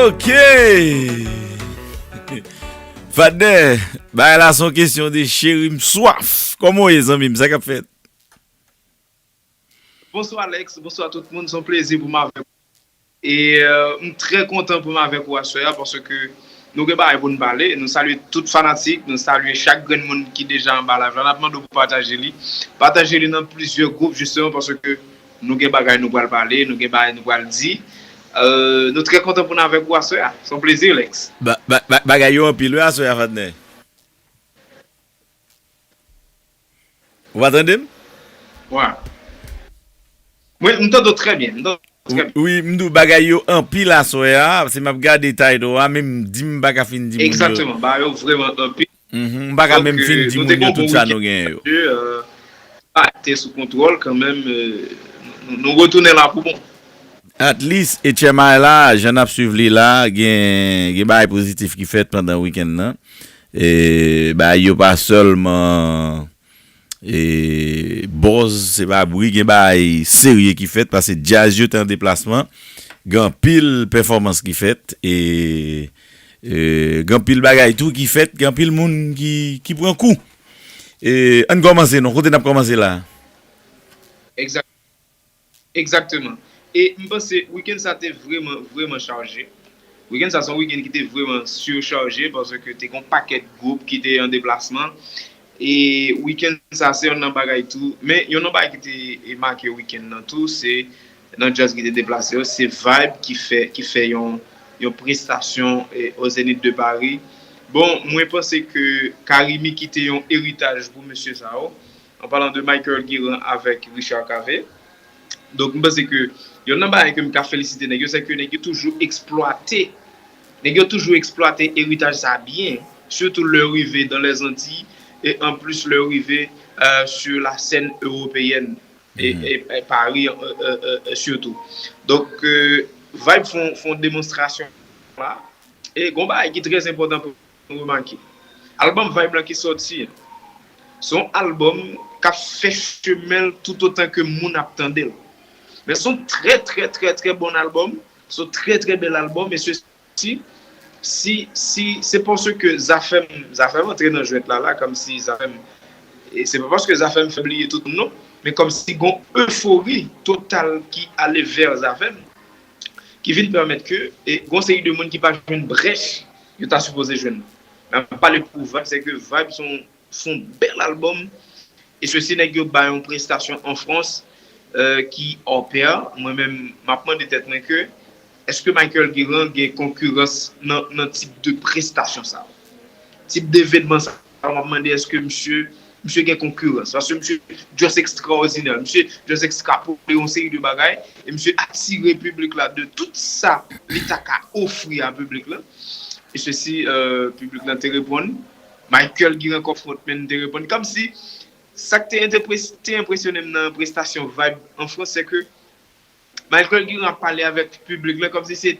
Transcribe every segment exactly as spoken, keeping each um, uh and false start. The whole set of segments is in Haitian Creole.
Ok. Vadè, bagay la se yon kesyon de cheri m swaf. Kòman w ye, zanmi m? Sa k ap fèt? Bonswa Alex, bonswa tout moun, se yon plezi pou m avèk ou. E euh, m trè kontan pou m avèk ou aswè a paske nou gen bagay pou n pale. Nou salye tout fanatik, nou salye chak grenn moun ki deja anba live la. N ap mande w pou pataje li. Pataje li nan plizyè gwoup jisteman paske nou gen bagay nou pral pale, nou gen bagay nou pral di. Euh, nou trè kontan pou n avèk ou aswè a. Se yon plezi, Lex. Ba, ba, ba, bagay yo anpil wi aswè a, Fadnè. Ou pa tande m? Wi. Mwen, m tande w trè byen. M tande w trè byen. Wi, m di w bagay yo anpil aswè a. Se m ap gade title a, men m di m pa ka fin di moun yo. Egzakteman, bagay yo vrèman anpil. Mhm, m pa ka menm fin di moun yo tout sa nou genyen yo. Donk, euh, nou te gon bon weekend, euh, a te sou kontwòl kanmenm, euh, nou, nou retounen la pou bon. At least, H M I la, jan n ap swiv li la, gen, gen bagay pozitif ki fèt pandan wikenn nan. E, bagay yo pa sèlman e, buzz, se pa bri, gen bagay serye ki fèt, paske djaz yo te an deplasman, gen anpil pèfòmans ki fèt, e, e, gen anpil bagay tou ki fèt, gen anpil moun ki, ki pran kou. E, ann kòmanse non, kote n ap kòmanse la? Egzakteman. Egzakteman. E m panse wikenn sa te vrèman, vrèman chaje. Wikenn sa se yon wikenn ki te vrèman sichaje paske te gen yon pakèt gwoup ki te an deplasman. E wikenn sa se youn nan bagay tou. Men youn nan bagay ki te make wikenn nan tou, se nan djaz ki te deplase yo, se Vibe ki fè, ki fè yon, yon prestasyon e, o Zénith de Paris. Bon, mwen panse ke Carimi kite yon eritaj pou mesye sa yo. An palan de Michael Guérin avèk Richard Cavé. Donk, m panse ke youn nan bagay ke m ka felisite nèg yo, se ke nèg yo toujou eksplwate, nèg yo toujou eksplwate eritaj sa byen, sitou lè yo rive dans les Antilles, e anplis lè yo rive euh, sur la scène européenne, e, e, e Paris euh, euh, euh, sitou. Donk, euh, Vibe fè yon, fè yon demonstrasyon la, e gon bagay ki trè enpòtan pou remake. Albòm Vibe la ki sòti an, se yon albòm k ap fè chemen l toutotan ke moun ap tande l. Men se yon trè, trè, trè, trè bon albòm. Se yon trè, trè bèl albòm. E se si, si, si, se paske Zafèm, Zafèm antre nan jwèt la, la, kòmsi Zafèm, e se pa paske Zafèm fè bliye tout moun, non. Men kòmsi gon efori total ki ale vè Zafèm, ki vin pèmèt ke e, gon seri de moun ki pa jwenn brèch yo ta sipoze jwenn. Men ap pale pou Vibe, se ke Vibe se yon, se yon bèl albòm. E se si nèg yo bay yon prestasyon an Frans euh, ki hors pair. Mwen menm, m ap mande tèt mwen ke èske Michael Guérin gen konkirans nan, nan tip de prestasyon sa? Tip de evenman sa, m ap mande èske misye, misye gen konkirans? Paske misye just ekstraòdinè. Misye just ekstrapole yon seri de bagay. E misye atire piblik la de tout sa li ta ka ofri a piblik la. E se si euh, piblik la te reponn. Michael Guérin kòm frontman te reponn. Kòmsi, sa k te enteprese, te enpresyone m nan prestasyon Vibe an Frans, se ke Michael Guérin ap pale avèk piblik la kòmsi se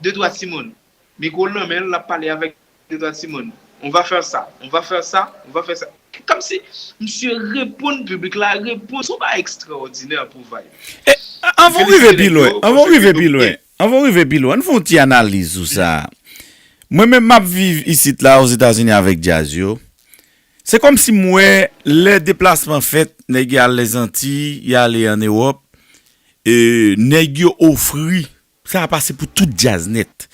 de twa timoun. Mikwo l nan men l, l ap pale avèk de twa timoun. On va faire ça, on va faire ça, on va faire ça. Kòmsi misye reponn piblik la, reponn, se yon bagay ekstraòdinè pou Vibe. E, anvan w rive pi lwen, anvan w rive pi lwen, anvan w rive pi lwen, ann fè yon ti analiz sou sa. Mwen menm m ap viv isit la Ozetazini avèk djaz yo. Se kòmsi m wè lè deplasman fèt, nèg y al Lèzantiy, y ale ann Ewòp, e nèg yo ofri, sa a pase pou tout djaz nèt.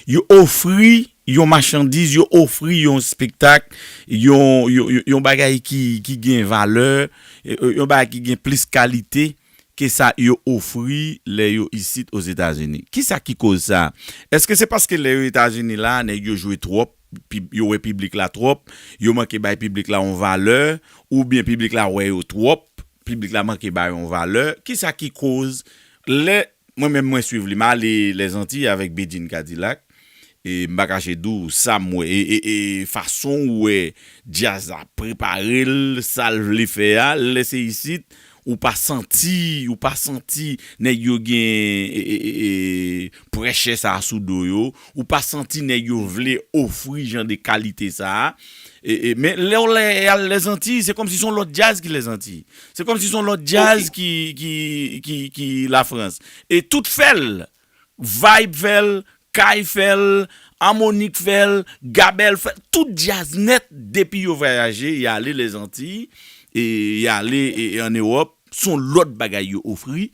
Yo ofri yon machandiz, yo ofri yon espektak, yon, yon, yon, yon bagay ki, ki gen valè, e, e, yon bagay ki gen plis kalite ke sa yo ofri lè yo isit Ozetazini. Kisa ki koz sa? Èske se paske lè yo Etazini la, nèg yo jwe twòp, pi- yo wè piblik la twòp, yo manke bay piblik la yon valè, oubyen piblik la wè yo twòp, piblik la manke ba yo yon valè? Kisa ki koz lè mwen menm mwen swiv li, m ale Lèzantiy avèk Bedjine Kadilak, e m pa kache di w sa m wè, e, e, e fason w wè djaz la prepare l, sa l vle fè a, lè se isit, ou pa santi, ou pa santi nèg yo gen e, e, e, e, prèchè sa a sou do yo, ou pa santi nèg yo vle ofri jan de kalite sa a. E, e, men lè w lè al Lèzantiy, se kòmsi se yon lòt djaz ki Lèzantiy. Se kòmsi se yon lòt djaz ki, ki, ki, ki Lafrans. E tout fè l, Vibe fè l, Kay fè l, Amonik fè l, Gabèl fè l, tout djaz nèt, depi yo vwayaje, y ale Lèzantiy, e y ale e, e ann Ewòp, s on lòt bagay yo ofri.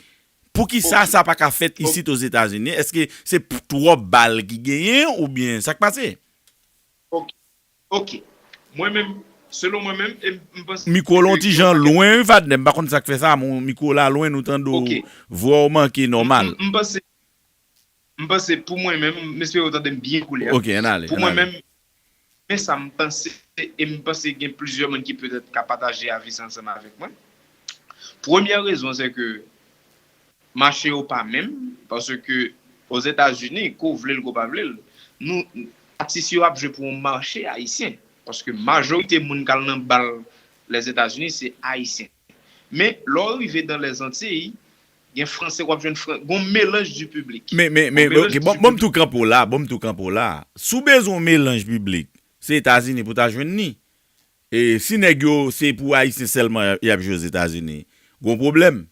Poukisa sa pa ka fèt isit Ozetazini? Èske se p- twòp bal ki genyen oubyen sa k pase? Ok. Ok. Mwen menm, selon mwen menm, e m- m panse Mikwo l on ke ti yo jan pa ka lwen, wi, Vadnen. M pa konn sa k fè sa, mon mikwo la lwen, nou tande w. Ok. Vwa w manke nòmal. M, m panse, m panse pou mwen menm, m espere w tande m byen koulè a. Ok, ann ale. Pou mwen menm, men sa m panse, e m panse gen plizyè moun ki petèt ka pataje avi sa ansanm avèk mwen. Premyè rezon, se ke mache yo pa menm, paske Ozetazini, ke w vle l, ke w pa vle l, nou, atis yo ap jwe pou yon mache ayisyen. Paske majorite moun k al nan bal Lèzetazini, se ayisyen. Men, lè w rive dan Lèzantiy, gen franse, w ap jwenn fran, gen yon melanj di piblik. Men, men, men, Yon melanj ok, di bon, bon, m tou kanpe w la, bon, m tou kanpe w la. Si w bezwen yon melanj piblik, se Etazini pou ta jwenn li. E si nèg yo, se pou Ayisyen sèlman y ap jwe Ozetazini, gon pwoblèm.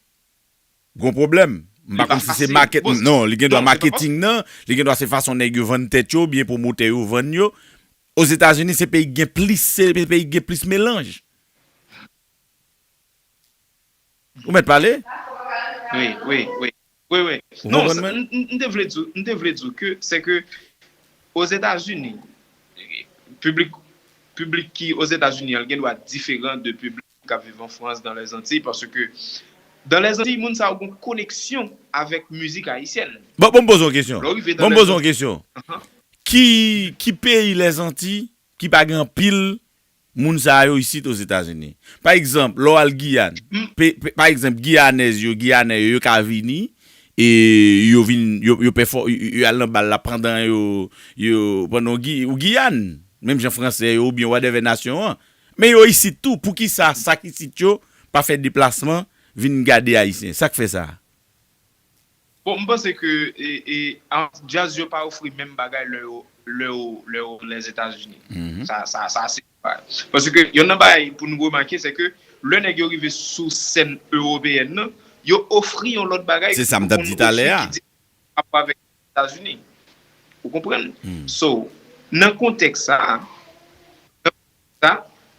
Gon pwoblèm. M pa konn si se maket, non, li gen dwa maketing nan, li gen dwa se fason nèg yo vann tèt yo, oubyen pwomotè yo vann yo. Ozetazini, se peyi ki gen plis, se peyi ki gen plis melanj. Ou mèt pale? Wi, wi, wi. Wi, wi. Ou Non, konprann sa- mwen? m m- m te vle di w, m te vle di w ke se ke Ozetazini, piblik, piblik ki Ozetazini an, l gen dwa diferan de piblik k ap viv an Frans, dan Lèzantiy, paske dan Lèzantiy, moun sa yo gen koneksyon avèk mizik ayisyèn. Bon, bon, m poze yon kesyon. Lè w rive dan Bon, m poze yon Lèzantiy, kesyon. Ahan. Ki, ki peyi Lèzantiy ki pa gen anpil moun sa yo isit Ozetazini? Pa egzanp, lè w al Giyàn, M- pe, pe, pa egzanp, Giyanèz yo, Giyanè yo, yo ka vini, e yo vin, yo, yo pèfò, yo, yo al nan bal la pandan yo, yo, pandan w Gi-, ou Giyàn, menm jan fransè yo, oubyen whatever nasyon an. Men yo isit tou, poukisa sa k isit yo pa fè deplasman vin gade Ayisyen? Sa k fè sa? Bon, m panse ke e, e, a- djaz yo pa ofri menm bagay lè yo, lè yo, lè yo Lèzetazini. Mhm. Sa, sa, sa se pa. Paske yonn nan bagay pou nou remake, se ke lè nèg yo rive sou sèn ewopeyèn nan, yo ofri yon lòt bagay Se sa m t ap di talè a. ki di rapò avèk Etazini. Ou konprann? Hmm. So, nan kontèks sa, sa,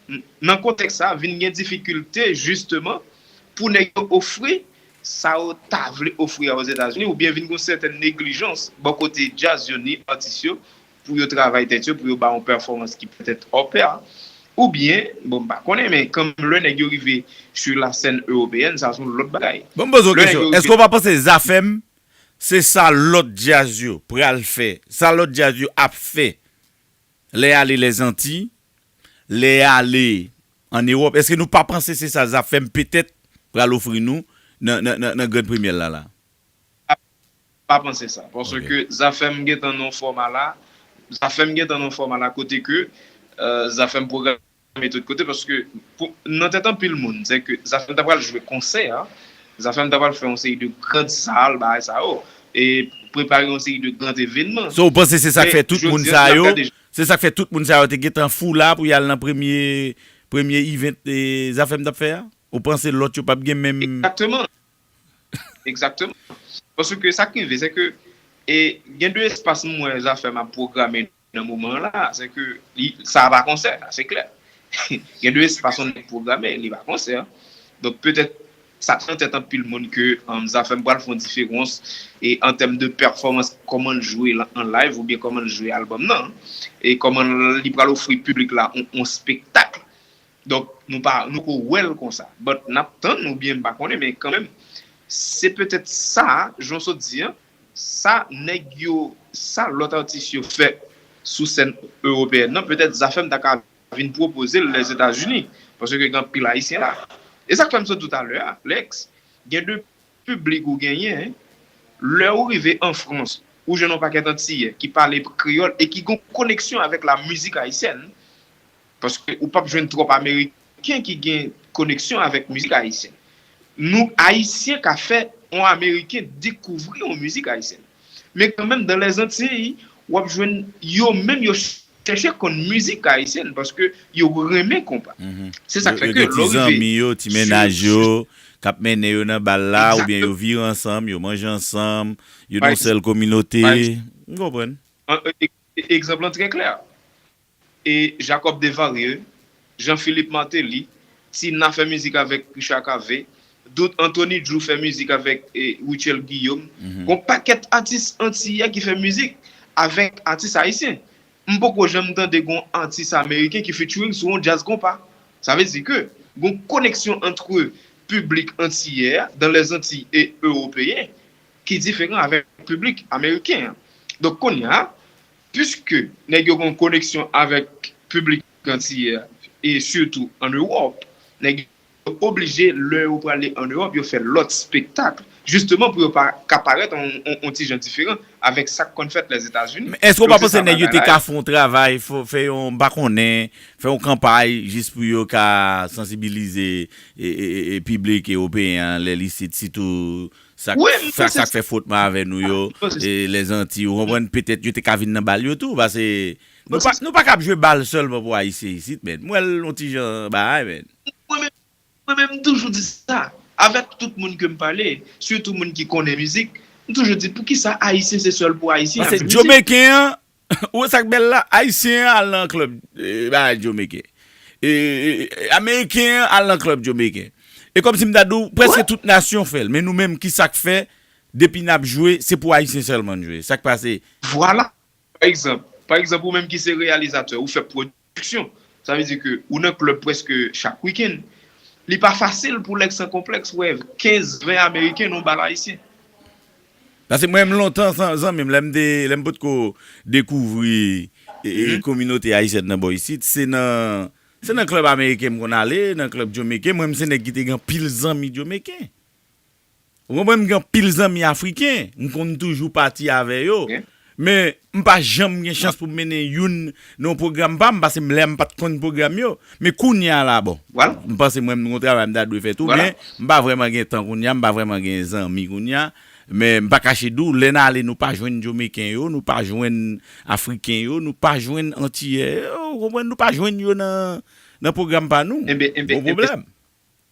n- nan kontèks sa, vin gen difikilte, jisteman, pou nèg yo ofri sa yo ta vle ofri a Ozetazini, oubyen vin gen yon sètèn neglijans bò kote djaz yo ni atis yo, pou yo travay tèt yo, pou yo ba yon pèfòmans ki petèt hors pair, oubyen, bon, m pa konnen, men kanmenm lè nèg yo rive sou la sèn ewopeyèn, sa se yon lòt bagay. Bon, m poze yon Lè nèg kesyon. yo rive Èske w pa panse Zafèm, se sa lòt djaz yo pral fè, sa lòt djaz yo ap fè, lè y ale Lèzantiy, lè y ale ann Ewòp? Èske nou pa panse se sa Zafèm petèt pral ofri nou nan, nan, nan, nan grenn premyè l la la? Pa panse sa. Paske Zafèm gentan nan fòma la, Zafèm gentan nan fòma la kote ke euh, Zafèm pwograme tout kote, paske pou, nan tèt anpil moun, se ke Zafèm ta pral jwe konsè, Zafèm ta pral fè yon seri de grand sal, bagay sa yo, e prepare yon seri de grand evènman. So, ou panse se sa k fè tout moun sa yo, Jodi a, se sa k fè tout moun sa yo te gentan fou la pou y al nan premye, premye event e, Zafèm t ap fè a? Ou panse lòt yo p ap gen menm Egzakteman. Egzakteman. Paske sa k rive, se ke e, gen de espas m wè Zafèm ap pwograme nan moman an la, se ke li, sa pa konsè, sa se klè. Gen de espas on nèg pwograme, li pa konsè. Donk petèt sa t nan tèt anpil moun ke um, Zafèm pral fè yon diferans e an tèm de pèfòmans, kòman l jwe la- an live oubyen kòman l jwe albòm nan, e kòman li pral ofri piblik la yon, yon spektak. Donk nou pa, nou ko wè l konsa. But n ap tann oubyen m pa konnen, men kanmenm, se petèt sa, jan w sot di an, sa nèg yo, sa lòt atis yo fè sou sèn ewopeyèn nan, petèt Zafèm ta ka vin pwopoze l Lèzetazini, paske gen anpil Ayisyen la. E sa k fè m sot di w talè a, Lex, gen de piblik ou genyen, lè ou rive an Frans, ou jwenn yon pakèt Antiyè ki pale kreyòl e ki gen yon koneksyon avèk la mizik ayisyèn, paske ou p ap jwenn twòp Ameriken ki gen koneksyon avèk mizik ayisyèn. Nou, Ayisyen ka fè yon Ameriken dekouvri yon mizik ayisyèn. Men kanmenm, dan Lèzantiy, w ap jwenn yo menm, yo chèche konn mizik ayisyèn paske yo renmen konpa. Se sa k fè ke lè w rive zanmi yo, ti mennaj yo, t ap mennen yo nan bal la, oubyen yo vire ansanm, yo manje ansanm, yo nan yon sèl kominote. M konprann. Egzanp lan trè klè. E Jacob Desvarieux, Jean Philippe Martelly, Tina fè mizik avèk Richard Cavé, Dout Anthony Drew fè mizik avèk Rutshelle Guillaume. Gon pakèt atis antiyè ki fè mizik avèk atis ayisyen. M poko janm tande gon atis ameriken ki featuring sou yon djaz konpa. Sa vle di ke gon koneksyon ant piblik antiyè a, dans les Antilles, e ewopeyen ki diferan avèk piblik ameriken an. Donk kounye a, piske nèg yo gon koneksyon avèk piblik antiyè a, e sitou ann Ewòp, nèg yo oblije, lè yo prale ann Ewòp, yo fè lòt spektak, jisteman pou yo pa ka parèt on, on, on ti jan diferan avèk sa k konn fèt Lèzetazini. Men èske w pa panse nèg yo te ka fè yon travay, fè yon, m pa konnen, fè yon kanpay jis pou yo ka sansibilize e, e, e, e piblik ewopeyen an lè l isit, sitou sa k sa, sa k fè fwotman avè nou yo, e, Lèzantiy, ou konprann, petèt yo te ka vin nan bal yo tou, paske nou pa, nou pa kab jwe bal sèlman pou Ayisyen isit, men. M wè l yon ti jan bagay, men. Mwen menm, mwen menm, m toujou di sa. Avèk tout moun ke m pale, sitou moun ki konnen mizik, m toujou di, poukisa Ayisyen se sèl pou Ayisyen ap fè mizik? Paske Jamaican an, ou wè sa k bèl la? Ayisyen an al nan klèb, e, bagay Jamaican. E, e, e, Ameriken an al nan klèb Jamaican. E kòmsi m ta di w, prèske tout nasyon fè l. Men nou menm, kisa k fè, depi n ap jwe, se pou Ayisyen sèlman n jwe? Sa k pase? Vwala. Pa egzanp, pa egzanp, ou menm ki se reyalizatè, ou fè pwodiksyon. Sa vle di ke ou nan klèb prèske chak wikenn. Li pa fasil pou Lèk San Konplèks wè kenz, ven Ameriken nan yon bal ayisyen. Paske mwen menm lontan, zan, zanmi m, lè m te, lè m potko dekouvri e, e, kominote ayisyèn nan bò isit, se nan, se nan klèb ameriken m konn ale, nan klèb jamaican. Mwen menm se nèg ki te gen anpil zanmi jamaican. Ou konprann, m gen anpil zanmi afriken, m konn toujou pati avè yo. Men, m pa janm gen chans pou m mennen youn nan yon pwogram pa m, paske m lè m pa t konn pwogram yo. Men kounye a la, bon, m panse mwen menm gon travay m ta dwe fè tou, men m pa vrèman gen tan kounye a, m pa vrèman gen zanmi kounye a. Men m pa kache di w, lè n ale, nou pa jwenn jamaican yo, nou pa jwenn afriken yo, nou pa jwenn antiyè yo, ou konprann, nou pa jwenn yo nan, nan pwogram pa nou. Gon pwoblèm.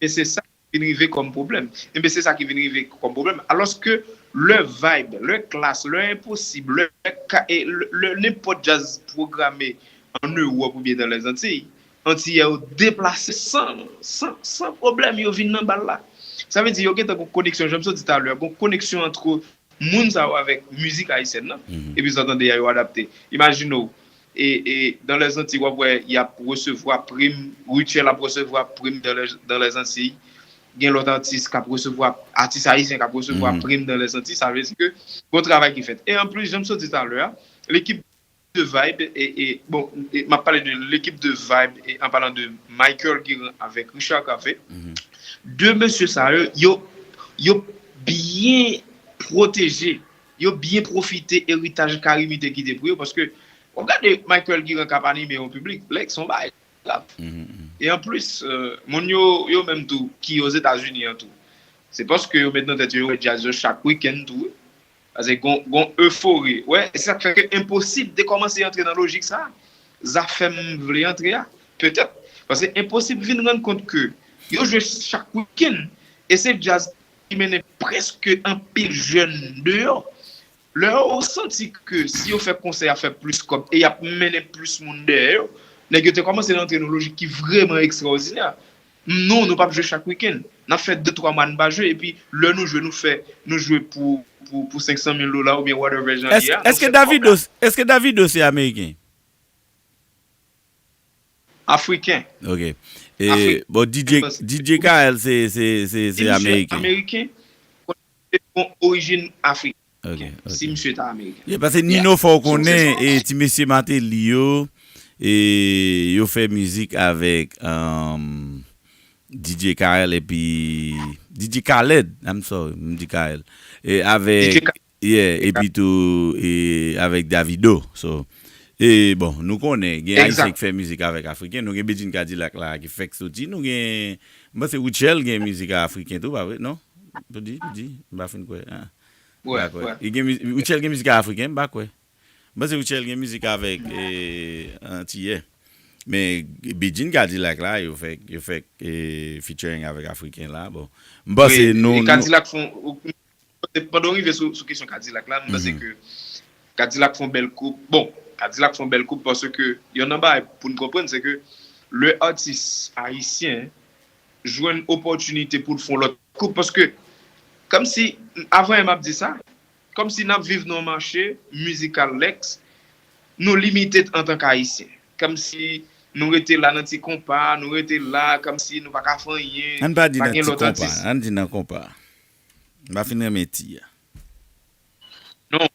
E se sa ki vin rive kòm pwoblèm. Enben, se sa ki vin rive kòm pwoblèm. Alòske lè vibe, lè klass, lè enposib, lè ka, e lè, lè nenpòt djaz pwograme ann Ewòp oubyen dans les Antilles, Antiyè yo deplase san, san, san pwoblèm, yo vin nan bal la. Sa vle di, yo gentan gon koneksyon, jan m sot di talè, gon koneksyon ant moun sa yo avèk mizik ayisyèn nan. Epi sa tande a yo adapte. Imajine w, e, e, dans les Antilles, w ap wè, y ap resevwa prim, Rutshelle ap resevwa prim dans les, dans les Antilles. Gen lòt atis k ap resevwa, atis ayisyen k ap resevwa prim dans les Antilles. Sa vle di ke gon travay ki fèt. E anplis, jan m sot di talè a, lekip de Vibe, e, e, bon, e, m ap pale de lekip de Vibe, e, an palan de Michael Guérin avèk Richard Cavé. De mesye sa yo, yo, yo byen pwoteje, yo byen pwofite eritaj Carimi te kite pou yo, paske w gade Michael Guérin k ap anime yon piblik, like, se yon bagay grav. E anplis, euh, moun yo, yo menm tou, ki Ozetazini an tou, se paske yo met nan tèt yo, yo wè djaz yo chak wikenn tou, wi. Paske gon, gon efori. Wè, e se sa k fè ke enposib de kòmanse antre nan lojik sa a. Zafè m vle antre a. Petèt. Paske enposib vin rann kont ke yo jwe chak wikenn. E se djaz ki mennen prèske anpil jèn deyò. Lè yo santi ke si yo fè konsè a fè plis kòb e y ap mennen plis moun dèyè yo, nèg yo te kòmanse rantre nan lojik ki vrèman ekstraòdinè. Non, nou p ap jwe chak wikenn. N ap fè de twa mwa n pa jwe, epi lè nou jwe, nou fè, nou jwe pou, pou, pou senk san mil dola oubyen whatever jan li ye a. Èske Davido, èske Davido se ameriken? Afriken. Ok. E, bon, DJ, DJ Kael se, se, se, se ameriken. Ameriken, orijin Afrik. Ok, ok. Si misye ta ameriken. Yeah, paske Nino, fò w konnen, e ti mesye Martelly yo, e yo fè mizik avèk, um, DJ Kael epi DJ Khaled, I'm sorry, m di Kael. E avèk, yeah, epi tou, e avèk Davido. So, e bon, nou konnen, gen ayisyen ki fè mizik avèk afriken, nou gen Bedjine Kadilak la ki fèk soti, nou gen, m panse Rutshelle gen mizik afriken tou, pa vre, non? Pou di, pou di, m pa fin kwè. Ah. M pa kwè. Li gen miz-, Rutshelle gen mizik afriken, m pa kwè. M panse Rutshelle gen mizik avèk, e, antiyè. Men Bedjine Kadilak la, yo fè, yo fè e, featuring avèk Afriken la. Bon, m panse nou, nou... Kadilak fon, pandan w rive sou, sou kesyon Kadilak la, m panse ke Kadilak fon bèl koup. Bon, Kadilak fon bèl koup paske yon nan bagay pou n konprann, se ke lè atis ayisyen jwenn opòtinite pou l fè yon lòt koup, paske kòmsi, avan m ap di sa, kòmsi n ap viv nan yon mache mizikal, Lex, nou limite antanke ayisyen. Kòmsi nou rete la nan ti konpa, nou rete la, kòmsi nou pa ka fè anyen, pa gen lòt atis. Ann pa di nan ti konpa, ann di nan konpa. M pa fin renmen ti a. Non,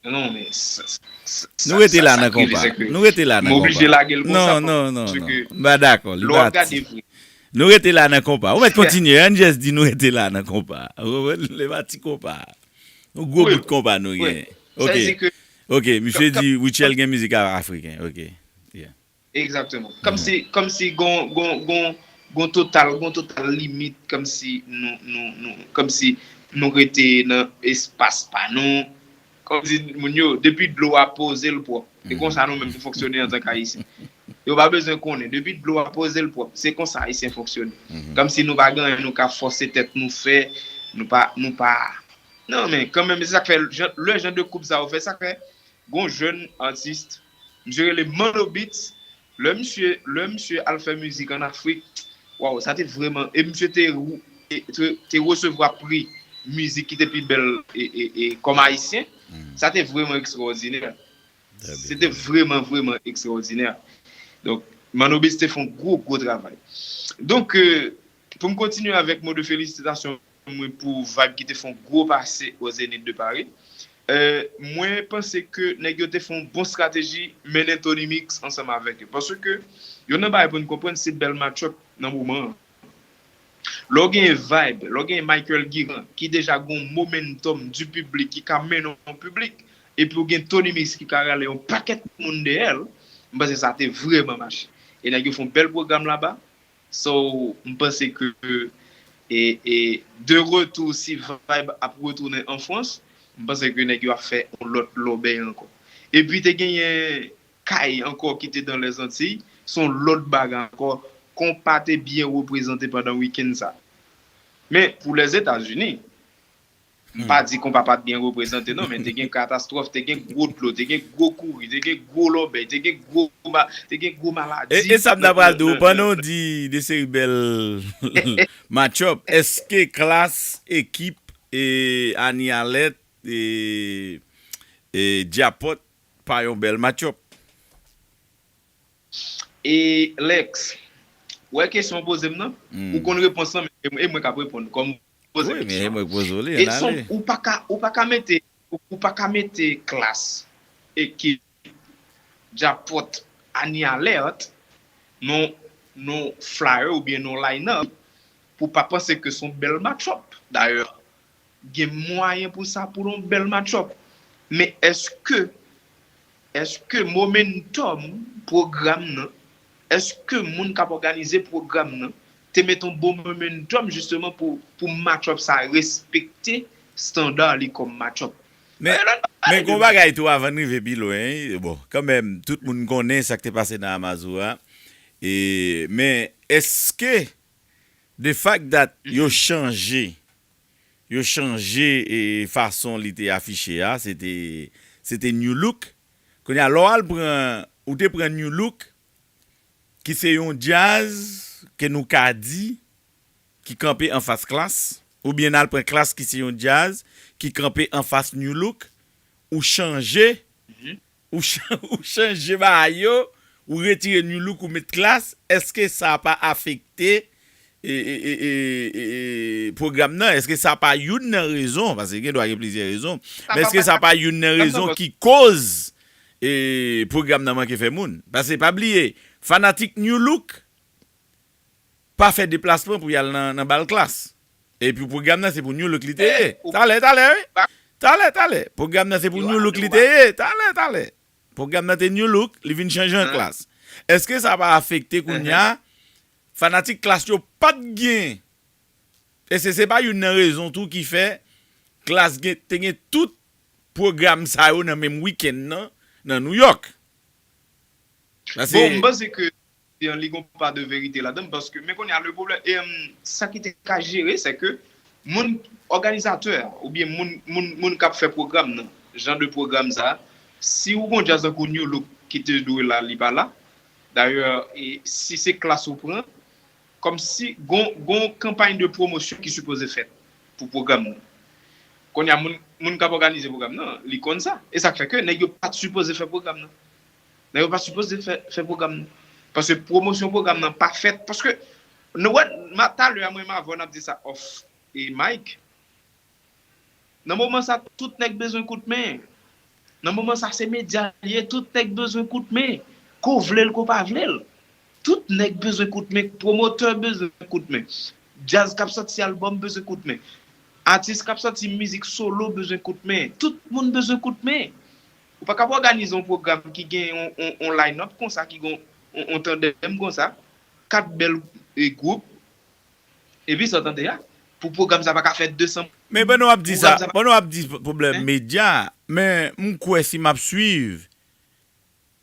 non, men sa, sa, sa, Nou rete sa, la sa nan k rive, konpa. se ke Nou rete la m nan oblije konpa. Lage l konsa, Non, non, non, paske non. ke M pa dakò, li lè w ap pati. Gade vre. Nou rete la nan konpa. Ou mèt kontinye, ann just di nou rete la nan konpa. Ou konprann? Li pati konpa. Nou gwo bout konpa nou gen. Ok. Ok, misye di Rutshelle gen mizik afriken. Ok. Yeah. Egzakteman. Kòmsi, kòmsi gon, gon, gon, gon total, gon total limit, kòmsi nou, nou, nou, kòmsi nou rete nan espas pa nou. Kòmsi moun yo, depi dlo a poze l pwòp. E konsa nou menm nou fonksyone antanke ayisyen. Yo pa bezwen konnen. Depi dlo a poze l pwòp. Se konsa ayisyen fonksyone. Kòmsi nou pa gen anyen nou ka fòse tèt nou fè, nou pa, nou pa. Non, men kanmenm, se sa k fè, jan, lè jan de koup sa yo fè, sa k fè, gon jèn atis, misye rele Manno Beats, lè misye, lè misye al fè mizik ann Afrik, waw, sa te vrèman, e misye te, te, te resevwa pri mizik ki te pi bèl e, e, e, kòm ayisyen, sa te vrèman ekstraòdinè. Se te vrèman, vrèman ekstraòdinè. Donk, Manno Beats te fè yon gwo, gwo travay. Donk, e, pou m kontinye avèk mo de felisitasyon mwen pou Vybz ki te fè yon gwo pase o Zénith de Paris, e, mwen panse ke nèg yo te fè yon bon estrateji mennen Tony Mix ansanm avèk yo. Paske, youn nan bagay pou n konprann, se bèl match-up nan moman an. Lè w genyen Vybz, lè w genyen Michael Guiran, ki deja gen yon momentum du public, ki ka mennen yon piblik, epi w gen Tony Mix ki ka rale yon pakèt moun dèyè l, m panse sa te vrèman mache. E nèg yo fè yon bèl pwogram laba, so, m panse ke e, e, de retour, si Vybz ap retounen an Frans, m panse ke nèg yo ap fè yon lòt lòbèy ankò. Epi te genyen Kay ankò ki te dans les Antilles, se yon lòt bagay ankò. Konpa te byen reprezante pandan wikenn sa. Men pou Lèzetazini, m pa di konpa pa t byen reprezante non, men te gen katastwòf, te gen gwo dlo, te gen gwo kouri, te gen gwo lòbèy, te gen gwo ma, te gen gwo maladi. E, e sa m ta pral di w, pandan w di de seri bèl match-up, èske Klass, Ekip, e, Annie Alerte, e, e, Djapòt pa yon bèl match-up? E Lex, ou wè kesyon w poze m nan? Ou konn repons lan, men e mwen k ap reponn, kòm ou poze kesyon an. Wi, men e mwen k poze w li, ann ale. Ou pa ka, ou pa ka mete, ou, ou pa ka mete Klass, Ekip, Djapòt, Annie Alerte, nan, nan flyer oubyen nan line-up, pou pa panse ke se yon bèl match-up. Dayè, gen mwayen pou sa, pou yon bèl match-up. Men èske, èske momentum pwogram nan, èske moun k ap òganize pwogram nan te mete yon bon momentum jisteman pou, pou match-up sa respekte standa li kòm match-up? Men, men gon bagay tou avan n rive pi lwen, bon, kanmenm, tout moun konnen sa k te pase nan Amazou a, e, men èske the fact that yo chanje, yo chanje e fason li te afiche a, se te, se te New Look. Kounye a, lè w al pran, ou te pran New Look, ki se yon djaz ke nou ka di ki kanpe anfas Klass, oubyen n al pran Klass ki se yon djaz ki kanpe anfas New Look, ou chanje, ou, ou chanje bagay yo, ou retire New Look, ou met Klass, èske sa pa afekte e, e, e, e, e, e, pwogram nan? Èske sa pa youn nan rezon, paske gen dwa gen plizyè rezon, men èske sa pa youn nan rezon ki koz e, pwogram nan manke fè moun? Paske pa bliye, fanatik New Look pa fè deplasman pou y al nan, nan bal Klass. Epi pwogram nan se pou New Look li te ye. Talè, talè, wi. Talè, talè. Pwogram nan se pou New Look li te ye. Talè, talè. Pwogram nan te New Look, li vin chanje an Klass. Èske sa pa afekte kounye a? Fanatik Klass yo pa t gen. E se, se pa youn nan rezon tou ki fè Klass gen, te gen tout pwogram sa yo nan menm wikenn nan, nan New York. Paske... Bon, m panse ke an, li gon pa de verite ladan l, paske, men kounye a, le pwoblèm, e, sa ki te ka jere, se ke moun, òganizatè a, oubyen moun, moun, moun k ap fè pwogram nan, jan de pwogram sa, si ou gon djaz tankou New Look ki te dwe la, li pa la, dayè, e, si se Klass ou pran, kòmsi gon, gon kanpay de pwomosyon ki sipoze fèt pou pwogram nan. Kounye a, moun, moun k ap òganize pwogram nan, li konn sa. E sa k fè ke nèg yo pa t sipoze fè pwogram nan. Nèg yo pa t sipoze fè, fè pwogram nan. Paske pwomosyon pwogram nan pa fèt. Paske, nou wè, ma, talè a, mwen, m avè w, n ap di sa off e mic. Nan moman sa, tout nèg bezwen kout men. Nan moman sa, se medya l ye, tout nèg bezwen kout men. Ke w vle l, ke w pa vle l. Tout nèg bezwen kout men, pwomotè bezwen kout men. Djaz k ap sòti albòm bezwen kout men. Atis k ap sòti mizik solo bezwen kout men. Tout moun bezwen kout men. Ou pa kab òganize yon pwogram ki gen yon, yon, yon line-up konsa, ki gen yon, yon, yon tandèm konsa, kat bèl, e, gwoup, epi sa w tande a, pou pwogram sa pa ka fè desan. Men pandan w ap di sa, pandan w ap di pwoblèm medya, men m kwè si m ap swiv,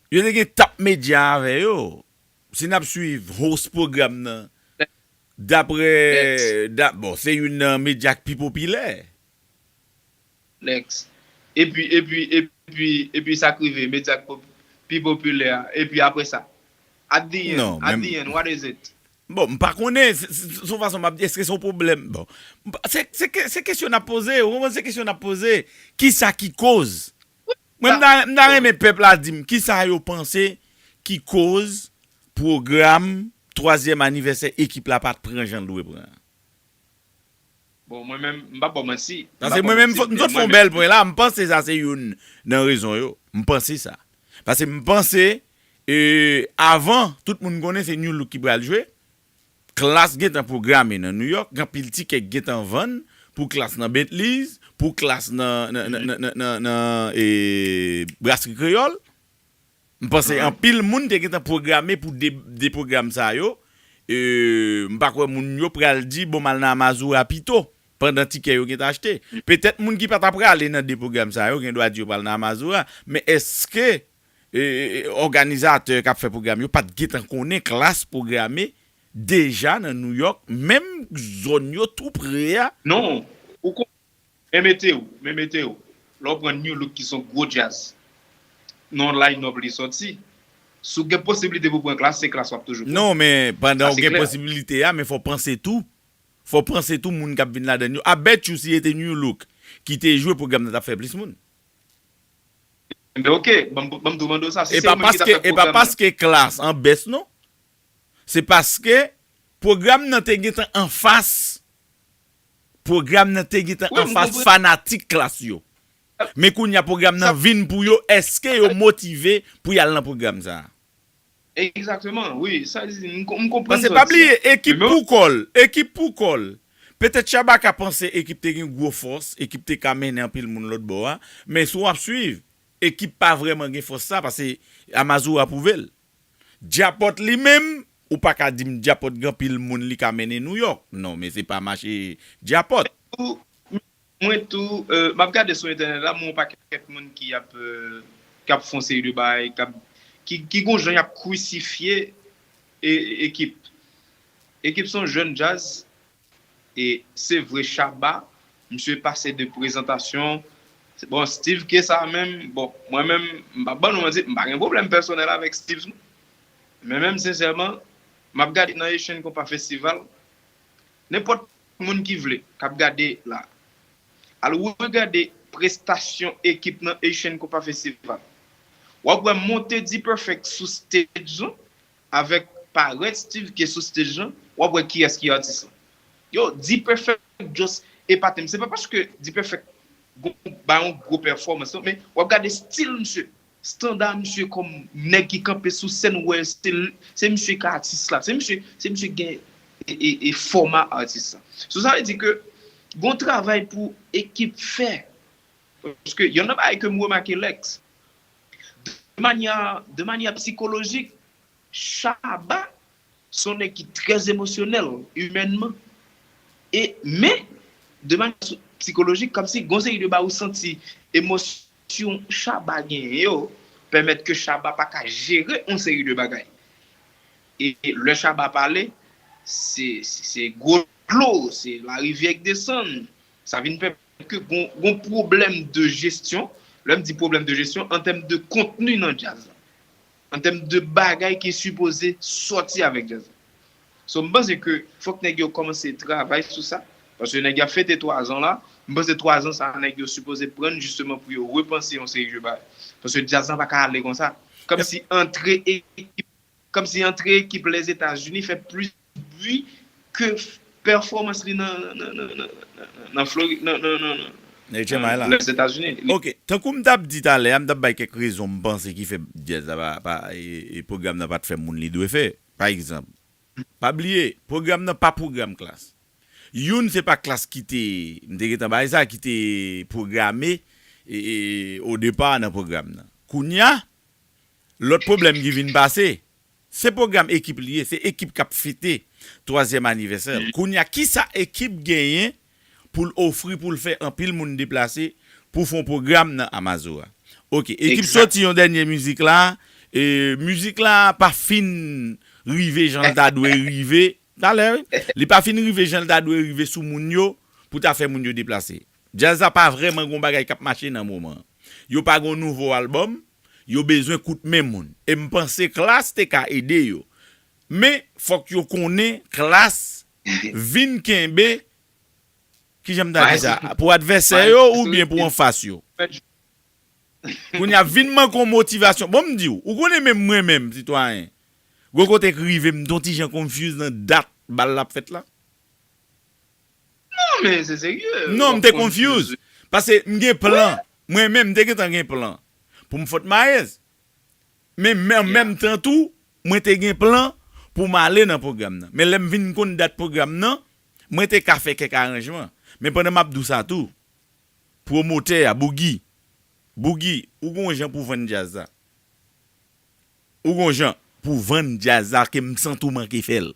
yo te gen top medya avè yo. Si n ap swiv host pwogram nan, dapre, da, bon, se youn nan medya k pi popilè. Lex. Epi, epi, epi, epi sa k rive, medya k pop-, pi popilè a. Epi apre sa, at the end, at the end, what is it? Bon, m pa konnen, se, se, se yon fason m ap di, èske se yon pwoblèm? Bon, m pa, se, se ke-, se kesyon n ap poze, ou konprann, se kesyon n ap poze. Kisa ki koz? Mwen, m ta, m ta renmen pèp la di m, kisa yo panse ki koz pwogram twazyèm anivèsè ekip la pa t pran jan l dwe pran an? Bon, mwen menm, m p ap ba w manti. Paske mwen menm, m sot fè yon bèl pwen la, m panse sa se youn nan rezon yo. M panse sa. Paske m panse, e, avan, tout moun konnen se New Look ki pral jwe. Klass gentan pwograme nan New York, gen anpil tikè ki gentan vann pou Klass nan Betliz, pou Klass nan, nan, nan, nan, nan, nan, nan, e, Brasri Kreyòl. M panse anpil moun te gentan pwograme pou de, de pwogram sa yo. E, m pa kwè moun yo pral di, bon, m al nan Amazura pito, pandan tikè yo gentan achte. Petèt moun ki pa ta prale nan de pwogram sa yo, gen dwa di yo pral nan Amazura. Men èske, e, e, òganizatè k ap fè pwogram yo pa t gentan konnen Klass pwograme deja nan New York, menm zòn yo tou pre a? Non, ou kon-, men mete w, men mete w. Lè w pran New Look ki se yon gwo djaz, nan yon line-up li sòti, si w gen posiblite pou pran Klass, se Klass w ap toujou pran. Non, men pandan w gen posiblite a, men fò w panse tou. Fò w panse tou moun k ap vin ladan yo. I bet you si se te New Look ki te jwe, pwogram nan t ap fè plis moun. Men oke, ban m, ban m tou mande w sa. Si se yon moun ki t ap fè pwogram nan. E pa paske Klass an bès, non. Se paske pwogram nan te gentan anfas, pwogram nan te gentan anfas fanatik Klass yo. Men kounye a pwogram nan vin pou yo, èske yo motive pou y al nan pwogram sa a? Egzakteman, wi, sa di, m, m konprann sa w di a. Paske pa bliye, ekip pou kò l, ekip pou kò l. Petèt Shabba ka panse ekip te gen gwo fòs, ekip te ka mennen anpil moun lòt bò a, men si w ap swiv, ekip pa vrèman gen fòs sa, paske Amazura pwouve l. Djapòt li menm, ou pa ka di m Djapòt gen anpil moun li ka mennen New York. Non, men se pa mache Djapòt. Mwen tou, e, m ap gade sou entènèt la, m wè yon pakèt moun ki ap, e, k ap fè yon seri de bagay, k ap, ki, ki gon jan y ap krisifye e, e, ekip. Ekip se yon jèn djaz, e se vre Shabba, misye pase de prezantasyon. Bon, Steve K sa menm, bon, mwen menm, m p ap ban nou manti, m pa gen pwoblèm pèsonèl avèk Steve, non. Men menm sensèman, m ap gade nan Asian Compas Festival, nenpòt moun ki vle, k ap gade la, al regade prestasyon ekip nan Asian Compas Festival. W ap wè monte D-Perfect sou stage lan, avèk parèt Steve K sou stage lan, w ap wè kiyès ki atis lan. Yo, D-Perfect just epate m. Se pa paske D-Perfect gon, bay yon gwo pèfòmans, non, men w ap gade stil misye, standa misye kòm nèg ki kanpe sou sèn, ou wè se, se misye ki atis la. Se misye, se misye gen e, e, e fòma atis la. So, sa vle di ke gon travay pou ekip fè. Paske yonn nan bagay ke m remake, Lex, de manyè, de manyè sikolojik, Shabba se yon nèg ki trè emosyonèl, imènman. E, men, de manyè sikolojik, kòmsi gon seri de bagay ou santi emosyon Shabba genyen yo, pèmèt ke Shabba pa ka jere yon seri de bagay. e lè Shabba pale, se, se gwo dlo, se larivyè k desann. Sa vin pèmèt ke gon, gon pwoblèm de jesyon. Lè m di pwoblèm de jesyon, an tèm de kontni nan djaz la, an tèm de bagay ki sipoze sòti avèk djaz la. So, m panse ke fòk nèg yo kòmanse travay sou sa. Paske nèg y ap fete twazan la, m panse twazan sa a, nèg yo sipoze pran jisteman pou yo repanse yon seri de bagay. Paske djaz la pa ka ale konsa. Kòmsi antre ekip, kòmsi antre ekip Lèzetazini fè plis bri ke pèfòmans li nan, nan, nan, nan, nan, nan Flori-, nan, nan, nan, nan, Nan H M I la. Lèzetazini. Ok, tankou m t ap di talè a, m t ap bay kèk rezon m panse ki fè djaz la pa, pa, e, e pwogram nan pa t fè moun li dwe fè. Pa egzanp, pa bliye, pwogram nan pa pwogram Klass. Youn se pa Klass ki te, m te gentan bay sa, ki te pwograme, e, e, o depa nan pwogram nan. Kounye a, lòt pwoblèm ki vin pase, se pwogram ekip li ye, se ekip k ap fete twazyèm anivèsè l. Kounye a, kisa ekip genyen pou l ofri, pou l fè anpil moun deplase pou fè yon pwogram nan Amazura? Ok, ekip soti yon dènye mizik la, e mizik la pa fin rive jan l ta dwe rive. Talè, wi. Li pa fin rive jan l ta dwe rive sou moun yo pou ta fè moun yo deplase. Djaz la pa vrèman gon bagay k ap mache nan moman an. Yo pa gon nouvo albòm, yo bezwen kout men moun. E m panse Klass te ka ede yo. Men, fòk yo konnen Klass vin kenbe, kijan m ta di sa, pou advèsè yo oubyen pou anfas yo. Kounye a vin manke yon motivasyon. Bon, m di w, ou konnen menm mwen menm, sitwayen. Gon kote k rive, m t on ti jan confuse nan dat bal la ap fèt la. Non, men se serye. Non, m te confuse. Paske m gen plan. Mwen menm, m te gentan gen plan pou m Fort Myers. Men, men an menm tan tou, mwen te gen plan pou m ale nan pwogram nan. Men lè m vin konn dat pwogram nan, mwen te ka fè kèk aranjman. Men pandan m ap di w sa tou, pwomotè a, Boogie, Boogie, ou gon jan pou vann djaz la. Ou gon jan pou vann djaz la ke m santi w manke fè l.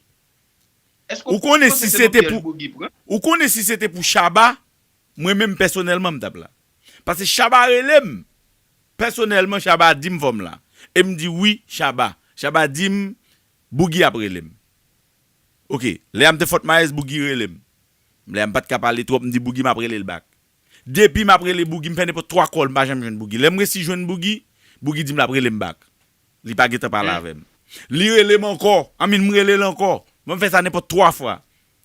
Ou konnen si se te pou, ou konnen si se te pou Shabba, mwen menm pèsonèlman m t ap la. Paske Shabba rele m. Pèsonèlman, Shabba di m fò m la. E m di wi, Shabba. Shabba di m, Boogie ap rele m. Ok, lè a m te Fort Myers, Boogie rele m. Lè a m pa t ka pale twòp, m di Boogie m ap rele l back. Depi m ap rele Boogie, m fè nenpòt twa call, m pa janm jwenn Boogie. Lè m resi jwenn Boogie, Boogie di m l ap rele m back. Li pa gentan pale avè m. Li rele m ankò, I mean, m rele l ankò. Mwen m fè sa nenpòt twa fwa.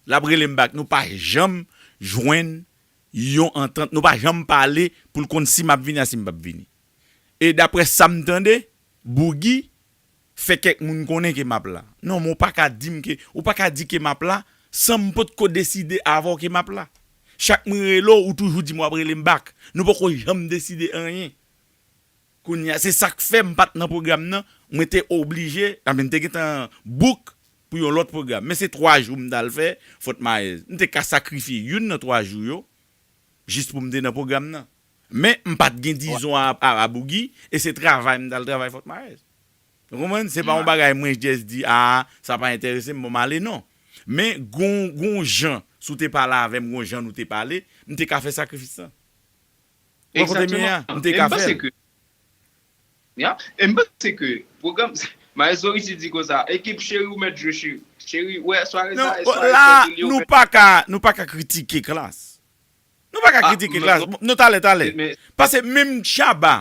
L ap rele m back. Nou pa janm jwenn yon antant. Nou pa janm pale pou l konn si m ap vini a si m p ap vini. E daprè sa m tande, Boogie fè kèk moun konnen ke m ap la. Non, men w pa ka di m ke, ou pa ka di ke m ap la san m potko deside avè w ke m ap la. Chak mwen rele w, ou toujou di m w ap rele m back. Nou poko janm deside anyen. Kounye a, se sa k fè m pa t nan pwogram nan. Mwen te oblije, I mean, m te gentan book pou yon lòt pwogram. Men se twa jou m t al fè Fort Myers. M te ka sakrifye youn nan twa jou yo jis pou m te nan pwogram nan. Men m pa t gen dizon a, a, a Boogie, e se travay m t al travay Fort Myers. Ou konprann? Se pa yon bagay mwen just di, a, sa pa enterese m, bon, m ale, non. Men gon, gon jan, si w te pale avè m, gon jan nou te pale, m te ka fè sakrifis lan. Ou wè kote m ye a? M te ka fè l. Ya, e m panse ke pwogram, Maestro Richie di konsa, ekip cheri ou mèt jwe cheri. Cheri, wè, sware sa, e sware la, cheri, li ou mèt. Nou pa ka, nou pa ka kritike Klass. Nou pa ka kritike Klass. Non, talè, talè. Paske menm Shabba,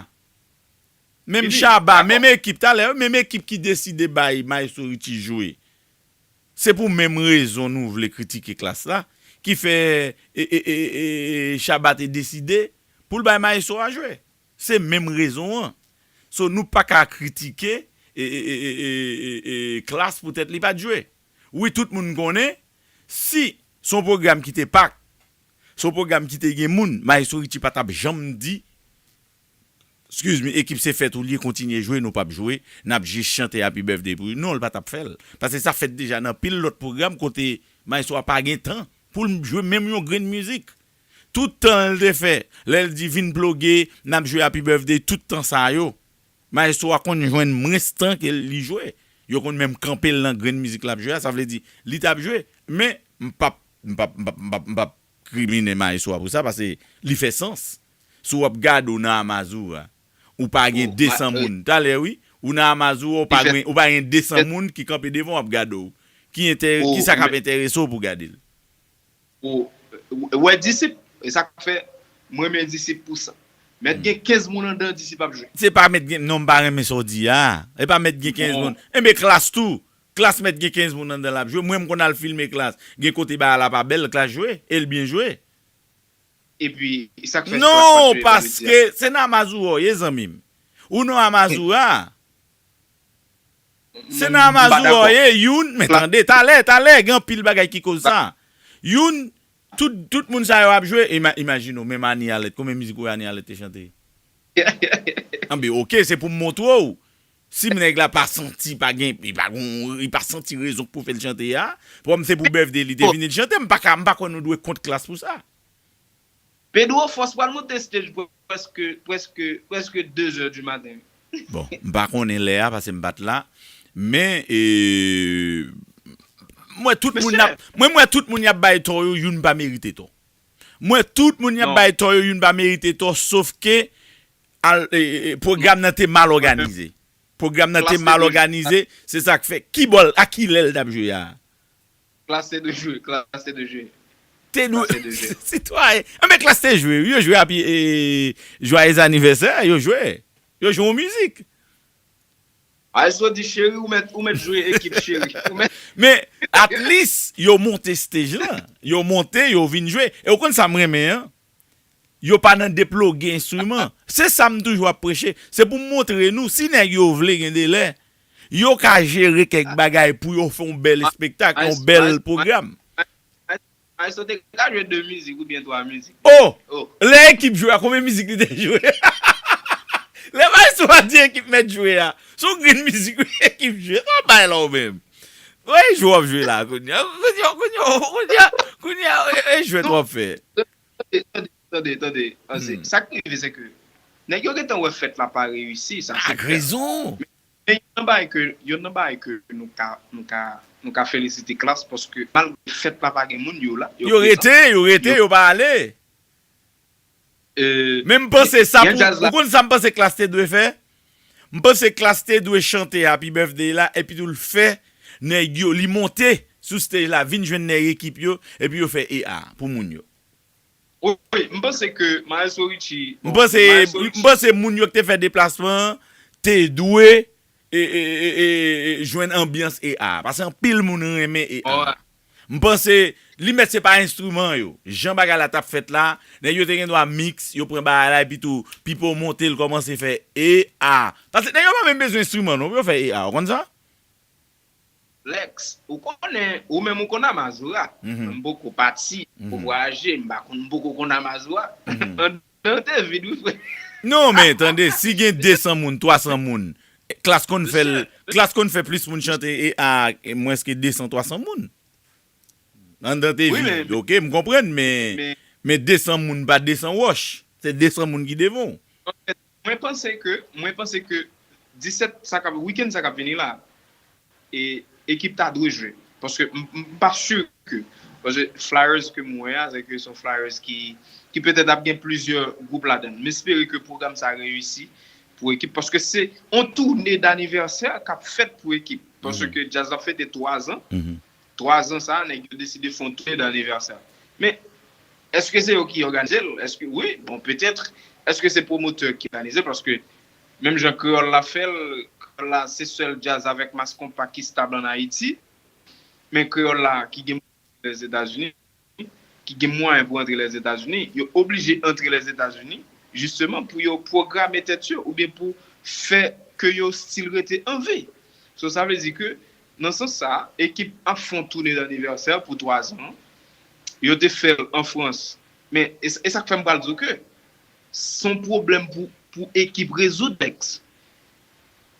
menm Shabba, menm ekip, talè, menm ekip ki deside bay Maestro Richie jwe. Se pou menm rezon nou vle kritike Klass la, ki fè, e, e, e, e, e, Shabba te deside pou l bay Maestro a jwe. Se menm rezon an. So, nou pa ka kritike, e, e, e, e, e, e, Klass poutèt li pa t jwe. Wi, tout moun konnen, si se yon pwogram ki te pak, se yon pwogram ki te gen moun, Maestro Richie pa t ap janm di, excuse me, ekip se fèt ou l ye, kontinye jwe, nou p ap jwe, n ap jis chante Happy Birthday pou li. Non, l pa t ap fè l. Paske sa fèt deja nan pil lòt pwogram kote Maestro a pa gen tan pou l jwe menm yon grenn mizik. Tout tan l te fè, lè l di vin ploge, n ap jwe Happy Birthday, tout tan sa yo, Maestro a konn jwenn mwens tan ke li jwe. Yo konn menm kanpe l nan grenn mizik l ap jwe a, sa vle di, li t ap jwe. Men, m p ap, m p ap, m p ap, m p ap, m p ap krimine Maestro a pou sa, paske li fè sans. Si w ap gade w nan Amazura, ou pa gen de san moun. Talè, wi, Ou nan Amazou, ou pa gen, ou pa gen de san moun ki kanpe devan w ap gade w. Ki enterè, ki sa k ap enterese w pou gade l? Ou wè disip, e sa k fè mwen renmen disip pou sa. Mèt gen kenz moun anndan disip ap jwe. Se pa mèt gen, non, m pa renmen sa w di a. E pa mèt gen kenz moun. Enben, Klass tou. Klass mèt gen kenz moun anndan l ap jwe. Mwen, m konn al filme Klass. Gen kote bagay la pa bèl, Klass jwe. E l byen jwe. Epi, sa k fè Klass pa jwe vandredi a? Non, paske se nan Amazou w ye, zanmi m. Ou nan Amazou a. Se nan Amazou w ye, youn, men tande, talè, talè, gen anpil bagay ki koz sa. Youn, tout, tout moun sa yo ap jwe, ima, imajine w, menm Anie Alerte, konbyen mizik ou wè Anie Alerte te chante? Anben, oke, se pou m montre w. Si nèg la pa santi, pa gen, li pa gon, li pa santi rezon pou fè l chante a, pwòblèm se pou birthday li te vini l chante, m pa ka, m pa kwè nou dwe kont Klass pou sa. Pedro Force pral monte stage prèske, prèske, prèske de zè di maten. Bon, m pa konnen lè a, paske m pa t la. Men, e, mwen tout moun y ap, mwen, mwen tout moun y ap bay tò yo, youn pa merite tò. Mwen tout moun y ap bay tò yo, youn pa merite tò, sof ke al, e, e, pwogram nan te mal òganize. Pwogram nan te mal òganize, se sa k fè. Ki bò l, a ki lè l t ap jwe a? Klass te dwe jwe, Klass te dwe jwe. Te dwe. Sitwayen. Anben, Klass te jwe, wi, yo jwe api, e, Joyeux anniversaire, yo jwe. Yo jwe yon mizik. Ay, so di cheri, ou mèt, ou mèt jwe ekip cheri. Men, at least, yo monte stage lan. Yo monte, yo vin jwe. E ou konn sa m renmen an? Yo pa nan deploge enstriman. Se sa m toujou ap preche. Se pou m montre nou, si nèg yo vle gen de lè, yo ka jere kèk bagay pou yo fè yon bèl espektak, yon bèl pwogram. Maestro te ka jwe de mizik oubyen twa mizik. Oh! Lè ekip jwe a, konbyen mizik li te jwe? Lè maestro a di ekip mèt jwe a, se yon grenn mizik ekip jwe. Sa w bay la ou menm? Wè jwe w ap jwe la, kounye a, kounye a, kounye a, kounye a, e jwèt w ap fè. Tande, tande, tande, tande. Sa k rive, se ke nèg yo gentan wè fèt la pa reyisi, sa se klè. Ak rezon! Men youn nan bagay ke, youn nan bagay ke nou ka, nou ka, nou ka felisite Klass, paske malgre fèt la pa gen moun, yo la. Yo rete, yo rete, yo pa ale. Men m panse sa pou, ou konn sa m panse Klass te dwe fè? M panse Klass te dwe chante Happy Birthday la, epi tou l fè nèg yo, li monte sou stage la, vin jwenn nèg ekip yo, epi yo fè E A pou moun yo. Wi, m panse ke Maestro Richie, bon, Maestro Richie. M panse moun yo ki te fè deplasman an te dwe e, e, e, e, e, jwenn anbyans E A. Paske anpil moun renmen E A. M panse, li mèt se pa enstriman yo. Jan bagay la t ap fèt la, nèg yo te gen dwa mix, yo pran bagay la, epi tou, Pipo monte, l kòmanse fè E A. Paske nèg yo pa menm bezwen enstriman non, pou yo fè E A. Ou konn sa? Lex, ou konnen, ou menm ou konn Amazura. M poko pati, m poko vwayaje, m pa konn, m poko konn Amazura. Anndan te vid wi frè. Non, men tande, si gen de san moun, twa san moun, Klass konn fè l, Klass konn fè plis moun chante e a mwens ke de san, twa san moun. Anndan te vid, oke, m konprann, men, men de san moun pa de san wòch. Se de san moun ki devan w. Mwen panse ke, mwen panse ke disèt sa k ap, wikenn sa k ap vini la, e, ekip ta dwe jwe. Paske m, m pa si ke, paske flyers ke m wè a, se ke se yon flyers ki, ki petèt ap gen plizyè gwoup ladan l. M espere ke pwogram sa reyisi pou ekip, paske se yon toune danivèsè k ap fèt pou ekip. Paske djaz la fete twa zan. Twa zan sa, nèg yo deside fè yon toune danivèsè. Men, èske se yo ki òganize l? Èske, wi, bon, petèt. Èske se pwomotè ki òganize l? Paske, menm jan kreyòl la fè l, kreyòl la, se sèl djaz avèk mas konpa ki stab ann Ayiti. Men kreyòl la, ki gen Lèzetazini, ki gen mwayen pou antre Lèzetazini, yo oblije antre Lèzetazini, jisteman, pou yo pwograme tèt yo, oubyen pou fè ke yo still rete an vi. So, sa vle di ke, nan sans sa, ekip ap fè yon toune danivèsè pou twa zan. Yo te fè l an Frans. Men, e, e sa k fè m pral di w ke se yon pwoblèm pou, pou ekip rezoud, Lex.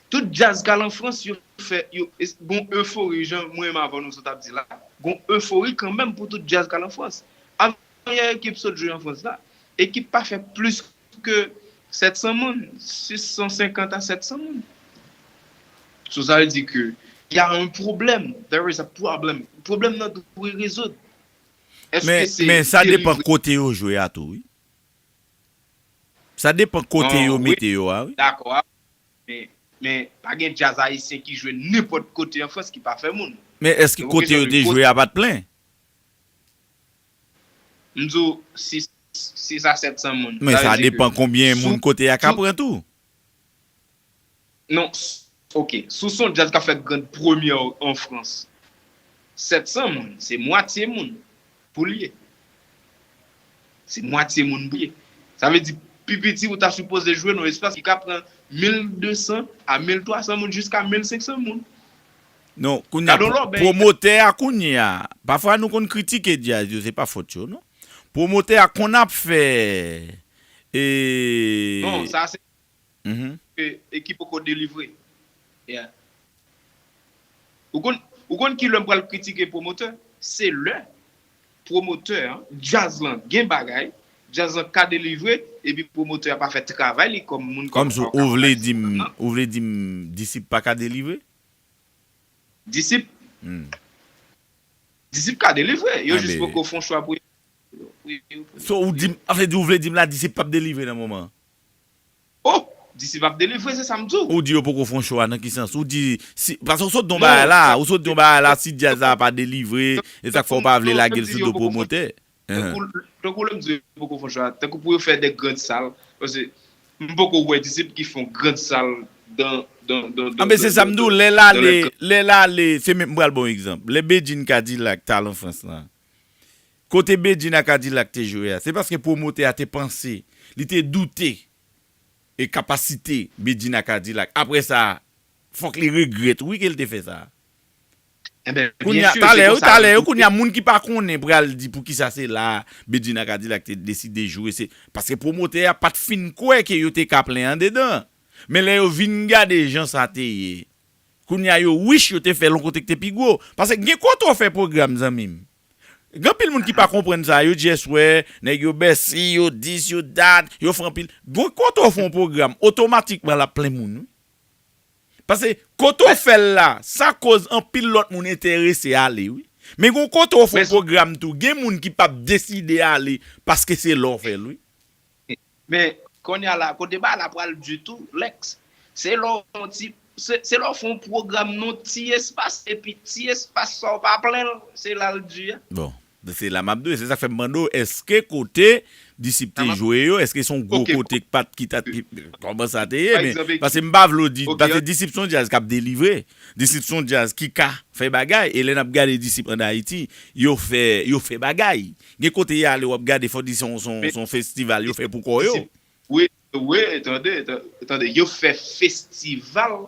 Tout djaz k al an Frans, yo fè, yo, e, gon efori, jan mwen menm avè w nou sot ap di la. Gon efori kanmenm pou tout djaz k al an Frans. Avanyè ekip sot jwe an Frans la, ekip pa fè plis ke sèt san moun, sis san senkant a sèt san moun. So, sa vle di ke y a un problème. There is a problem. Pwoblèm nan dwe rezoud. Men, men sa depan kote yo jwe a tou, wi. Sa depan kote yo mete yo a, wi. Dakò. Men, Men pa gen djaz ayisyen ki jwe nenpòt kote an Frans ki pa fè moun. Men èske kote yo te jwe a pa t plen? M di w sis sis a sèt san moun. Men sa depan konbyen moun kote a ka pran tou. Non, ok. Si w se yon djaz k ap fè grand premyè an Frans, sèt san moun, se mwatye moun pou l ye. Se mwatye moun pou l ye. Sa vle di, pi piti ou ta sipoze jwe nan yon espas ki ka pran mil de san a mil twa san moun jiska mil senk san moun. Non, kounye a, pwomotè a kounye a, pafwa nou konn kritike djaz yo, se pa fòt yo, non. Pwomotè a konn ap fè. E... Non, sa se e ki poko delivre. Yeah. Ou konn, ou konn ki lè m pral kritike pwomotè? Se lè pwomotè an, djaz lan gen bagay, djaz lan ka delivre, epi pwomotè a pa fè travay li kòm moun. Kòmsi ou vle di m, ou vle di m Disip pa ka delivre? Disip? Disip ka delivre, yo jis poko fè yon chwa pou yo. So ou di m, anfen di ou vle di m la Disip p ap delivre nan moman an? Oh! Disip ap delivre, se sa m di w. Ou di yo poko fè yon chwa nan ki sans? Ou di, si, paske ou sot di yon bagay la, ou sot di yon bagay la, si djaz la pa delivre, e sa k fè ou pa vle lage l sou do pwomotè. Tankou lè m di yo poko fè yon chwa, tankou pou yo fè de grand sal, paske m poko wè Disip ki fè yon grand sal dan, dan, dan, dan. Anben se sa m di w, lè l ale, lè l ale, se menm, m pral ba w egzanp. Lè Bedjine Kadilak t al an Frans lan, kote Bedjine a Kadilak te jwe a, se paske pwomotè a te panse, li te doute e kapasite Bedjine a Kadilak. Apre sa, fòk li regrèt wi ke l te fè sa. Kounye a, talè yo, talè yo, kounye a, moun ki pa konnen pral di poukisa se la Bedjine a Kadilak te deside jwe, se paske pwomotè a pa t fin kwè ke yo te ka plen andedan. Men lè yo vin gade jan sa te ye, kounye a yo wich yo te fè l yon kote ki te pi gwo. Paske gen kote w fè pwogram, zanmi m. Gen anpil moun ki pa konprann sa, yo just wè nèg yo bèsi, yo dis, yo dat, yo fè anpil. Gen kote w fè yon pwogram, otomatikman l ap plen moun wi. Paske kote w fè l la, sa koz anpil lòt moun enterese ale wi. Men gen kote w fè yon pwogram tou, gen moun ki p ap deside ale paske se la w fè l wi. Men kounye a la, kote bagay la pral di tou, Lex, se lè w fè yon ti, se, se lè w fè yon pwogram nan yon ti espas, epi ti espas sa w pa plen l, se la l di a. Bon, se la m ap di w, se sa k fè m mande w, èske kote Disip te jwe yo, èske se yon gwo kote k pa t, ki ta, ki, kòman sa te ye, men, paske m pa vle w di, paske Disip se yon djaz k ap delivre, Disip se yon djaz ki ka fè bagay, e lè n ap gade Disip an Ayiti, yo fè, yo fè bagay. Gen kote y ale w ap gade fò di se yon, se yon, se yon festival yo fè pou kò yo. Wi, wi, tande, tande, yo fè festival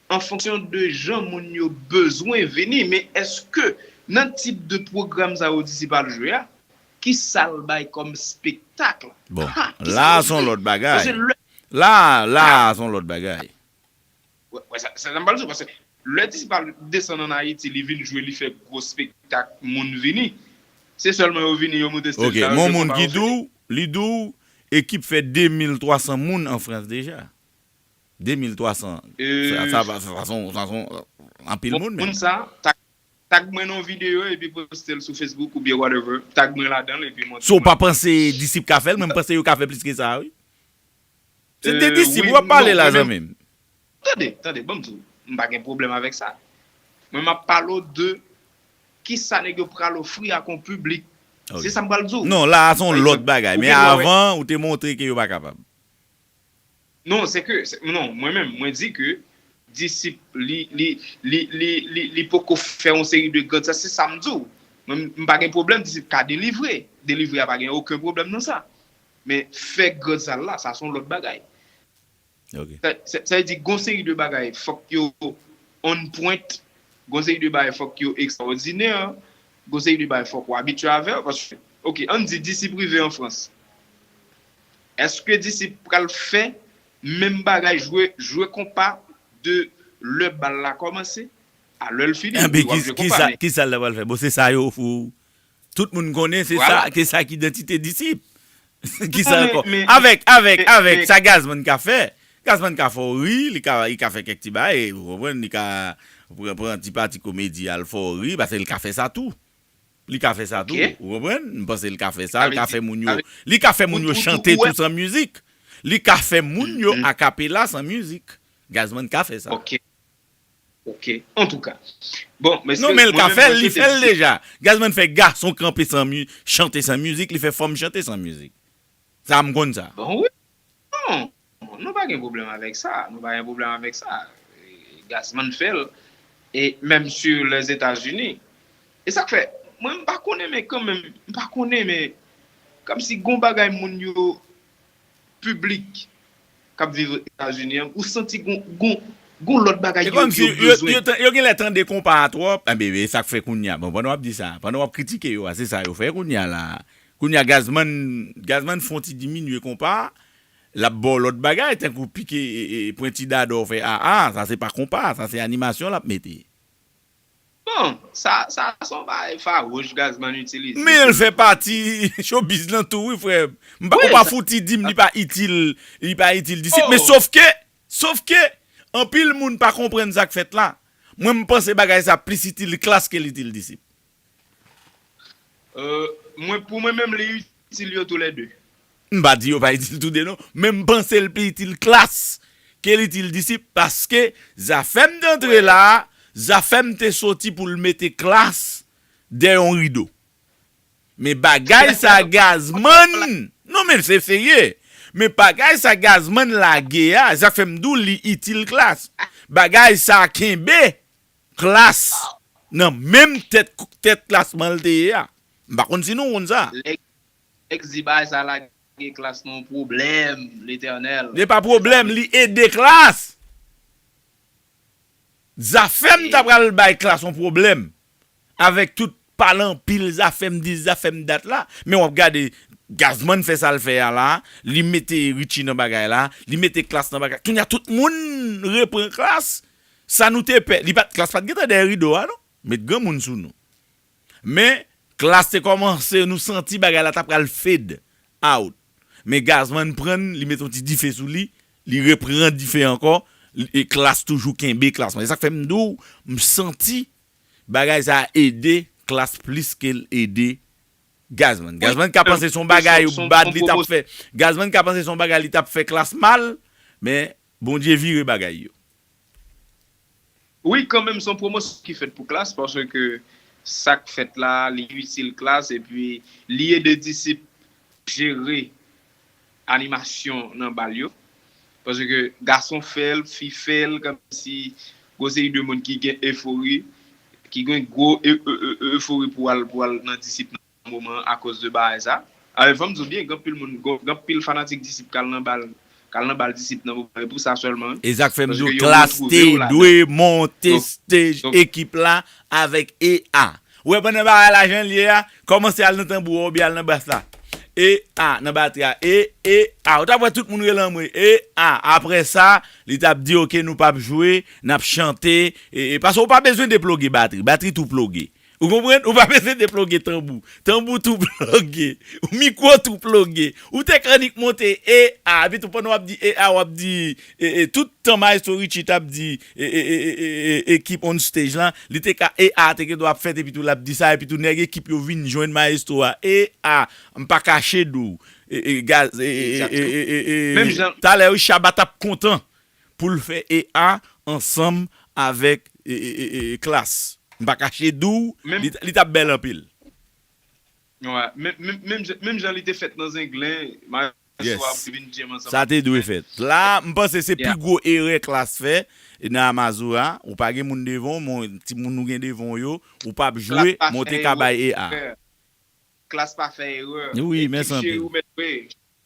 an fonksyon de jan moun yo bezwen vini, men èske nan tip de pwogram sa yo Disip al jwe a, ki sa l bay kòm spektak? Bon, la se yon lòt bagay. La, la se yon lòt bagay. Wè, wè, sa, sa, sa m pral di w, paske lè Disip al desann ann Ayiti, li vin jwe, li fè gwo spektak, moun vini. Se sèlman yo vini, yo moute stage la, yo jwe konpa, yo fini. Ok, men yon moun ki di w, li di w, ekip fè de mil twa san moun an Frans deja. De mil twa san, sa, sa, sa, sa, sa, sa, anpil moun, men. Moun sa, tag, tag mwen nan yon videyo, epi poste l sou Facebook oubyen whatever. Tag mwen ladan l, epi montre mwen. So, w pa panse Disip ka fè l? Mwen, m panse yo ka fè plis ke sa, wi. Se de Disip w ap pale la, zanmi m. Tande, tande, ban m di w, m pa gen pwoblèm avèk sa. Mwen, m ap pale w de kisa nèg yo pral ofri ak yon piblik. Se sa m pral di w. Non, la a se yon lòt bagay. Men avan, ou te montre ke yo pa kapab. Non, se ke, se, non, mwen menm, mwen di ke Disip, li, li, li, li, li, li poko fè yon seri de grand sa, se sa m di w. Mwen, m pa gen pwoblèm, Disip ka delivre. Delivre a pa gen okenn pwoblèm nan sa. Men fè grand sal la, sa se yon lòt bagay. Sa, sa, sa vle di, gon seri de bagay, fòk yo on point, gon seri de bagay, fòk yo ekstraòdinè, gon seri de bagay, fòk ou abitye avè yo, paske, ok, ann di Disip rive an Frans. Èske Disip pral fè menm bagay, jwe, jwe konpa de lè bal la kòmanse a lè l fini? Wi, w ap jwe konpa, men. Kisa l ta pral fè? Bon, se sa yo ofri w. Tout moun konnen se sa, ke sa ki idantite Disip. Kisa ankò? Avèk, avèk, avèk sa Gazman ka fè. Gazman ka fè w ri, li ka, li ka fè kèk ti bagay, ou konprann, li ka pran, pran ti pati komedi al fè w ri, paske li ka fè sa tou. Li ka fè sa tou, ou konprann? M panse li ka fè sa, li ka fè moun yo, li ka fè moun yo chante tou san mizik. Li ka fè moun yo akapela san mizik. Gazman ka fè sa. Ok. Ok. Antouka. Bon, mesye, Non, men l ka mwen menm, fè l, mwen li swete fè l di deja. Gazman fè gason kanpe san mi, chante san mizik, li fè fanm chante san mizik. Sa m konn sa. Bon, wi. Non, nou pa gen pwoblèm avèk sa. Nou pa gen pwoblèm avèk sa. E, Gazman fè l. E menm si Lèzetazini. E sa k fè, mwen, m pa konnen, men kanmenm, m pa konnen, men kòmsi gon bagay moun yo piblik k ap viv Etazini an, ou santi gon, gon, gon lòt bagay Se yo, kòmsi yo yo, bezwen. yo, te- yo gen lè tande konpa a twòp. Enben, e sa k fè kounye a. Bon, pandan w ap di sa, pandan w ap kritike yo a, se sa yo fè kounye a la. Kounye a Gazman, Gazman fè yon ti diminye konpa, l ap ba w lòt bagay, tankou pike e, e, pwenti dadò fè a a, sa se pa konpa, sa se animasyon l ap mete. Bon, sa, sa se yon bagay fawouch Gazman itilize. Men l fè pati showbiz lan tou, wi, frè. M pa, Wi, ou pa sa- fouti di m li pa itil, li pa itil disip. Oh. Men sofke, sofke, anpil moun pa konprann sa k fèt la. Mwen, m panse bagay sa plis itil klas ke l itil disip. Euh, mwen, pou mwen menm, li itil yo toulède. M pa di yo pa itil toude non, men m panse l pi itil klas ke l itil disip, paske zafèm te antre la, zafèm te soti pou l mete klas dèyè yon rido. Men bagay sa Gazman, non, men se serye. Men bagay sa Gazman lage a, sa fè m di w li itil klas. Bagay sa kenbe klas nan menm tèt, tèt klasman l te ye a. M pa konn si nou konn sa. Lè, lè di bagay sa lage klas nan yon pwoblèm, Letènèl. Se pa pwoblèm, li ede klas. Zafèm ta pral bay klas yon pwoblèm. Avèk tout pale anpil zafèm dis, zafèm dat la. Men w ap gade Gazman fè sa l fè a la, li mete Richie nan bagay la, li mete klas nan bagay. Kounye a tout moun repran klas. Sa nou te pè, li pa t, klas pa t gentan dèyè rido a non. Met granmoun sou nou. Men klas te kòmanse, nou santi bagay la ta pral fade out. Men Gazman pran l, li met yon ti dife sou li, li repran dife ankò, e klas toujou kenbe klasman. E sa k fè m di w, m santi bagay sa a ede klas plis ke l ede Gazman. Gazman ka panse se yon bagay bad li t ap fè. Gazman ka panse se yon bagay li t ap fè klas mal, men Bondye vire bagay yo. Wi, kanmenm, se yon pwomosyon ki fèt pou klas, paske sa k fèt la, li itil klas, epi li ede disip jere animasyon nan bal yo. Paske gason fè l, fi fè l, kòmsi gwo seri de moun ki gen efori, ki gen gwo e- e- e- efori pou al, pou al nan disip nan moman akoz de bagay sa. Alè, fò m di w byen, gen anpil moun, gen gen anpil fanatik disip k al nan bal, k al nan bal disip nan moman, e pou sa sèlman. E sa k fè m di w, klas te dwe monte stage ekip la avèk E A. Ou wè pandan bagay la jan l ye a, kòmanse al nan tanbou a oubyen al nan bas la. E A, nan batri a, e, e, a. Ou t ap wè tout moun rele anmwe, e, a. Apre sa, li t ap di, oke, nou p ap jwe, n ap chante. E, e, paske ou pa bezwen deploge batri. Batri tou ploge. Ou konprann? Ou pa bezwen deploge tanbou. Tanbou tou ploge. Mikwo tou ploge. Ou te k annik monte, e, a. Epi tou pandan w ap di, e, a, w ap di, e, e, tout tan Maestro Richie t ap di, e, e, e, e, e, e, ekip on stage lan, li te ka, e, a, te gen dwa ap fèt, epi tou l ap di sa, epi tou nèg ekip yo vin jwenn Maestro a, e, a, m pa kache di w, e, e, gaz, e, e, e, e, e, e, e, Menm jan- talè wi Shabba t ap kontan pou l fè E A ansanm avèk, e, e, e, e, Klass. M pa kache di w, Menm- li, li t ap bèl anpil. Wè, menm, menm, menm jan- menm jan li te fèt nan Zenglen, Maestro Yes. ap vin jam ansanm. Sa te dwe fèt. La, m panse se pi Yeah. gwo erè Klass fè nan Amazura. Ou pa gen moun devan w, men ti moun ou gen devan w yo, ou p ap jwe, Klass pa men w te fè ka erè. bay E A. Klass pa fè erè. Wi, Ekip mèsi anpil. cheri ou mèt jwe.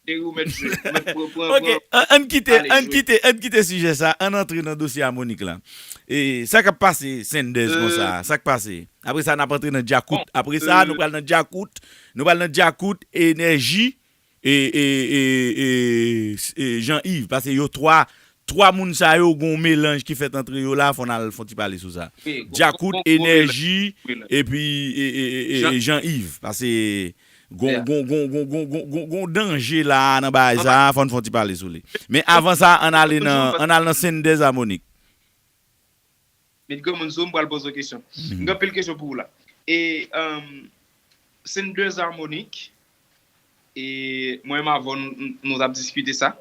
Cheri ou mèt jwe. Ou mèt pran, pran, Ok, pran. an, ann kite, Ale, ann jwe. kite, ann kite sijè sa, ann antre nan dosye a Monique la. E sa k ap pase Senders Euh. konsa, sa k pase? Apre sa, n ap antre nan Djakout. Bon, Apre sa, euh. nou pral nan Djakout. Nou pral nan Djakout, Enèji, e, e, e, e, e Jean Yves. Paske yo twa, twa moun sa yo, gon melanj ki fèt antre yo la, fò n al fè yon ti pale sou sa. Wi, gon- Djakout, gon- gon- Enèji, gon- epi e, e, e, e, Jean- e Jean Yves. Paske gon, Yeah. gon, gon, gon, gon, gon, gon, gon danje la nan bagay sa, fò n fè yon ti pale sou li. Men avan sa, ann ale nan, ann al nan Senders a Monique. Met granmoun sou m, pral poze w kesyon. Mhm. M gen anpil kesyon pou ou la. E, um, Senders a Monique, e mwen menm avè w, n- n- nou t ap diskite sa.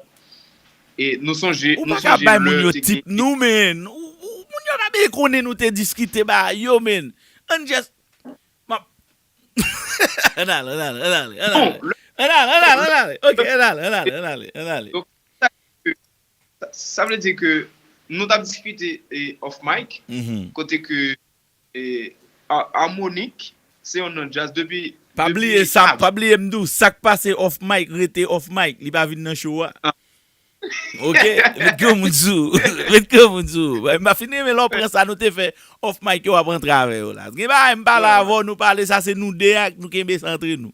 E nou sonje, Ou nou pa ka sonje bay moun lè yo te tip gen nou, men. Ou- ou- Moun yo pa bezwen konnen nou te diskite bagay yo, men. Ann just. M ap- Ann ale, ann ale, ann ale, ann ale. Bon, lè- Ann ale, ann ale, ann ale. Ok, ann ale, ann ale, ann ale, ann ale. Donk, sa, sa vle di ke nou t ap diskite e, off mic, Mhm. kote ke e, a- Harmonik se yon non jazz depi Pa depi bliye sa, av- pa bliye m di w, sa k pase off mic, rete off mic, li pa vin nan show a. Ah. Ok, met granmoun sou ou, met granmoun sou ou. M pa fin renmen lè w pran sa nou te fè off mic yo, w ap rantre avè yo la. Gen bagay m pale Ouais, avè w, nou pale, sa se nou de a, nou kenbe sa antre nou.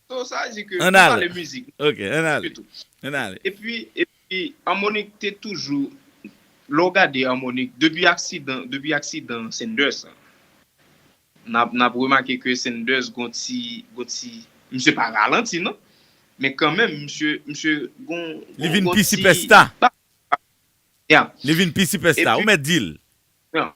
So, sa vle di ke Ann nou ale. Pale mizik Ok, ann ale. Tou. Ann ale. Epi, epi Harmonik te toujou, lè w gade Harmonik, depi aksidan, depi aksidan Senders, n ap, n ap remake ke Senders gon ti, gon ti, misye pa ralanti, non. Men kanmenm, misye, misye gon, Li gon, vin gon pi ti sipèsta. Yeah. Li vin pi sipèsta. Epi- Ou mèt di l. Non.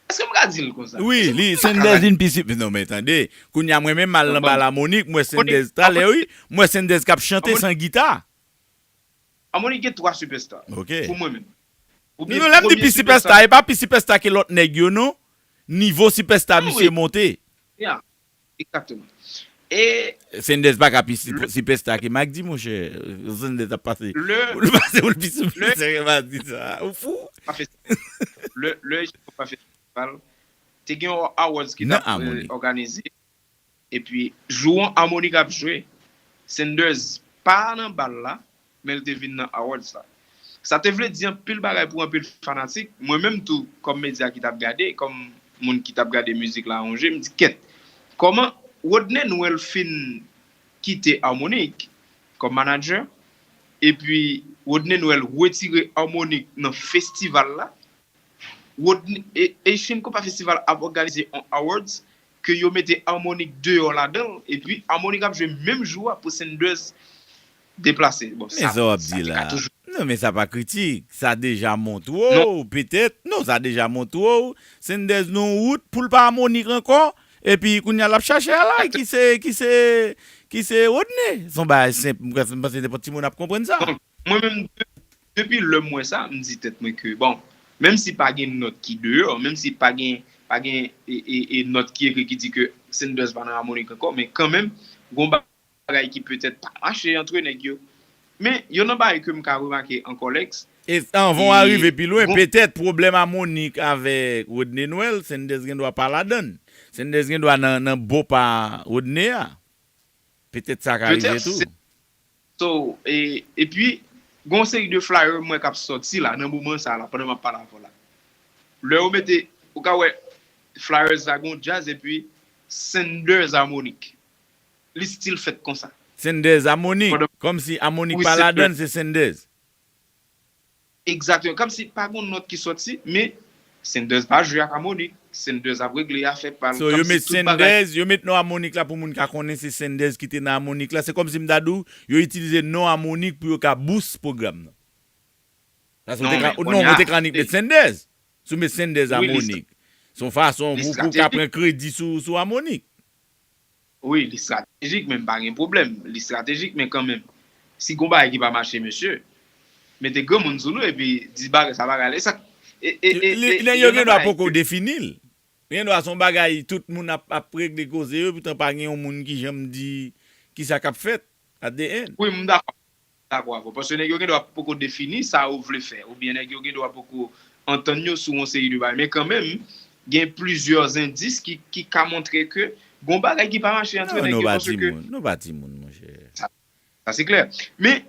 Èske m ka di l konsa? Wi, Èske li, m ka Senders di- vin pi sipèsta. Non, men tande. Kounye a, mwen menm, m al nan bal Harmonik, m wè Senders talè, wi. M wè Senders k ap chante san gita. Harmonik gen twa sipèsta. Ok. Pou mwen menm. Non, lè m di pi sipèsta, e pa pi sipèsta ke lòt nèg yo, non. Nivo sipèsta misye monte. Yeah, exactement. E Senders pa ka pi sip- sipèsta ke Mac D, monchè. Senders ap pase. Lè Ou pase ou l pi sipèsta ke Mac D sa. Ou fou? Pa festival. Lè, lè pa festival. Te gen yon awards ki t ap òganize. Epi, jou an Harmonik ap jwe, Senders pa nan bal la, men l te vin nan awards la. Sa te vle di anpil bagay pou anpil fanatik. Mwen menm tou, kòm medya ki t ap gade, kòm moun ki t ap gade mizik la yon je, m di, kèt, kòman Rodney Nwel fin kite Harmonik kòm manager, epi Rodney Nwel retire Harmonik nan festival la, Rodney, e, Haitian Compas Festival ap òganize yon awards ke yo mete Harmonik deyò ladan l, epi Harmonik ap jwe menm jou a pou Senders deplase. Bon, Men sa w ap di la. Non, men sa pa kritik. Sa deja montre w, petèt. Non, sa deja montre w. Senders nan wout pou l pa Harmonik ankò. Epi kounye a l ap chache alay ki se, ki se, ki se Rodney. Se yon bagay senp. M kwè, m panse nenpòt timoun ap konprann sa. Mwen menm, de- depi lè m wè sa, m di tèt mwen ke, bon, menm si pa gen nòt ki deyò, menm si pa gen, pa gen e, e, e nòt ki ekri ki di ke Senders pa nan Harmonik ankò, men kanmenm, gon bagay ki petèt pa mache antre nèg yo. Men, youn nan bagay ke m ka remake ankò, Lex, E anvan w arive pi lwen, petèt pwoblèm Harmonik avèk Rodney Nwel, Senders gen dwa pa ladan l. Senders gen dwa nan, nan bon pa Rodney a. Petèt sa ka rive tou. So, e, epi, gon seri de flyer mwen k ap sòti la, nan moman sa la, pandan m ap pale avè w la. Lè yo mete, ou ka wè, flyers la gon jazz, epi Senders Harmonik. Li still fèt konsa. Senders Harmonik. Kòmsi Harmonik pa ladan l, se Senders. Egzakteman. Kòmsi pa gon nòt ki sòti, men Senders pa jwe ak Harmonik. Senders ap regle afè pa l. So, yo met Senders, yo met non Harmonik la pou moun ka konnen se Senders ki te nan Harmonik la. Se kòmsi m ta di w, yo itilize non Harmonik pou yo ka boost pwogram nan. Paske ou te ka, non, ou te ka annik met Senders. Si w met Senders Harmonik. Se yon fason pou, pou w ka pran kredi sou, sou Harmonik. Wi, li estratejik, men m pa gen pwoblèm. Li estratejik, men kanmenm. Si gon bagay ki pa mache, mesye, mete granmoun sou nou epi di bagay sa bagay la. E sa, e, e, e, e, nèg yo gen dwa poko defini l. Gen dwa se yon bagay tout moun ap, ap regle koze yo, poutan pa gen yon moun ki janm di kisa k ap fèt at the end. Wi, m dakò. Dakò avè w. Paske nèg yo gen dwa poko defini sa yo vle fè, oubyen nèg yo gen dwa poko antann yo sou yon seri de bagay. Men kanmenm, gen plizyè endis ki, ki ka montre ke gon bagay ki pa mache antre nèg yo, paske... Nou pa timoun, monchè. Sa se klè. Men,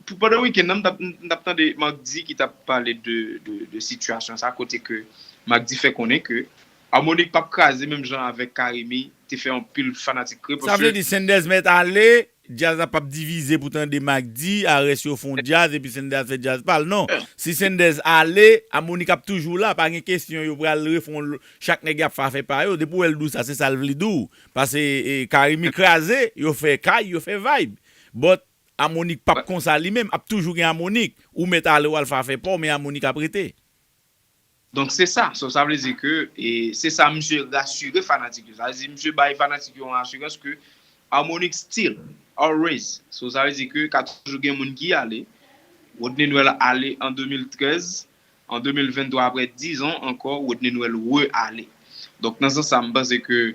pou pandan wikenn nan, m t ap, m t ap tande Marc D ki t ap pale de, de, de sitiyasyon sa, kote ke Marc D fè konnen ke Harmonik p ap kraze menm jan avèk Carimi te fè anpil fanatik kriye. Sa vle di Senders mèt ale, djaz la p ap divize pou tande Marc D, Arès yo fè yon djaz, epi Senders fè djaz pa l. Non. Si Senders ale, Harmonik ap toujou la, pa gen kesyon yo pral refè yon, chak nèg ap fè afè pa yo. Depi w wè l di w sa, se sa l vle di w. Paske Carimi kraze, yo fè kay, yo fè vibe. But Harmonik p ap konsa li menm, ap toujou gen Harmonik. Ou mèt ale w al fè afè pa w, men Harmonik ap rete. Donk se sa. So, sa vle di ke, e se sa misye rasire fanatik yo. Sa vle di misye bay fanatik yo yon asirans ke Harmonik still, always. So, sa vle di ke ka toujou gen moun ki ale, Rodney Nwèl ale an de mil trèz, an de mil venntwa, apre diz an ankò, Rodney Nwèl re-ale. Donk, nan sans sa, m panse ke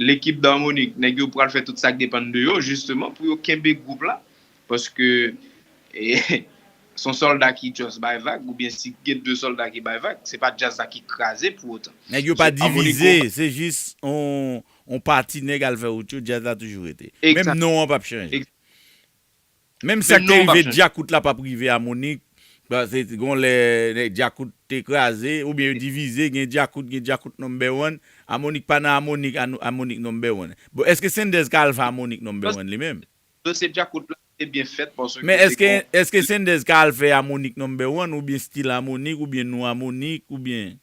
lekip Darmonik, nèg yo pral fè tout sa k depann de yo, jisteman, pou yo kenbe gwoup la. Paske, e, se yon sòlda ki just bay vag, oubyen si gen de sòlda ki bay vag, se pa djaz la ki kraze pou otan. Nèg yo pa divize, se jis on, on pati nèg al fè wout yo, djaz la toujou rete. Menm non an p ap chanje. Menm sa k te rive Djakout la p ap rive Amonik. Paske gon lè Djakout te kraze, oubyen yo divize, gen Djakout, gen Djakout number one, Amonik pa nan Amonik, Amonik number one. Bon, èske Sendèz ka al fè Amonik number one li menm? Dosye Djakout la te byen fèt paske... Men èske, èske Sendèz ka al fè Amonik number one, oubyen stil Amonik, oubyen nou Amonik, oubyen...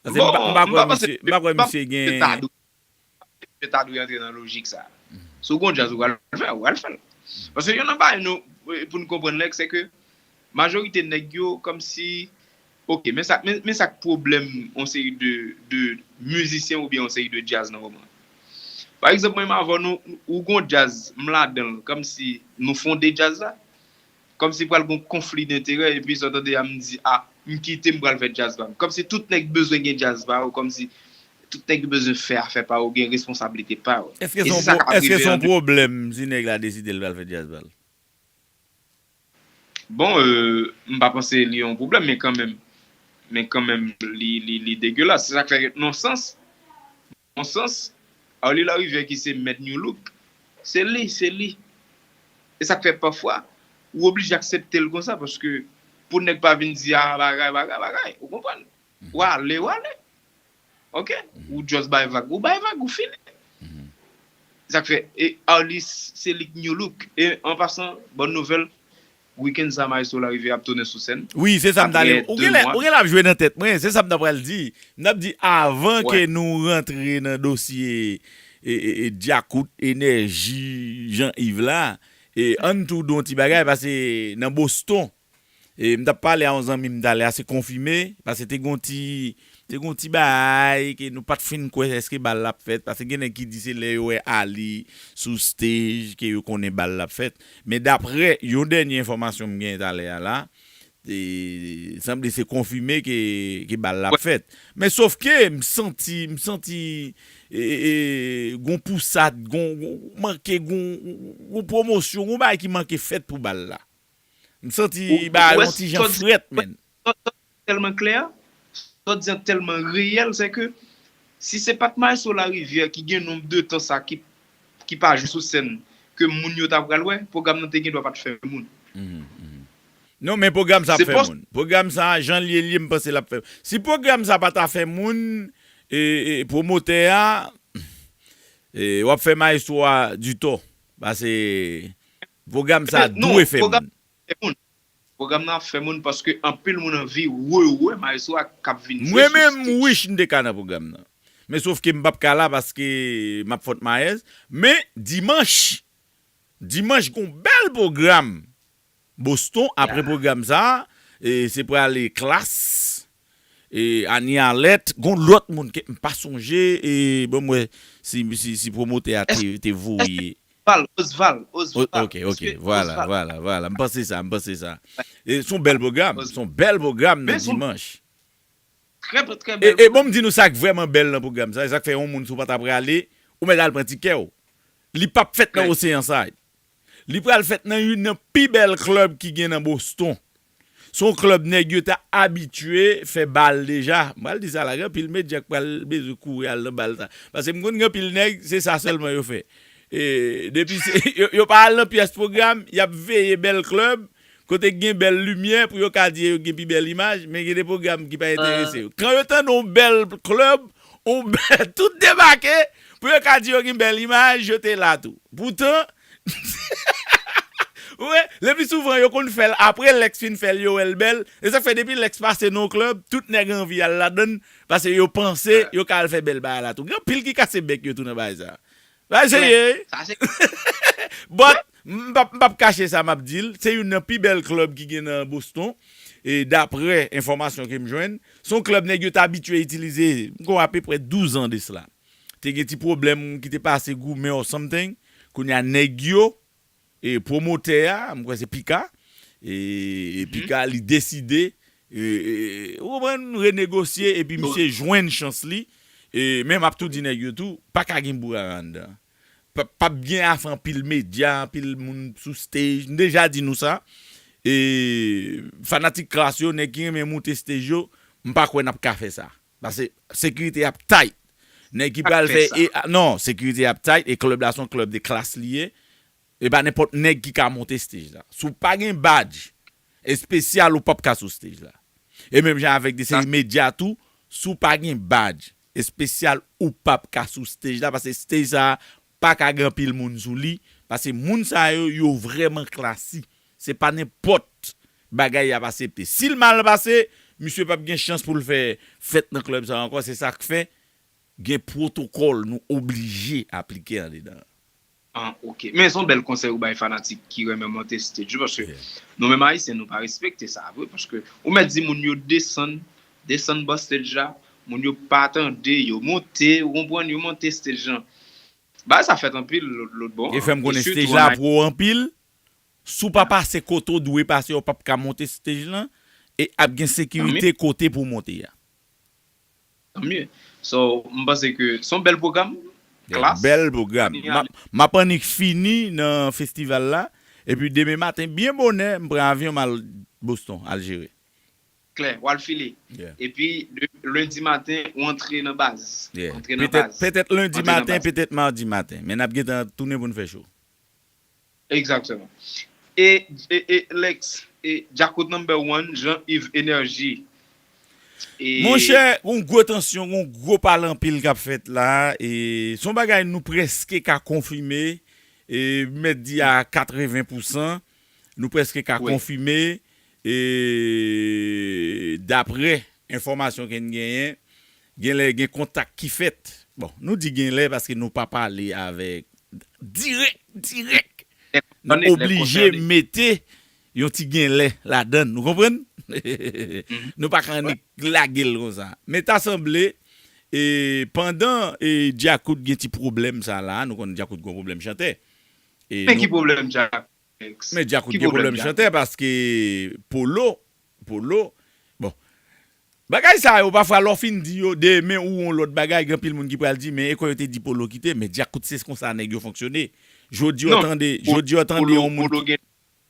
Paske m pa kwè misye, m pa kwè misye gen... Misye ta dwe antre nan lojik sa. Si w gon djaz ou pral fè, ou pral fè l. Paske youn nan bagay nou, pou n konprann nèg, se ke majorite nèg yo, kòmsi, oke, men sa, men, men sa k pwoblèm yon seri de, de mizisyen oubyen yon seri de djaz nan moman. Pa egzanp, mwen menm avè w, nou, ou gon djaz, m ladan l, kòmsi nou fonde djaz la, kòmsi pral gon konfli denterè, epi sa w tande a, m di, a, m kite, m pral fè djaz pa m. Kòmsi tout nèg bezwen gen djaz pa yo, kòmsi tout nèg bezwen fè afè pa yo, gen responsablite pa yo. Èske se yon pwoblèm si nèg la deside l pral fè djaz pa l? Bon, euh, m pa panse li yon pwoblèm, men kanmenm, men kanmenm, li, li, li degelas. Se sa k fè, nan sans, nan sans, Arly Larivière ki se mèt New Look, se li, se li. E sa k fè pafwa, ou oblije aksepte l konsa, paske pou nèg pa vin di, a, bagay, bagay, bagay, ou konprann? Ou ale, ou ale. Oke? Ou just bay vag, ou bay vag, ou fini. Sa k fè, e Arly, se li k New Look. E an pasan, bòn nouvèl, wikenn sa, Maestro Larivière ap tounen sou sèn. Wi, se sa m t ale. Ou genlè, ou genlè ap jwe nan tèt mwen, se sa m t ap pral di. M t ap di, avan ke nou rantre nan dosye e, e, e, Djakout, Enèji, Jean Yves la, e, ann tou di yon ti bagay, paske nan Boston, e, m t ap pale a yon zanmi m talè a, se konfime, paske te gon ti, te gon ti bagay ke nou pa t fin kwè èske bal la ap fèt, paske gen nèg ki di se lè yo wè Arly sou stage ke yo konnen bal la ap fèt. Men daprè yon dènye enfòmasyon m gen talè a la, e, sanble se konfime ke, ke bal la ap fèt. Men sofke m santi, m santi, e, e, e, gon pousad, gon, gon, manke, gon, gon pwomosyon, gon bagay ki manke fèt pou bal la. M santi bagay yon ti jan frèt, menn. Sa w di tèlman klè, sa w di an tèlman reyèl, se ke si se pa t Maestro Larivière ki gen nonb de tan sa ki, ki pa jwe sou sèn ke moun yo ta pral wè, pwogram nan te gen dwa pa t fè moun. Non, men pwogram sa ap fè moun. Pwogram sa, jan l ye, l ye, m panse l ap fè. Si pwogram sa pa ta fè moun, e, e, pwomotè a, e, w ap fè Maestro a ditò. Paske pwogram sa dwe fè moun. Pwogram nan ap fè moun paske anpil moun anvi rewè Maestro a k ap vin jwe sou stage. Mwen menm, m wish m te ka nan pwogram nan. Men sofke m p ap ka la paske m ap Fòtmayèz. Men dimanch, dimanch gon bèl pwogram Boston. Apre pwogram sa, e, se prale Klass, e, Anie Arlette, gon lòt moun ke m pa sonje, e, bon, m wè si, si, si pwomotè a te, te voye. Val, Osval, Osval. Ok, ok, vwala, vwala, vwala. M panse sa, m panse sa. E se yon bèl pwogram, se yon bèl pwogram nan dimanch. Trè, trè bèl. E, e bon, m di nou sa k vrèman bèl nan pwogram sa, e sa k fè yon moun si w pa ta prale, ou mèt al pran tikè w. Li p ap fèt nan Oceanside. Li pral fèt nan youn nan pi bèl klèb ki gen nan Boston. Se yon klèb nèg yo ta abitye fè bal deja. M pral di sa la, gen anpil medya k pral bezwen kouri al nan bal sa. Paske m konn gen anpil nèg, se sa sèlman yo fè. E, depi se, yo, yo pa al nan pyès pwogram, y ap veye bèl klèb, kote k gen bèl limyè, pou yo ka di yo gen pi bèl imaj, men gen de pwogram ki pa enterese yo. Kan yo tande yon bèl klèb, yon bèl, tout debake, pou yo ka di yo gen bèl imaj, yo te la tou. Poutan, Ou wè, le pli souvan, yo konn fè l apre Lèks fin fè l, yo wè l bèl. E sa k fè depi Lèks pase nan yon klèb, tout nèg anvi al ladan l, paske yo panse yo ka al fè bèl bagay la tou. Gen anpil ki kase bèk yo tou nan bagay sa. Bagay serye wi. But, m p ap, m p ap kache sa m ap di l. Se youn nan pi bèl klèb ki gen nan Boston. E daprè enfòmasyon ke m jwenn, se yon klèb nèg yo t abitye itilize, m kwè apeprè douz an de sela. Te gen ti pwoblèm ki te pase goumen or something. Kounye a nèg yo e pwomotè a, m kwè se Pika, E, e pika, li deside, e, e, ou konprann, renegosye, epi misye jwenn chans li. E, men m ap tou di nèg yo tou, pa ka gen bourara anndan. P ap, p ap gen afè anpil medya, anpil moun sou stage. M deja di nou sa. E, fanatik Klass yo, nèg ki renmen moute stage yo, m pa kwè n ap ka fè sa. Paske sekirite ap tight. Nèg ki pral fè, e, a, non, sekirite ap tight e klèb la se yon klèb de klas li ye. E pa nenpòt nèg ki ka monte stage la. Si w pa gen badge espesyal, ou p ap ka sou stage la. E menm jan avèk de seri medya tou, si w pa gen badge espesyal, ou p ap ka sou stage la, paske stage sa a pa ka gen anpil moun sou li, paske moun sa yo, yo vrèman klasi. Se pa nenpòt bagay y ap asepte. Si l mal pase, misye p ap gen chans pou l fè fèt nan klèb sa ankò. Se sa k fè gen pwotokòl nou oblije aplike andedan. Ah, ok. Men se yon bèl konsèy ou bay fanatik ki renmen monte stage yo, paske nou menm Ayisyen, nou pa respekte sa vre, paske ou mèt di moun yo desann, desann bò stage la, moun yo pa tande, yo monte, ou konprann, yo monte stage lan. Bagay sa fèt anpil lòt, lòt bò. E fè m konnen stage la pwo anpil, si w pa pase kote w dwe pase, w p ap ka monte stage lan, e ap gen sekirite kote pou w monte a. Tant mieux. So, m panse ke se yon bèl pwogram. Klas. Bèl pwogram. M ap annik fini nan festival la. Epi demen maten, byen bonè, m pran avyon, m al Boston, al jere. Klè, w al file. Epi, lendi maten, ou antre nan baz. Antre nan baz. Petèt lendi maten, petèt madi maten. Men n ap gentan tounen pou n fè cho. Exactement. E, e, e Lex, e Djakout number one, Jean Yves Energy. E... Monchè, gon gwo tansyon, gon gwo pale anpil k ap fèt la. E se yon bagay nou prèske ka konfime. E mèt di a katreven pousan. Nou prèske ka konfime. E daprè enfòmasyon ke n genyen, genlè gen kontak ki fèt. Bon, nou di genlè paske nou pa pale avèk dirèk, dirèk. Nou oblije mete yon ti genlè ladann, ou konprann? Nou pa ka annik lage l konsa. Men ta sanble, e, pandan, e, Djakout gen ti pwoblèm sa la, nou konn Djakout gen pwoblèm chantè. Men ki pwoblèm Djakout? Men Djakout gen pwoblèm chantè paske Polo, Polo, bon, bagay sa yo, pafwa, lè w fin di yo, demen ou yon lòt bagay, gen anpil moun ki pral di, men e kwè yo te di Polo kite, men Djakout se konsa nèg yo fonksyone. Jodi w tande, jodi w tande yon moun ki...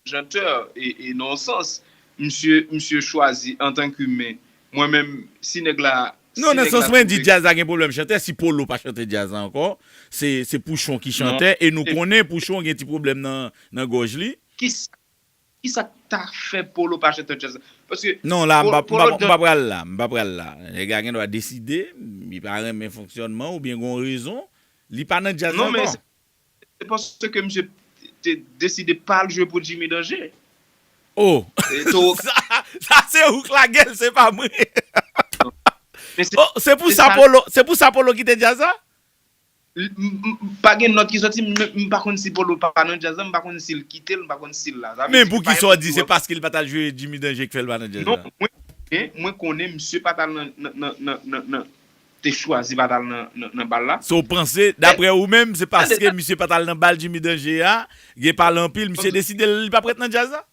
Chantè, e, e nan yon sans, misye, misye chwazi antanke imen. Mwen menm, si nèg la... Non, nan sans mwen di djaz la gen pwoblèm chantè, si Polo pa chante djaz la ankò, se, se Pouchon ki chantè, e nou konnen Pouchon gen ti pwoblèm nan, nan gòj li. Kisa Kisa k ta fè Polo pa chante djaz la? Paske... Non, la, m pa pral la. M pa pral la. Nèg la gen dwa deside, li pa renmen fonksyònman oubyen gen yon rezon, li pa nan djaz la ankò. Se paske misye te deside pa al jwe pou Jimmy Danje. Oh! Sa se ou k lage l, se pa mwen. Oh, se pou sa Polo, se pou sa Polo kite djaz la? Pa gen nòt ki sòti, m pa konn si Polo pa nan djaz la, m pa konn si l kite l, m pa konn si l la. Men poukisa w di se paske l pa t al jwe Jimmy Danje k fè l pa nan djaz la? Non, mwen, mwen konnen misye pa t al nan, nan, nan, nan, nan, te chwazi pa t al nan, nan, nan bal la. So w panse, daprè ou menm, se paske misye pa t al nan bal Jimmy Danje a, gen pale anpil, misye deside li p ap ret nan djaz la?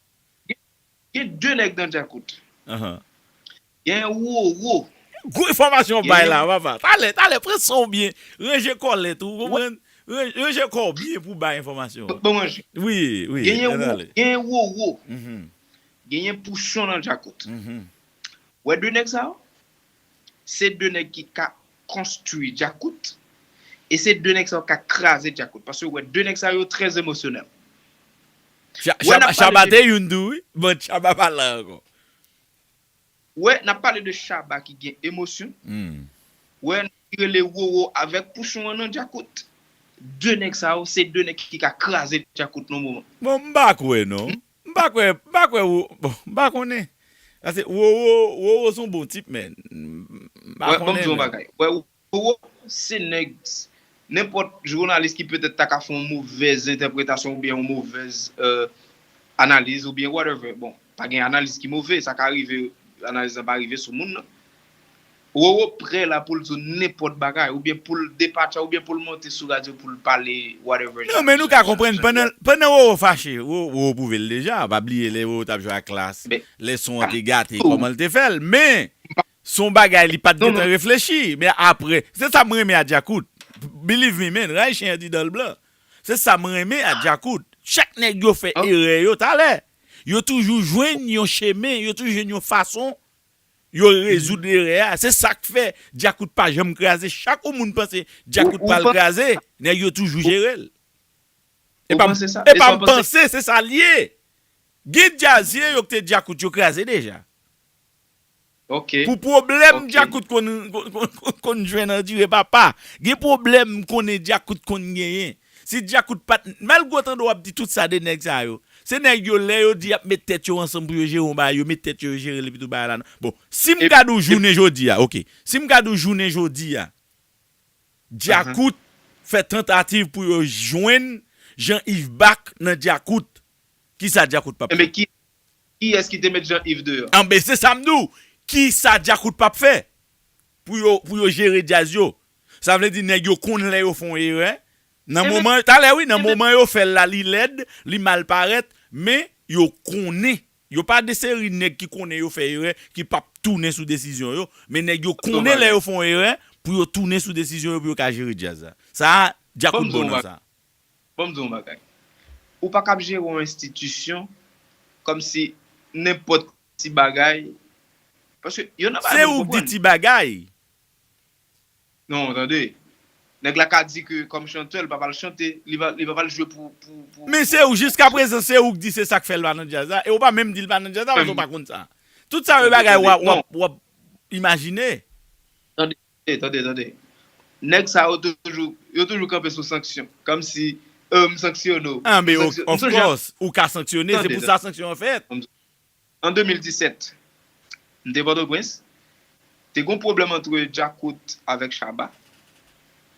Gen de nèg nan Djakout. Gen Roro. Gwo enfòmasyon w bay la, papa. Talè, talè, pran san w byen. Ranje kòlèt ou, ou konprann? Ranje kò w byen pou w bay enfòmasyon an. Bon, ranje. Wi, wi. Genyen Roro. Genyen Pouchon nan Djakout. Wè de nèg sa yo? Se de nèg ki ka konstwi Djakout. E se de nèg sa yo ka kraze Djakout. Paske wè de nèg sa yo trè emosyonèl. Shabba te youn tou, wi. Bon, Shabba pa la ankò. Wè, n ap pale de Shabba ki gen emosyon. Wè, nèg ki rele Roro avèk Pouchon an nan Djakout. De nèg sa yo, se de nèg ki ka kraze Djakout nan moman. Bon, m pa kwè non. M pa kwè, m pa kwè Roro, bon, m pa konnen. Paske Roro, Roro se yon bon tip, men. M pa konnen. Wè, ban m di w yon bagay. Wè, Roro, se nèg, nenpòt jounalis ki petèt ta ka fè yon movèz entèpretasyon oubyen yon movèz, euh, analiz oubyen whatever. Bon, pa gen analiz ki move, sa ka rive, analiz lan pa rive sou moun nan. Roro prè la pou l di w nenpòt bagay, oubyen pou l depatcha, oubyen pou l monte sou radyo pou l pale whatever. Non, men nou ka konprann, pandan, pandan Roro fache, Roro, Roro pwouve l deja, pa bliye lè Roro t ap jwe ak Klass, lè son an te gate, kòman l te fè l, men se yon bagay li pa t gentan reflechi, men apre, se sa m renmen a Djakout. Believe me, man, Ray Chen an di dan l blan. Se sa m renmen a Djakout. Chak nèg yo fè erè yo talè. Yo toujou jwenn yon chemen, yo toujou jwenn yon fason yo rezoud erè a. Se sa k fè Djakout pa janm kraze. Chak yon moun panse Djakout pral kraze, nèg yo toujou jere l. E pa m panse, se sa l ye. Gen djazye yo ki te Djakout yo kraze deja. Pou pwoblèm Djakout konn, konn, konn, konn jwenn andire papa. Gen pwoblèm m konnen Djakout konn genyen. Si Djakout pa t, malgre w tande w ap di tout sa de nèg sa yo, se nèg yo lè yo di y ap met tèt yo ansanm pou yo jere yon bagay, yo met tèt yo, yo jere l epi tout bagay la. Bon, si m ka di w jounen jodi a, oke, si m ka di w jounen jodi a, Djakout fè tantativ pou yo jwenn Jean Yves Back nan Djakout. Kisa Djakout p ap fè? Enben, ki, kiyès ki te met Jean Yves deyò? Enben, se sa m di w. Kisa Djakout p ap fè pou yo, pou yo jere djaz yo? Sa vle di nèg yo konn lè yo fè yon erè. Nan moman, talè wi, nan moman yo fè l la, li lèd, li mal parèt, men yo konnen. Yo pa de seri nèg ki konnen yo fè erè, ki p ap tounen sou desizyon yo, men nèg yo konnen lè yo fè yon erè pou yo tounen sou desizyon yo pou yo ka jere djaz la. Sa a, Djakout bon nan sa. Ban m di w yon bagay. Ou pa kab jere yon enstitisyon kòmsi nenpòt ti bagay. Paske yo nan bagay. Se ou k di ti bagay. Non, tande. Nèg la ka di ke kòm chantè, li pa pral chante, li pa, li pa pral jwe pou, pou, pou. Men se ou, jiskaprezan, se ou k di se sa k fè l pa nan djaz la, e ou pa menm di l pa nan djaz la, paske ou pa konn sa. Tout sa yo bagay w ap, w ap, w ap imajine. Tande, tande, tande. Nèg sa yo toujou, yo toujou kanpe sou sanksyon. Kòmsi, euh, m sanksyone w. Ah, men of course, ou ka sanksyone, se pou sa sanksyon an fèt. An de mil disèt, m te Pòtoprens, te gon pwoblèm ant Djakout avèk Shabba.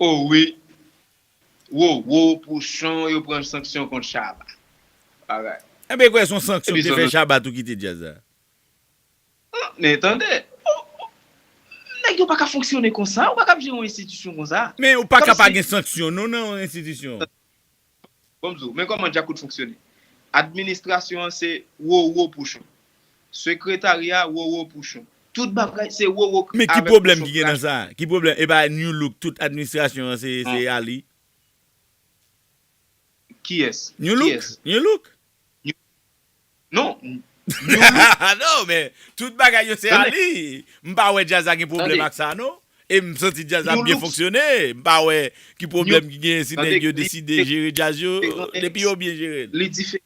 O wi, Roro, Pouchon, yo pran sanksyon kont Shabba. Alright. Enben, kwè se yon sanksyon ki te fè Shabba tou kite djaz la. Men tande, nèg yo pa ka fonksyone konsa, ou pa ka ap jere yon enstitisyon konsa. Men ou pa ka pa gen sanksyon, non, nan yon enstitisyon. Bon, m di w, men kòman Djakout fonksyone. Administrasyon an se Roro Pouchon. Sekretarya Roro Pouchon. Tout bagay se Roro. Men ki pwoblèm ki gen nan sa? Ki pwoblèm? E pa New Look, tout administrasyon an se, se a li. Kiyès? New Look? New Look? Non. Non, men tout bagay yo se a li. M pa wè djaz la gen pwoblèm ak sa, non. E m santi djaz la ap byen fonksyone. M pa wè ki pwoblèm ki genyen si nèg yo deside jere djaz yo, depi yo byen jere l. Li dife-,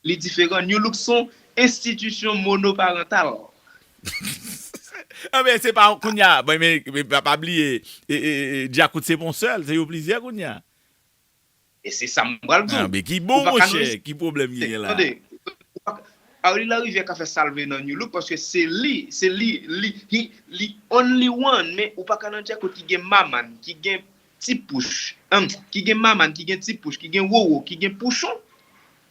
li diferan. New Look se yon enstitisyon monoparantal. Anben, se pa kounye a. Bon, men, men pa, pa bliye, e, e, e, Djakout se pa yon sèl, se yo plizyè kounye a. E se sa m pral di w. Ah, men ki bon, monchè, ki pwoblèm ki gen la? Tande, ou pa ka, Arly Larivière ka fè sa l vle nan New Look, paske se li, se li, li, he, li only one, men ou pa ka nan Djakout ki gen Maman, ki gen Ti Pouch, hum, ki gen Maman, ki gen Ti Pouch, ki gen Roro, ki gen Pouchon,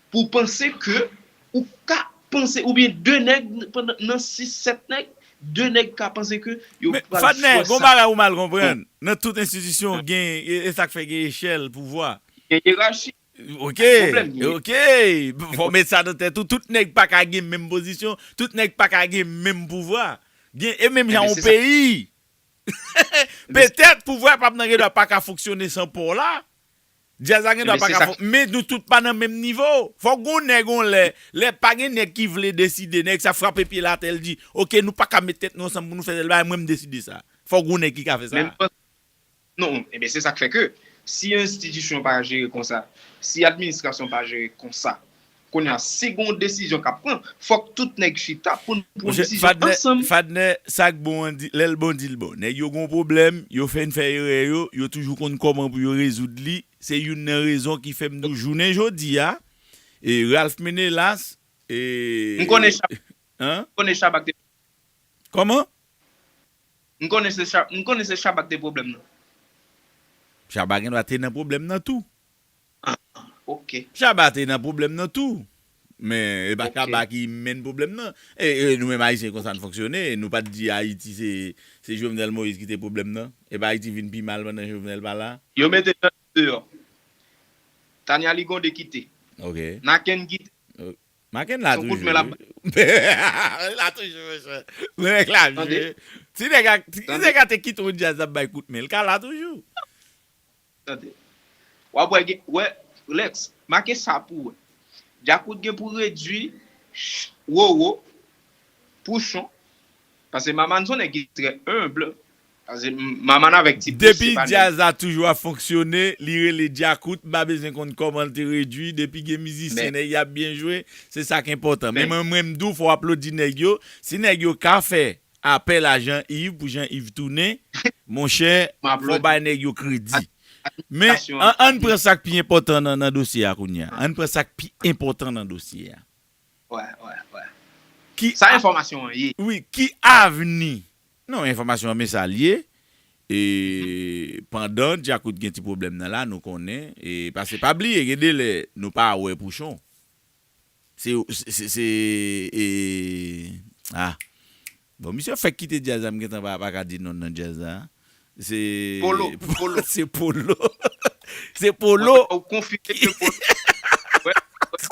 pou w panse ke ou ka panse, oubyen de nèg, pandan, nan sis, sèt nèg, de nèg ka panse ke yo pral fè sa. Men, Fadner, gon bagay ou mal konprann. Nan tout enstitisyon, gen, e, e sa k fè gen echèl pouvwa. Gen yerachi. Ok, ok. Fò w met sa nan tèt ou. Tout nèg pa ka gen menm pozisyon. Tout nèg pa ka gen menm pouvwa. Gen, e menm jan yon peyi. Petèt pouvwa p ap nan gen dwa pa ka fonksyone san pa w la. Djaz la gen dwa pa ka fon-, men nou tout pa nan menm nivo. Fòk gon nèg yon lè, lè pa gen nèg ki vle deside, nèg sa frape pye l atè, l di, ok, nou pa ka met tèt nou ansanm pou nou fè tèl bagay, mwen m deside sa. Fòk gon nèg ki ka fè sa. Non, enben, se sa k fè ke si enstitisyon pa jere konsa, si administrasyon pa jere konsa, kounye a, si gon desizyon k ap pran, fòk tout nèg chita pou n pran desizyon ansanm. Fadner, sa k bon an, di, lè l bon, di l bon. Nèg yo gon pwoblèm, yo fè n fè erè yo, yo toujou konn kòman pou yo rezoud li. Se youn nan rezon ki fè m di w jounen jodi a, e Ralph Menelas, e. M konnen Shabba, m konnen Shabba k te. Kòman? M konnen se Sha-, m konnen se Shabba k te pwoblèm nan. Shabba gen dwa te nan pwoblèm nan tou. Ah, ok. Shabba te nan pwoblèm nan tou. Men e pa Kaba ki menn pwoblèm nan. E, e nou menm Ayisyen konsa n fonksyone. Nou pa t di Ayiti se, se Jovenel Moïse ki te pwoblèm nan. E pa Ayiti vin pi mal pandan Jovenel pa la. Yo mete Jean Yves deyò. Tania Ligonde kite. Ok. Naken kite. Maken la toujou. Kout men la. La toujou, mesye. Mwen nèg la jwe. Si nèg a, si nèg a te kite yon djaz ap bay kout men, l ka la toujou. Tande. W ap wè, gen- wè, Lex, make sa pou wè. Djakout gen pou redwi ch- Wowo, Pouchon. Paske Maman se yon nèg ki trè enb. Paske Maman avèk Ti Pouch, depi se pa nèg- djaz la toujou ap fonksyone, li rele Djakout, m pa bezwen konn kòman l te redwi, depi gen mizisyen, nèg y ap byen jwe, se sa k enpòtan. Men mwen, mwen, m di w, fò w aplodi nèg yo. Si nèg yo ka fè apèl a Jean Yves pou Jean Yves tounen, monchè, fò w bay nèg yo kredi. Men, an, ann pran sa k pi enpòtan nan, nan dosye a kounye a. Ann pran sa k pi enpòtan nan dosye a. Wè, wè, wè. Ki Sa a- enfòmasyon an ye. Wi, ki avni? Non, enfòmasyon an, men sa l ye. E pandan Djakout gen ti pwoblèm nan la, nou konnen. E paske pa bliye, gen de lè, nou pa wè Pouchon. Se, se, se, se, e, ah. Bon, misye fèk kite djaz la, m gentan pa, pa ka di non nan djaz la. Se Polo, Polo. Se Polo. Se Polo. Ou konfime ke Polo. Wè, wè.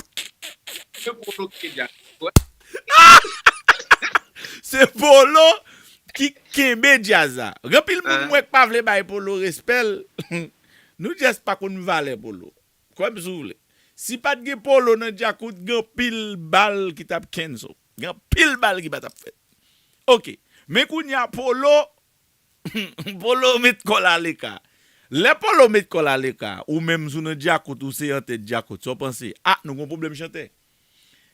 Se Polo ki te djaz. Wè. Se Polo ki kenbe djaz la. Gen anpil moun mwen k pa vle bay Polo respè l. Nou just pa konn valè Polo. Kwè m si w vle. Si pa t gen Polo nan Djakout, gen anpil bal ki t ap cancel. Gen anpil bal ki pa t ap fèt. Ok. Men kounye a Polo, Polo met kò l aleka. Lè Polo met kò l aleka, ou menm si w nan Djakout, ou se antèt Djakout, sa w panse? Ah, nou gon pwoblèm chantè.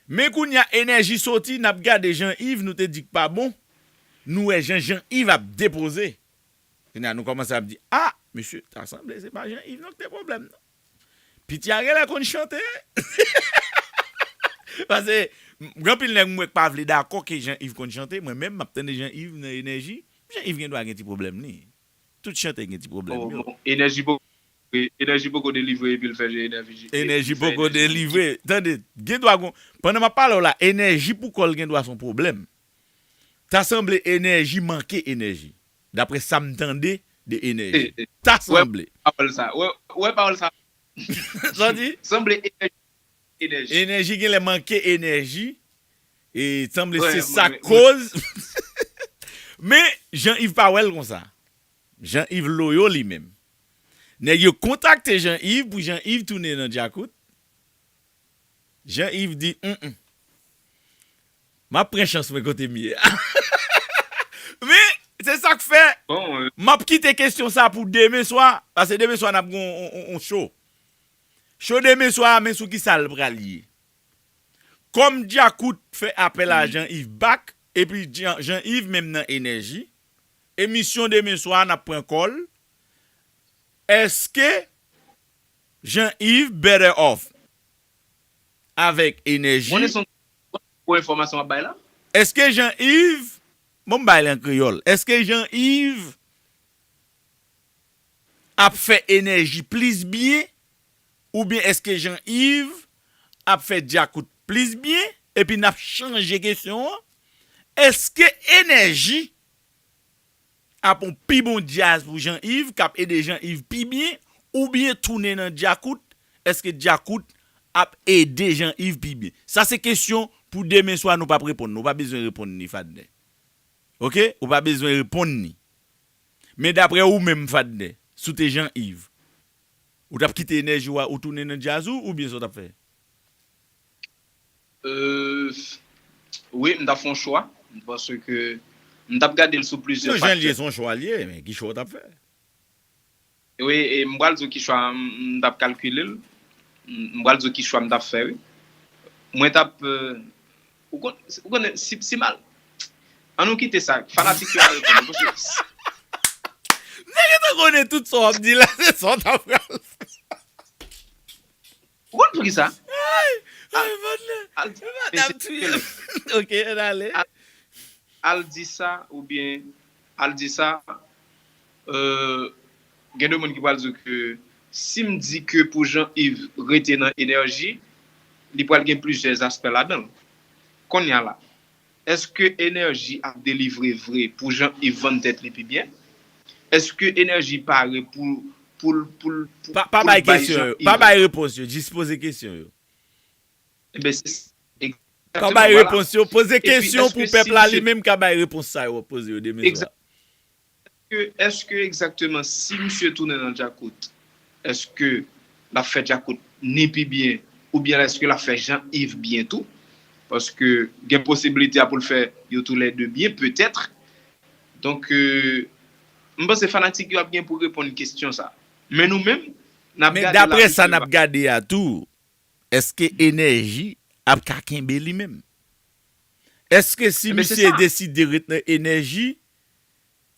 Men kounye a enèji soti, n ap gade Jean Yves, nou te di k pa bon. Nou wè jan Jean Yves ap depoze. Kounye a nou kòmanse ap di, ah, mesye, ta sanble se pa Jean Yves non ki te pwoblèm nan. Piti a genlè konn chante. Paske, m- gen anpil nèg m wè k pa vle dakò ke Jean Yves konn chante. Mwen menm, m ap tande Jean Yves nan enèji. Jean Yves gen dwa gen ti pwoblèm li. Tout chantè gen ti pwoblèm yo. Enèji poko, enèji poko delivre epi l fè je enèji. Enèji poko delivre. Tande, gen dwa gon, pandan m ap pale w la, enèji pou kò l gen dwa se yon pwoblèm. Ta sanble enèji manke enèji. Daprè sa m tande de enèji. Ta sanble. Wè pawòl sa. Wè, wè pawòl sa. Sa w di? Sanble enèji. Enèji. Enèji genlè manke enèji. E sanble se sa k koz. Men, Jean Yves pa wè l konsa. Jean Yves loyo li menm. Nèg yo kontakte Jean Yves pou Jean Yves tounen nan Djakout. Jean Yves di, mm, mm. M ap pran chans mwen kote m ye a. Men, se sa k fè, m ap kite kesyon sa pou demen swa, paske demen swa n ap gen yon, yon, yon, yon show. Show demen swa a, men sou kisa l pral ye. Kòm Djakout fè apèl a Jean Yves back, epi Jean, Jean Yves menm nan enèji, emisyon demen swa a n ap pran kòl. Èske Jean Yves better off avèk enèji? Bon enfòmasyon w ap bay la. Èske Jean Yves, bon, m bay li an kreyòl. Èske Jean Yves ap fè enèji plis byen? Oubyen èske Jean Yves ap fè Djakout plis byen? Epi n ap chanje kesyon an. Èske enèji ap yon pi bon djaz pou Jean Yves, k ap ede Jean Yves pi byen, oubyen tounen nan Djakout, èske Djakout ap ede Jean Yves pi byen? Sa se kesyon pou demen swa nou p ap reponn, nou pa bezwen reponn ni Fadnè. Ok? Ou pa bezwen reponn ni. Men daprè ou menm Fadnè, si w te Jean Yves, ou t ap kite enèji w a, ou tounen nan djaz ou, oubyen sa w t ap fè? Euh, wi, m t ap fè yon chwa. Paske m t ap gade l sou plizyè faktè. Non, jan l ye, se yon chwa l ye, men ki chwa w t ap fè? Wi, e m pral di w ki chwa m, m t ap kalkile l. M, m pral di w ki chwa m t ap fè, wi. Mwen t ap, euh, ou konn, ou konnen, si, si mal. An nou kite sa, fanatik yo a reponn, paske Nèg yo te konnen tout sa w ap di la, se sa w t ap pral fè. Ou konn poukisa? Ay, ay, Fadnè. Al, Fadnè ap touye m. Ok, ann ale. Al, al di sa, oubyen al di sa, euh, gen de moun ki pral di w ke si m di ke pou Jean Yves rete nan enèji, li pral gen plizyè aspè ladan l. Kounye a la, èske Enèji ap delivre vre pou Jean Yves vann tèt li pi byen? Èske Enèji pare pou pou pou pou Pa, pa pou bay l bay kesyon Jean yo. Pa Yves? Bay repons yo. Jis poze kesyon yo. Ebyen, se Pa bay egzakteman, repons yo. Poze Epi, kesyon èske pou si pèp la li misye- menm ka bay repons sa yo w ap poze yo demen swa. Egzak- Èske, èske egzakteman si misye tounen nan djakout, èske l ap fè djakout ni pi byen, oubyen èske l ap fè Jean Yves byen tou? Paske gen posibilite a pou l fè yo toulède byen, petèt. Donk, euh, m panse fanatik yo ap gen pou reponn kesyon sa. Men nou menm, n ap Men gade la daprè sa n misye ap gade a tou, èske Enèji ap ka kenbe li menm? Èske si Ebyen, se misye sa. Deside ret nan Enèji,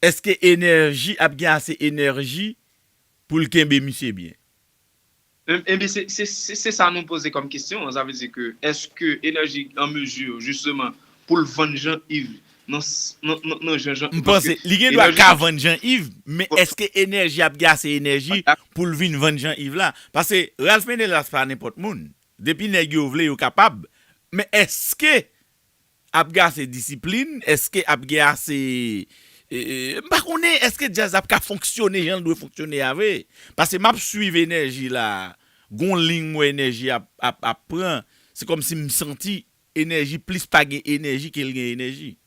èske Enèji ap gen ase enèji pou l kenbe misye byen? Ebyen, se- se se- se sa nou poze kòm kesyon. Sa vle di ke èske Enèji an mezi, jisteman, pou l vann Jean Yves nan s- nan- nan- nan jan Jean M panse li gen dwa ka vann Jean Yves, men Bon. Èske Enèji ap gen ase enèji pou l vin vann Jean Yves la? Paske Ralph Ménélas pa nenpòt moun. Depi nèg yo vle, yo kapab. Men èske ap gen ase disiplin? Èske ap gen ase e, e, m pa konnen, èske djaz ap ka fonksyone jan l dwe fonksyone a vre? Paske m ap swiv Enèji la. Gon liy m wè Enèji ap, ap, ap pran. Se kòmsi m santi Enèji plis pa gen enèji ke l gen enèji.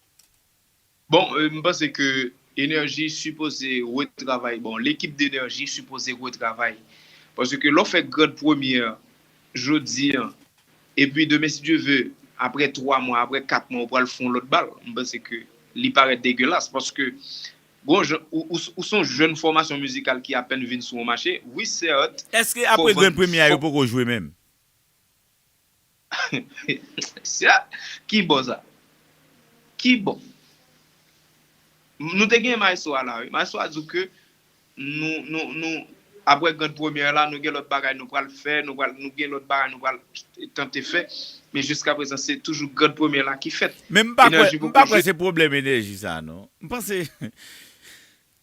Bon, euh, m panse ke Enèji sipoze retravay. Bon, lekip d'Enèji sipoze retravay. Paske lè w fè grand premyè jodi an, epi demen, si Dye ve, apre twa mwa, apre kat mwa, ou pral fè yon lòt bal, m panse ke li parèt degelas. Paske, bon, jan- ou, ou, ou se yon jèn fòmasyon mizikal ki apèn vin sou yon mache. Wi, sèt, Èske apre grand premyè a yo poko jwe menm? Sa, ki bò sa? Ki bò? Nou te gen maestro a la, wi. Maestro a di ke nou, nou, nou, apre grand premyè la, nou gen lòt bagay nou pral fè, nou pral, nou gen lòt bagay nou pral tante fè. Men jiska prezan, se toujou grand premyè la ki fèt. Men m pa kwè, Enèji m poko pa kwè jwe. Se pwoblèm Enèji sa, non. M panse.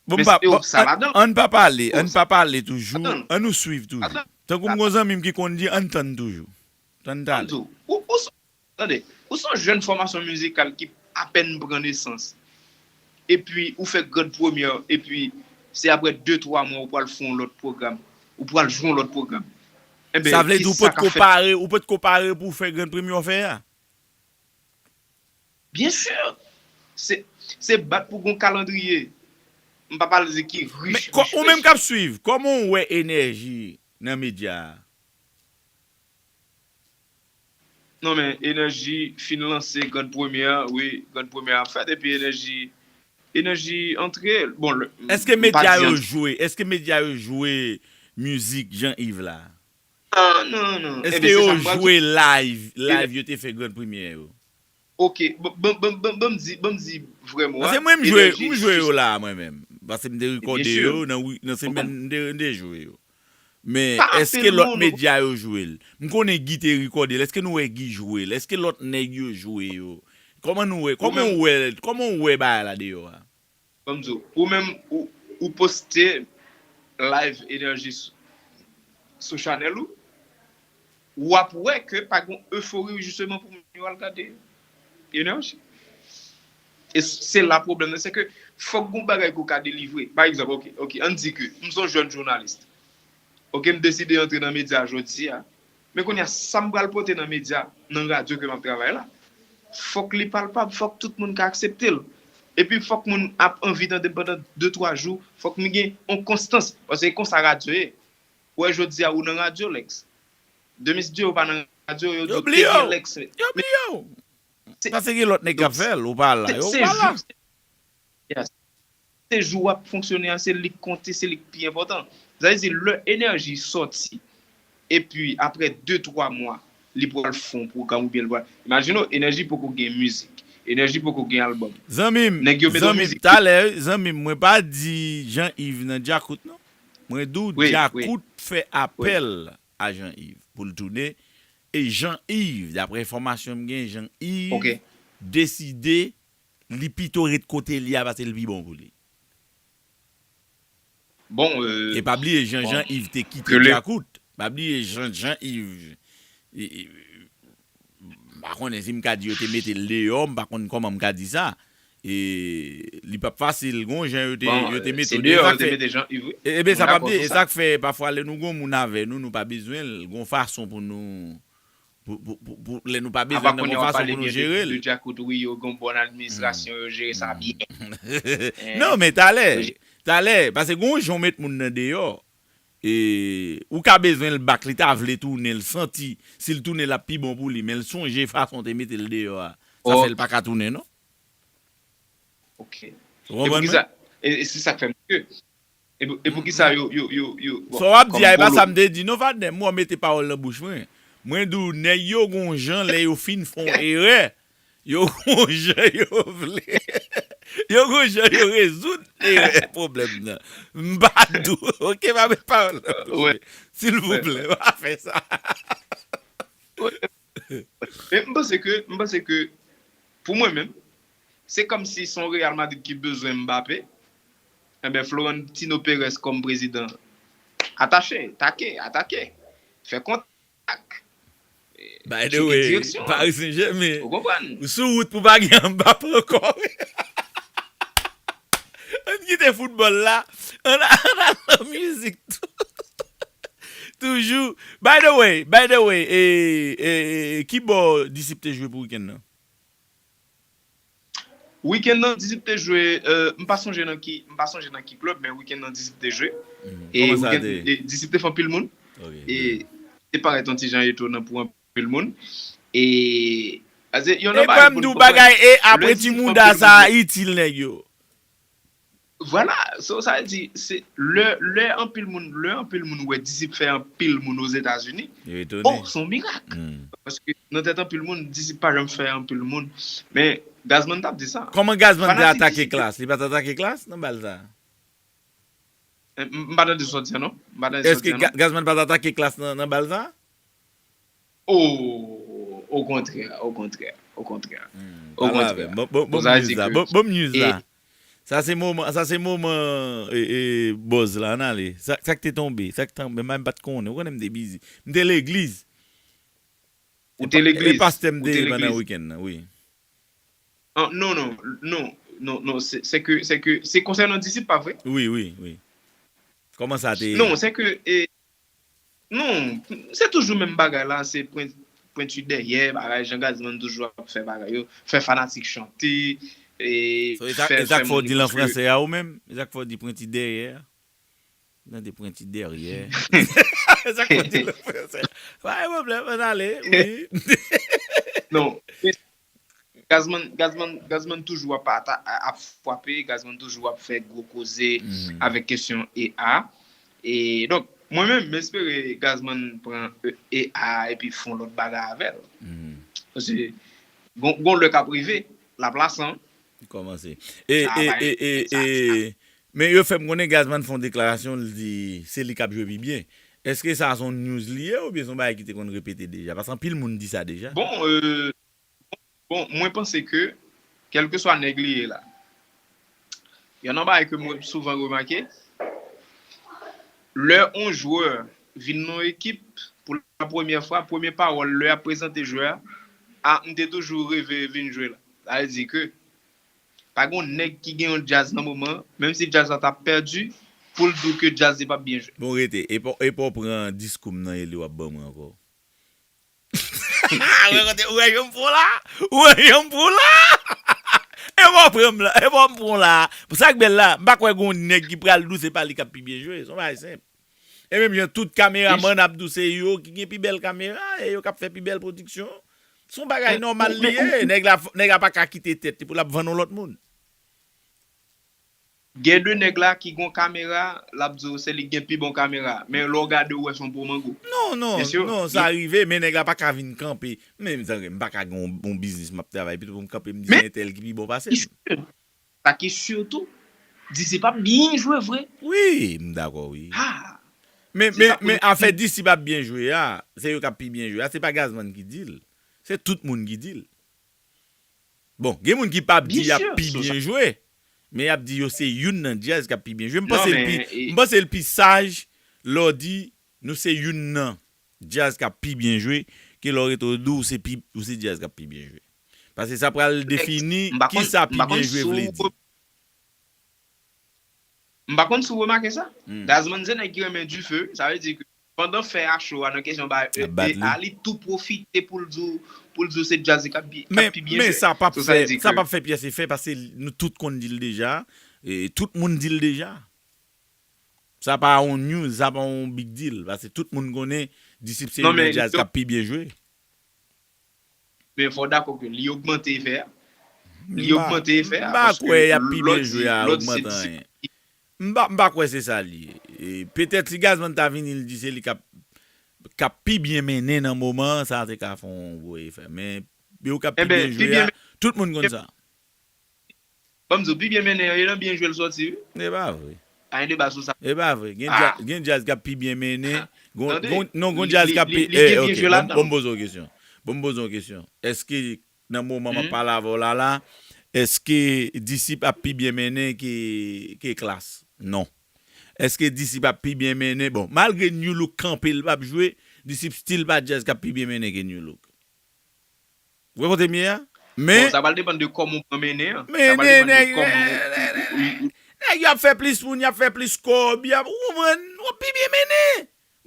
Bon, Men pa, se- bon, sa ladan. Ann pa pale, Oh, ann pa pale toujou, ladan. Ann nou swiv toujou. Ladan. Tankou m gon zanmi m ki konn di, ann tann toujou. Tann talè. Tann tou. Ou, ou, tande, ou se yon jèn fòmasyon mizikal ki apèn pran nesans. Epi, ou fè grand premyè, epi se apre de twa mwa ou pral fè yon lòt pwogram. Ou pral jwe yon lòt pwogram. Enben, Sa vle di ou kisa potko k ap fèt? Pare, ou potko pare pou w fè grand premyè w fè a? Byen si. Se, se bat pou gon kalandriye. M pa pale de ki Men rich, kò- rich, ou menm rich. K ap swiv, kòman w wè Enèji nan medya a? Non, men Enèji fin lanse grand premyè, wi, grand premyè ap fèt, epi Enèji, Enèji antre, bon, le- Èske m pa medya di yo antre. Jwe? Èske medya yo jwe mizik Jean Yves la? Non, non, non. Èske Enben, se yo sa m pral di. Jwe live, live yo te fè grand premyè yo? Ok, ban ban ban ban ban m di, ban m di vrè mo a. Paske mwen, m jwe, Enèji m jwe yo jis- la, mwen menm. Paske m te rekòde Byen si. Yo nan, wi- nan semèn, m te, m te jwe yo. Men, Pa èske apèl lòt moun. Medya yo jwe l? M konnen Guy te rekòde l. Èske nou wè Guy jwe l? Èske lòt nèg yo jwe yo? Kòman nou wè? Kòman menm- w wè, kòman w wè bagay la deyò a? Ban m di w, ou menm, ou, ou poste live Enèji sou, sou chanèl ou, w ap wè ke pa gen efori jisteman pou moun yo al gade Enèji. E se la pwoblèm nan, se ke fòk gon bagay ke w ka delivre. Pa egzanp, ok, ok, ann di ke m se yon jèn jounalis. Ok, m deside antre nan medya jodi a. Men kounye a, sa m pral pote nan medya, nan radyo ke m ap travay la, fòk li palpab, fòk tout moun ka aksepte l. Epi fòk moun ap anvi tande m pandan de, twa jou, fòk m gen yon konstans. Paske e konsa radyo ye. Ou wè jodi a ou nan radyo, Lex. Demen si Dye ou pa nan radyo, yo di Yo w te bliye gen w. Lex. Yo bliye w. Se- Paske gen lòt nèg k ap donk, fè l, ou pa la, se- yo se pa la. jou, yes. Se jou w ap fonksyone a, se li k konte, se li k pi enpòtan. Sa vle di, lè Enèji sòti, epi apre de, twa mwa, li pral fè yon pwogram oubyen li pral. Imajine w, Enèji poko gen mizik. Enèji poko gen albòm. Zanmi m, Nèg yo met yon zanmi m, mizik. Talè, zanmi m, mwen pa di Jean Yves nan djakout, non. Mwen di w, Wi, wi. Djakout fè apèl a Jean Yves pou l tounen. E Jean Yves, daprè enfòmasyon m gen, Jean Yves Ok. deside li pito ret kote li a paske l pi bon pou li. Bon, euh, E pa bliye jan bon, Jean Yves te kite ke le- Djakout. Pa bliye jan Jean Yves e, e, konnen si m ka di yo te mete l deyò, m pa konn kòman m ka di sa. E li p ap fasil, gon jan yo te, bon, yo te mete w deyò. Ebyen, sa p ap de, e sa k fè, pafwa, lè nou gon moun avè nou, nou pa bezwen l, gon fason pou nou, pou, pou, pou, pou, lè nou pa bezwen l, gon fason pou nou jere l. De Djakout, wi, yo gon bon administrasyon, yo jere sa byen. Non, men talè, talè, paske gon jan w met moun nan deyò, e, ou ka bezwen l back, li ta vle tounen, l santi, si l tounen, l ap pi bon pou li, men l sonje fason w te mete l deyò a. Sa fè l pa ka tounen, non? Ok. Ou konprann mwen? E, e se sa k fè m ke. E pou, e pou ki sa yo, yo, yo, yo, bon, sa w ap di a, e pa sa m te di, non, Fadnè, m wè w mete pawòl nan bouch mwen. Mwen di w, nèg yo gon jan, lè yo fin fè yon erè, yo gon jan yo vle. Yo gon jan yo rezoud erè, pwoblèm nan. M pa di w, ok, pa met pawòl nan bouch mwen. Silvouplè, pa fè sa. Men m panse ke, m panse ke, pou mwen menm, se kòmsi se yon Real Madrid ki bezwen Mbappé, enben, Florentino Perez kòm prezidan, atache, take, atake, fè kontak, eh, cheke direksyon an. By the way, Paris Saint-Germain, ou konprann? Ou sou wout pou pa gen Mbappé ankò. Ann kite foutbòl la, ann, ann al nan mizik tou. Toujou. By the way, by the way, e, e, e, ki bò Disip te jwe pou wikenn nan? Wikenn nan, Disip te jwe, euh, m pa sonje nan ki, m pa sonje nan ki klèb, men wikenn nan, Disip te jwe. E kòman sa wikenn, te? E Disip te fè anpil moun. Ok. E te parèt yon ti jan etonan pou anpil moun. E, pase, yon nan bagay pou nou konprann, e apre ti mouda sa a itil nèg yo. Vwala, so, sa vle di, se lè, lè anpil moun, lè anpil moun wè Disip fè anpil moun Ozetazini, oh, se yon mirak. Paske nan tèt anpil moun, Disip pa janm fè anpil moun. Men Gazman t ap di sa. Kòman Gazman te atake Klass? Li pa t atake Klass nan bal sa? Eh, m, m pa tande sa w di a, non. M pa tande sa w di a, non. Èske Gazman pa t atake Klass nan, nan bal sa? Oh, okontrè, okontrè, okontrè. Okontrè. Bon, bon, bon news la. Bon, bon news la. Sa se moman, sa se moman, e, e, buzz la, ann ale. Sa, sa k te tonbe, sa k tonbe, m pa t konnen. Ou konnen m te bizi. M te legliz. Ou te legliz. E pastè m te ye pandan wikenn nan, wi. Ah, non, non, non, non, non, se, se ke, se ke, se konsènan Disip, pa vre? Wi, wi, wi. Kòman sa te ye? Non, se ke, e, non, se toujou menm bagay la, se pwen-, pwenti dèyè, bagay, jan Gazman toujou ap fè bagay yo, fè fanatik chante, e, fè, fè moun di paske. So, e sa, e sa k fè w di l an fransè a ou menm? E sa k fè w di pwenti dèyè a? Nan de pwenti dèyè. E sa k fè w di l an fransè a? Pa gen pwoblèm, ann ale, wi. Non, Gazman, Gazman, Gazman toujou ap ata-, ap frape, Gazman toujou ap fè gwo koze avèk kesyon E A. E donk, mwen menm, m espere Gazman pran E A epi fè yon lòt bagay avè l. Paske gon, gon lè k ap rive, l ap lasan. Li kòmanse. E, e, e, e, e, men yo fè m konnen Gazman fè yon deklarasyon, li di se li k ap jwe pi byen. Èske sa se yon news li ye oubyen se yon bagay ki te konn repete deja? Paske anpil moun di sa deja. Bon, euh, Bon, mwen panse ke, kèlkeswa nèg li ye la, yon nan bagay ke mwen souvan remake, lè yon jwè vin nan yon ekip pou la premyè fwa, premye pawòl lè y ap prezante jwè a, a, m te toujou reve vin jwe la. Sa vle di ke pa gen yon nèg ki gen yon djaz nan moman, menm si djaz la t ap pèdi, pou l di w ke djaz li p ap byen jwe. Bon, rete, e pa, e pa w pran diskou m nan e li w ap ban mwen ankò. Ou wè kote, ou wè jan m pran w la? Ou wè jan m pran w la? E pa w pran m la, e pa w pran w la. Pou sa k bèl la, m pa kwè gon nèg ki pral di w se pa li k ap pi byen jwe. Se yon bagay senp. E menm jan tout kameramann ap di w se yo ki gen pi bèl kamera, e yo k ap fè pi bèl pwodiksyon. Se yon bagay nòmal li ye. Nèg la, nèg la pa ka kite tèt li pou l ap vann yon lòt moun. Gen de nèg la ki gon kamera, l ap di w se li k gen pi bon kamera. Men lè w gade, w wè se yon pwomango. Non, non, non, sa rive, men nèg la pa ka vin kanpe. Men, mezanmi, m pa ka gen yon, yon biznis m ap travay, pito pou m kanpe, m di se entèl ki pi bon pase m. Sa ki si tou, Disip ap byen jwe vre. Wi, m dakò, wi. Men, men, men afè Disip ap byen jwe a, se yo k ap pi byen jwe a, se pa Gazman ki di l. Se tout moun ki di l. Bon, gen moun ki p ap di y ap pi byen jwe, men y ap di yo se youn nan djaz k ap pi byen jwe. M panse l pi, m panse l pi saj lè w di nou se youn nan djaz k ap pi byen jwe ke lè w rete w di w se pi, ou se djaz k ap pi byen jwe. Paske sa pral defini kisa pi byen jwe vle di. M pa konn si w remake sa. Gazman se nèg ki renmen dife, sa vle di ke pandan fè a cho a nan kesyon bay E P a, li tou pwofite pou l di w, pou l di w se djaz li k ap pi byen jwe. Men sa p ap fè, sa p ap fè pyès efè paske nou tout konn di l deja, e tout moun di l deja. Sa pa yon news, sa pa yon big deal, paske tout moun konnen Disip se youn nan djaz k ap pi byen jwe. Men fò w dakò ke li ogmante efè a. Li ogmante efè a. M pa kwè y ap pi byen jwe a ogmante anyen. M pa, m pa kwè se sa l ye. E, petèt si Gazman ta vini, l di se li k ap, k ap pi byen mennen nan moman an, sa te ka fè yon gwo efè. Men yo k ap pi byen jwe a, tout moun konn sa. Ban m di w, pi byen mennen an, e nan byen jwe l sòti, wi. E pa vre. Pa gen deba sou sa. E pa vre. Gen djaz, gen djaz k ap pi byen mennen. Non, gen djaz k ap pi. Ok, ban m poze w kesyon. Ban m poze w kesyon. Èske nan moman m ap pale avè w la la, èske Disip ap pi byen mennen ke, ke Klass? Non. Èske Disip ap pi byen mennen? Bon, malgre Nu Look kanpe, l p ap jwe, Disip still pa djaz k ap pi byen mennen ke Nu Look. Ou wè kote m ye a? Men. Bon, sa pral depann de kòman w pran mennen an. Sa pral depann de kòman w. Nèg y ap fè plis moun, y ap fè plis kòb, y ap, ou konprann, w ap pi byen mennen.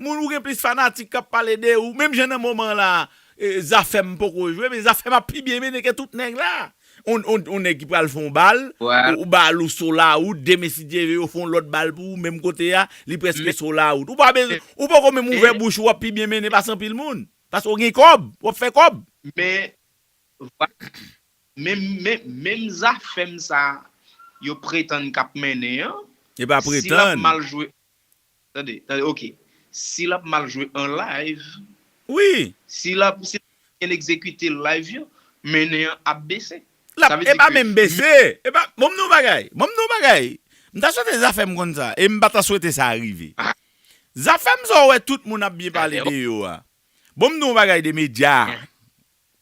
Moun ou gen plis fanatik k ap pale de ou. Menm jan nan moman la, e, Zafèm poko jwe, men Zafèm ap pi byen mennen ke tout nèg la. On, on, on nèg ki pral fè on bal, ou, ou bal ou sold out, demen si Dye vle yo fè on lòt bal pou ou, menm kote a, li prèske sold out. Ou pa bezwen, ou poko menm ouvè bouch ou, w ap pi byen mennen pase anpil moun. Paske w gen kòb, w ap fè kòb. Men, men, men, menm Zafèm sa yo pretann k ap mennen an, e pa pretann. Si l ap mal jwe, tande, tande, ok. Si l ap mal jwe an live, wi. Si l ap, si l ap byen egzekite live yo, mennen an ap bese. L ap, e pa menm bese. E pa, bon, m di w bagay. Bon, m di w bagay. M ta swete Zafèm konn sa. E m pa ta swete sa rive. Zafèm sa w wè tout moun ap byen pale de yo a. Bon, m di w bagay de medya.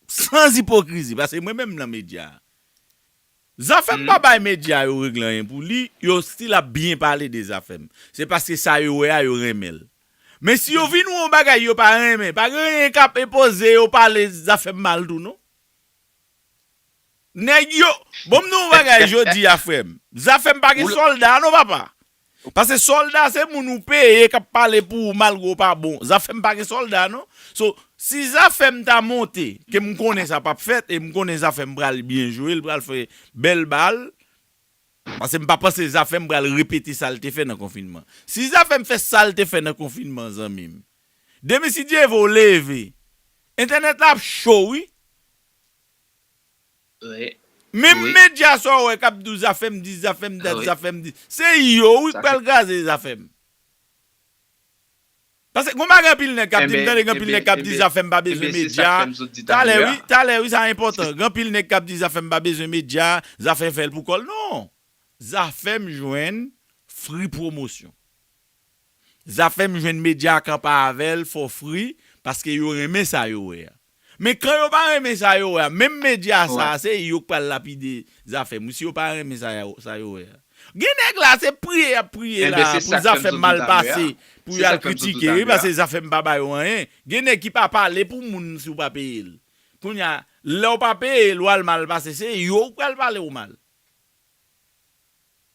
San ipokrizi, paske mwen menm nan medya. Zafèm pa bay medya yo regle anyen pou li, yo still ap byen pale de Zafèm. Se paske sa yo wè a, yo renmen l. Men si yo vin wè yon bagay yo pa renmen, pa gen anyen k ap enpoze yo pale Zafèm mal tou, non. Nèg yo, bon, m di w yon bagay jodi a, frè m. Zafèm pa gen sòlda, non, papa. Paske sòlda se moun ou peye k ap pale pou ou malgre w pa bon. Zafèm pa gen sòlda, non. So, si Zafèm ta monte, ke m konnen sa p ap fèt, e m konnen Zafèm pral byen jwe, l pral fè bèl bal, paske m pa panse Zafèm pral repete sa l te fè nan konfinman. Si Zafèm fè sa l te fè nan konfinman, zanmi m, demen si Dye vle w leve, entènèt la ap cho, wi. Menm medya sa w wè k ap di w Zafèm dis, Zafèm dat, Zafèm dis. Se yo wi k pral kraze Zafèm. Paske gon bagay anpil nèg k ap di m, tande, gen anpil nèg k ap di Zafèm pa bezwen medya. Talè wi, talè wi, sa enpòtan. Gen anpil nèg k ap di Zafèm pa bezwen medya, Zafèm fè l pou kò l. Non. Zafèm jwenn free pwomosyon. Zafèm jwenn medya kanpe avè l for free paske yo renmen sa yo wè a. Men kan yo pa renmen sa yo wè a, menm medya sa a, se yo k pral lapide Zafèm wi, si yo pa renmen sa yo, sa yo wè a. Gen nèg la, se priye y ap priye la pou Zafèm mal pase, pou y al kritike wi, paske Zafèm pa ba yo anyen. Gen nèg ki pa pale pou moun si w pa peye l. Kounye a, lè w pa peye l, w al mal pase, se yo k pral pale w mal.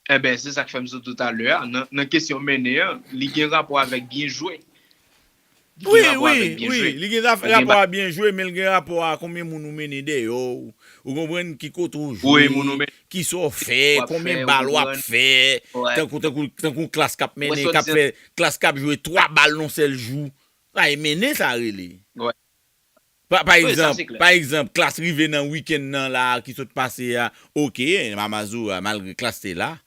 Enben, se sa k fè m sot toutalè a, nan, nan kesyon mennen an, li gen rapò avèk byen jwe. Wi, wi, wi, li gen rapò a byen jwe, men l gen rapò a konbyen moun ou mennen dèyè w, ou konprann, ki kote w jwe, kisa w fè, konbyen bal w ap fè, tankou, tankou, tankou Klass k ap mennen, k ap fè, Klass k ap jwe twa bal nan yon sèl jou. Sa e mennen sa rele. Pa, pa egzanp, pa egzanp, Klass rive nan wikenn nan la a ki sot pase a, oke, Mama Zoura, malgre Klass te la,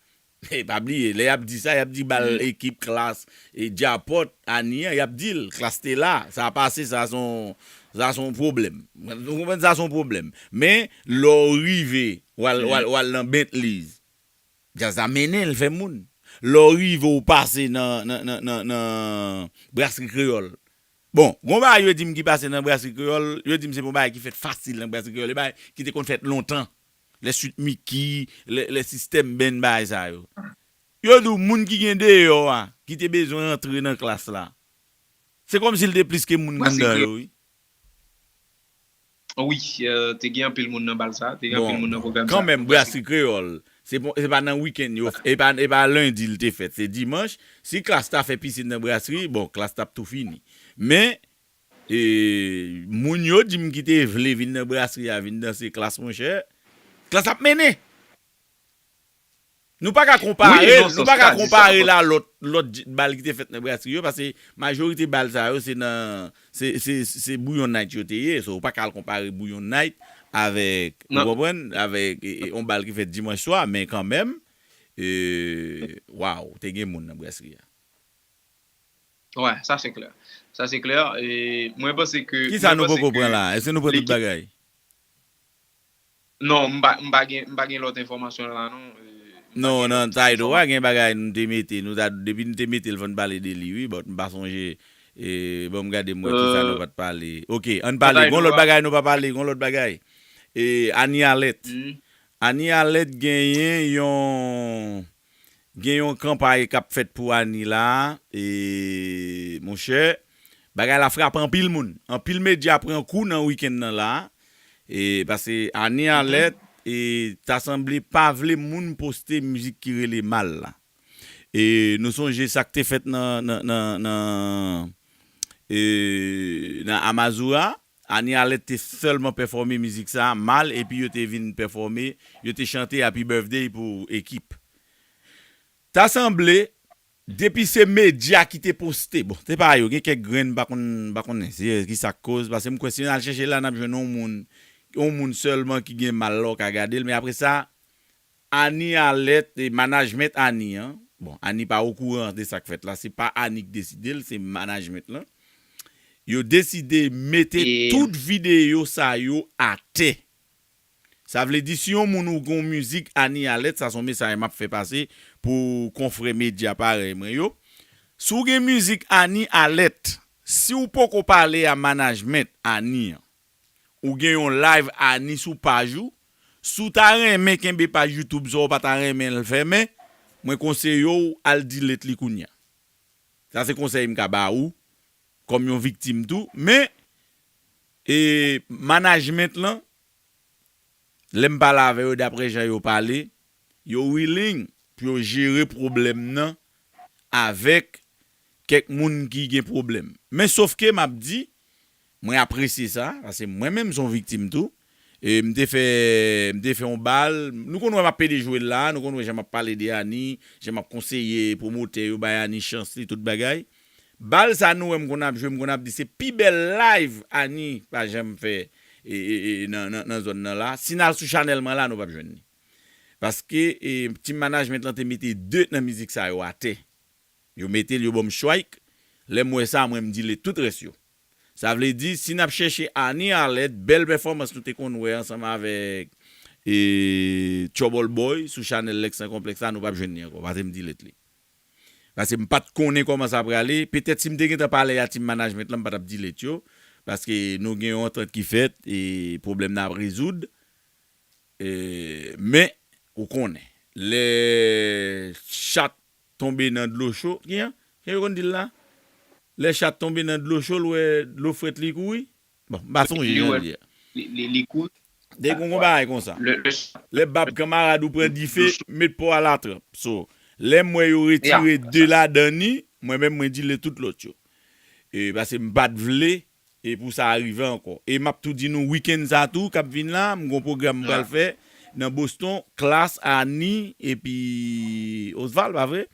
e pa bliye, lè y ap di sa, y ap di bal ekip Klass, e Djapòt, Ani an, y ap di l, Klass te la, sa pase, sa se yon, sa se yon pwoblèm. Ou konprann, sa se yon pwoblèm. Men, lè w rive, w al, w al, w al nan Bentley's, djaz la mennen, l fè moun. Lè w rive, w pase nan, nan, nan, nan, nan Brasri Kreyòl, bon, gon bagay yo di m ki pase nan Brasri Kreyòl, yo di m se pa yon bagay ki fèt fasil nan Brasri Kreyòl, e bagay ki te konn fèt lontan. Lè Sweet Micky, lè, lè System Band, bagay sa yo. Yo di w moun ki gen deyò a, ki te bezwen antre nan Klass la, se kòmsi l te plis ke moun ki anndan yo, wi. Wi, euh, te gen anpil moun nan bal sa, te gen anpil moun nan pwogram sa. Kanmenm, Brasri Kreyòl, se pa nan wikenn yo, e pa, e pa lendi l te fèt, se dimanch. Si Klass ta fè pisin nan Brasri, bon, Klass t ap tou fini. Men, e, moun yo di m ki te vle vin nan Brasri a, vin danse Klass, monchè, Klass ap mennen. Nou pa ka konpare, nou pa ka konpare l a lòt, lòt bal ki te fèt nan Brasri yo, paske majorite bal sa yo se nan, se, se, se Bouyon Night yo te ye, so ou pa ka al konpare Bouyon Night avèk, ou konprann, avèk e, e, yon bal ki fèt dimanch swa, men kanmenm, e, waw, te gen moun nan Brasri a. Wè, sa se klè. Sa se klè. E, mwen panse ke. Kisa nou poko pran la? Èske nou pran tout bagay? Non, m pa, m pa gen, m pa gen lòt enfòmasyon la, non. Non, nan Tidal a gen bagay nou te mete. Nou ta, depi nou te mete l, fò n pale de li, wi, but m pa sonje. E, bon, m gade m wè kisa nou pa t pale. Ok, ann pale. Gon lòt bagay nou pa pale, gon lòt bagay. E, Annie Alerte. Annie Alerte genyen yon, gen yon kanpay k ap fèt pou Annie la, e, monchè, bagay la frape anpil moun. Anpil medya pran kou nan wikenn nan la, e, paske Annie Alerte, e, ta sanble pa vle moun poste mizik ki rele Mal la. E, nou sonje sa k te fèt nan, nan, nan, nan, e, nan Amazura, Annie Alerte te sèlman pèfòme mizik sa, Mal, epi yo te vin pèfòme, yo te chante Happy Birthday pou Ekip. Ta sanble, depi se medya ki te poste, bon, se pa yo, gen kèk grenn, m pa konn, m pa konnen se kisa k koz, paske m kwè si n al chèche la, n ap jwenn yon moun, yon moun sèlman ki gen Mal la, w ka gade l, men apre sa, Annie Alerte, e management Annie an, bon, Annie pa okouran de sa k fèt la, se pa Annie k deside l, se management lan. Yo deside mete tout videyo sa yo atè. Sa vle di, si yon moun ou gen yon mizik Annie Alerte, sa se yon mesaj m ap fè pase pou konfrè medya parèy mwen yo. Si w gen mizik Annie Alerte, si w poko pale a management Annie an, ou gen yon live Annie sou paj ou, si w ta renmen kenbe paj YouTube sa w pa ta renmen l fèmen, mwen konseye w al delete li kounye a. Sa se konsèy m ka ba ou, kòm yon viktim tou. Men, e, management lan, lè m pale avè yo, daprè jan yo pale, yo willing pou yo jere pwoblèm nan avèk kèk moun ki gen pwoblèm. Men sof ke m ap di, mwen apresye sa, paske mwen menm se yon viktim tou. E m te fè, m te fè yon bal, nou konn wè m ap pede jwe l la, nou konn wè jan m ap pale de Annie, jan m ap konseye pwomotè yo bay Annie chans li, tout bagay. Bal sa nou wè m konn ap jwe, m konn ap di se pi bèl live Annie pa janm fè, e, e, e, nan, nan, nan zòn nan la. Si n al sou chanèl mwen la, nou p ap jwenn li. Paske, e, team management lan te mete de nan mizik sa yo atè. Yo mete l, yo ban m strike. Lè m wè sa, mwen m delete tout rès yo. Sa vle di, si n ap chèche Annie Alerte, bèl pèfòmans nou te konn wè ansanm avèk, e, Trouble Boy sou chanèl Lex Sans Complexe la, nou p ap jwenn li ankò, paske m delete li. Paske m pa t konnen kòman sa prale. Petèt si m te gentan pale a team management lan, m pa t ap delete yo. Paske nou gen yon antant ki fèt, e pwoblèm nan ap rezoud. E, men, ou konnen, lè chat tonbe nan dlo cho, ki an? Jan yo konn di l la? Lè chat tonbe nan dlo cho, l wè dlo frèt li kouri? Bon, m pa sonje jan l ye. Li, li, li kouri. Te gon bagay konsa. Lè bab kanmarad ou pran dife, met po a latranp. So, lè m wè yo retire de ladan ni, mwen menm mwen delete tout lòt yo. E paske m pa t vle, e pou sa rive ankò. E m ap tou di nou, wikenn sa tou, k ap vin la, m gon pwogram m pral fè nan Boston, Klass, Annie, epi Osval, pa vre?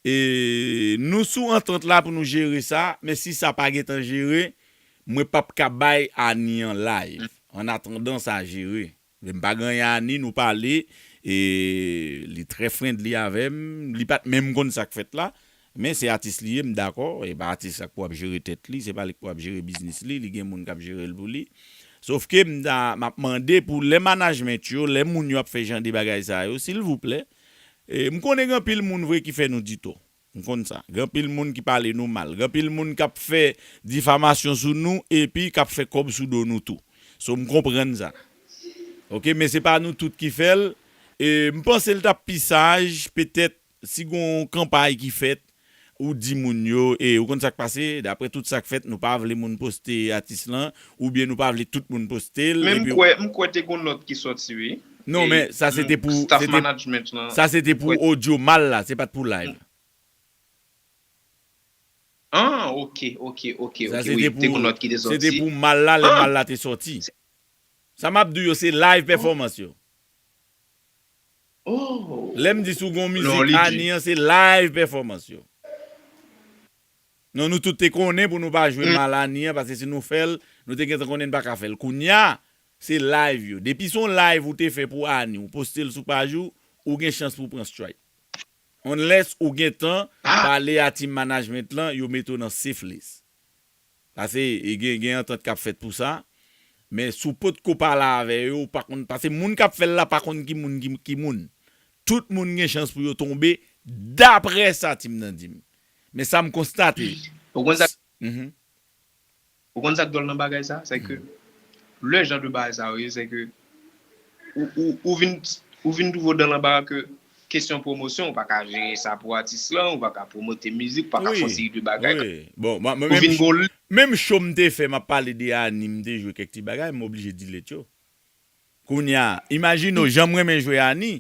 E nou sou antant la pou nou jere sa, men si sa pa gentan jere, mwen p ap ka bay Annie an live. Annatandan sa jere. Men m pa gen anyen a Annie, nou pale, e li trè friendly avè m, li pa t menm konn sa k fèt la, men se atis li ye, m dakò, e pa atis la k pou ap jere tèt li, se pa li k pou ap jere biznis li, li gen moun k ap jere l pou li. Sof ke m ta, m ap mande pou lè management yo, lè moun yo ap fè jan de bagay sa yo, silvouplè, e m konnen gen anpil moun vre ki fè nou di tò. M konn sa. Gen anpil moun ki pale nou mal. Gen anpil moun k ap fè difamasyon sou nou epi k ap fè kòb sou do nou tou. So, m konprann sa. Oke, men se pa nou tout ki fè l. E m panse l t ap pi saj, petèt, si gon kanpay ki fèt, ou di moun yo, e ou konn sa k pase, daprè tout sa k fèt, nou pa vle moun poste atis lan, oubyen nou pa vle tout moun poste l, Men m epi kwè, m kwè te gon nòt ki sòti, wi. Non, E, men sa se m, te pou, staff se te, management lan. sa se te pou Kwè. Audio Mal la, se pa t pou live. Ah, ok, ok, ok, Sa ok, se wi. te Te gon pou, nòt ki te se te sòti. Pou Mal la, lè Ah! Mal la te sòti. Sa m ap di w yo, se live pèfòmans yo. Oh! Lè m di si w gon Non, mizik li di. Ani an, se live pèfòmans yo. Non, nou tout te konnen pou nou pa jwe Mm. Mal Ani an, paske si nou fè l, nou te gentan konnen n pa ka fè l. Kounya, se live yo. Depi se yon live ou te fè pou Ani, ou poste l sou paj ou, ou gen chans pou w pran strike. Unless ou gentan Ah! pale a team management lan, yo mete w nan safe list. Paske e gen, gen antant k ap fèt pou sa. Men si w potko pale avè yo, ou pa konn, paske moun k ap fè l la pa konn ki moun ki, ki moun. Tout moun gen chans pou yo tonbe, daprè sa team nan di m. Men sa m konstate. Ou konn sa, Mhm. ou konn sa k dwòl nan bagay sa? Se ke le jan de bagay sa yo ye, se ke ou, ou, ou vin, ou vin twouve w dan lanbara ke kesyon pwomosyon, ou pa ka jere sa pou atis lan, ou pa ka pwomote mizik, ou pa ka fè yon Wi, seri de bagay. wi. Bon, mwen, mwen Ou menm, vin gon menm show m te fè, m ap pale de Ani, m te jwe kèk ti bagay, m oblije delete yo. Kounya, imajine w, jan m renmen jwe Ani.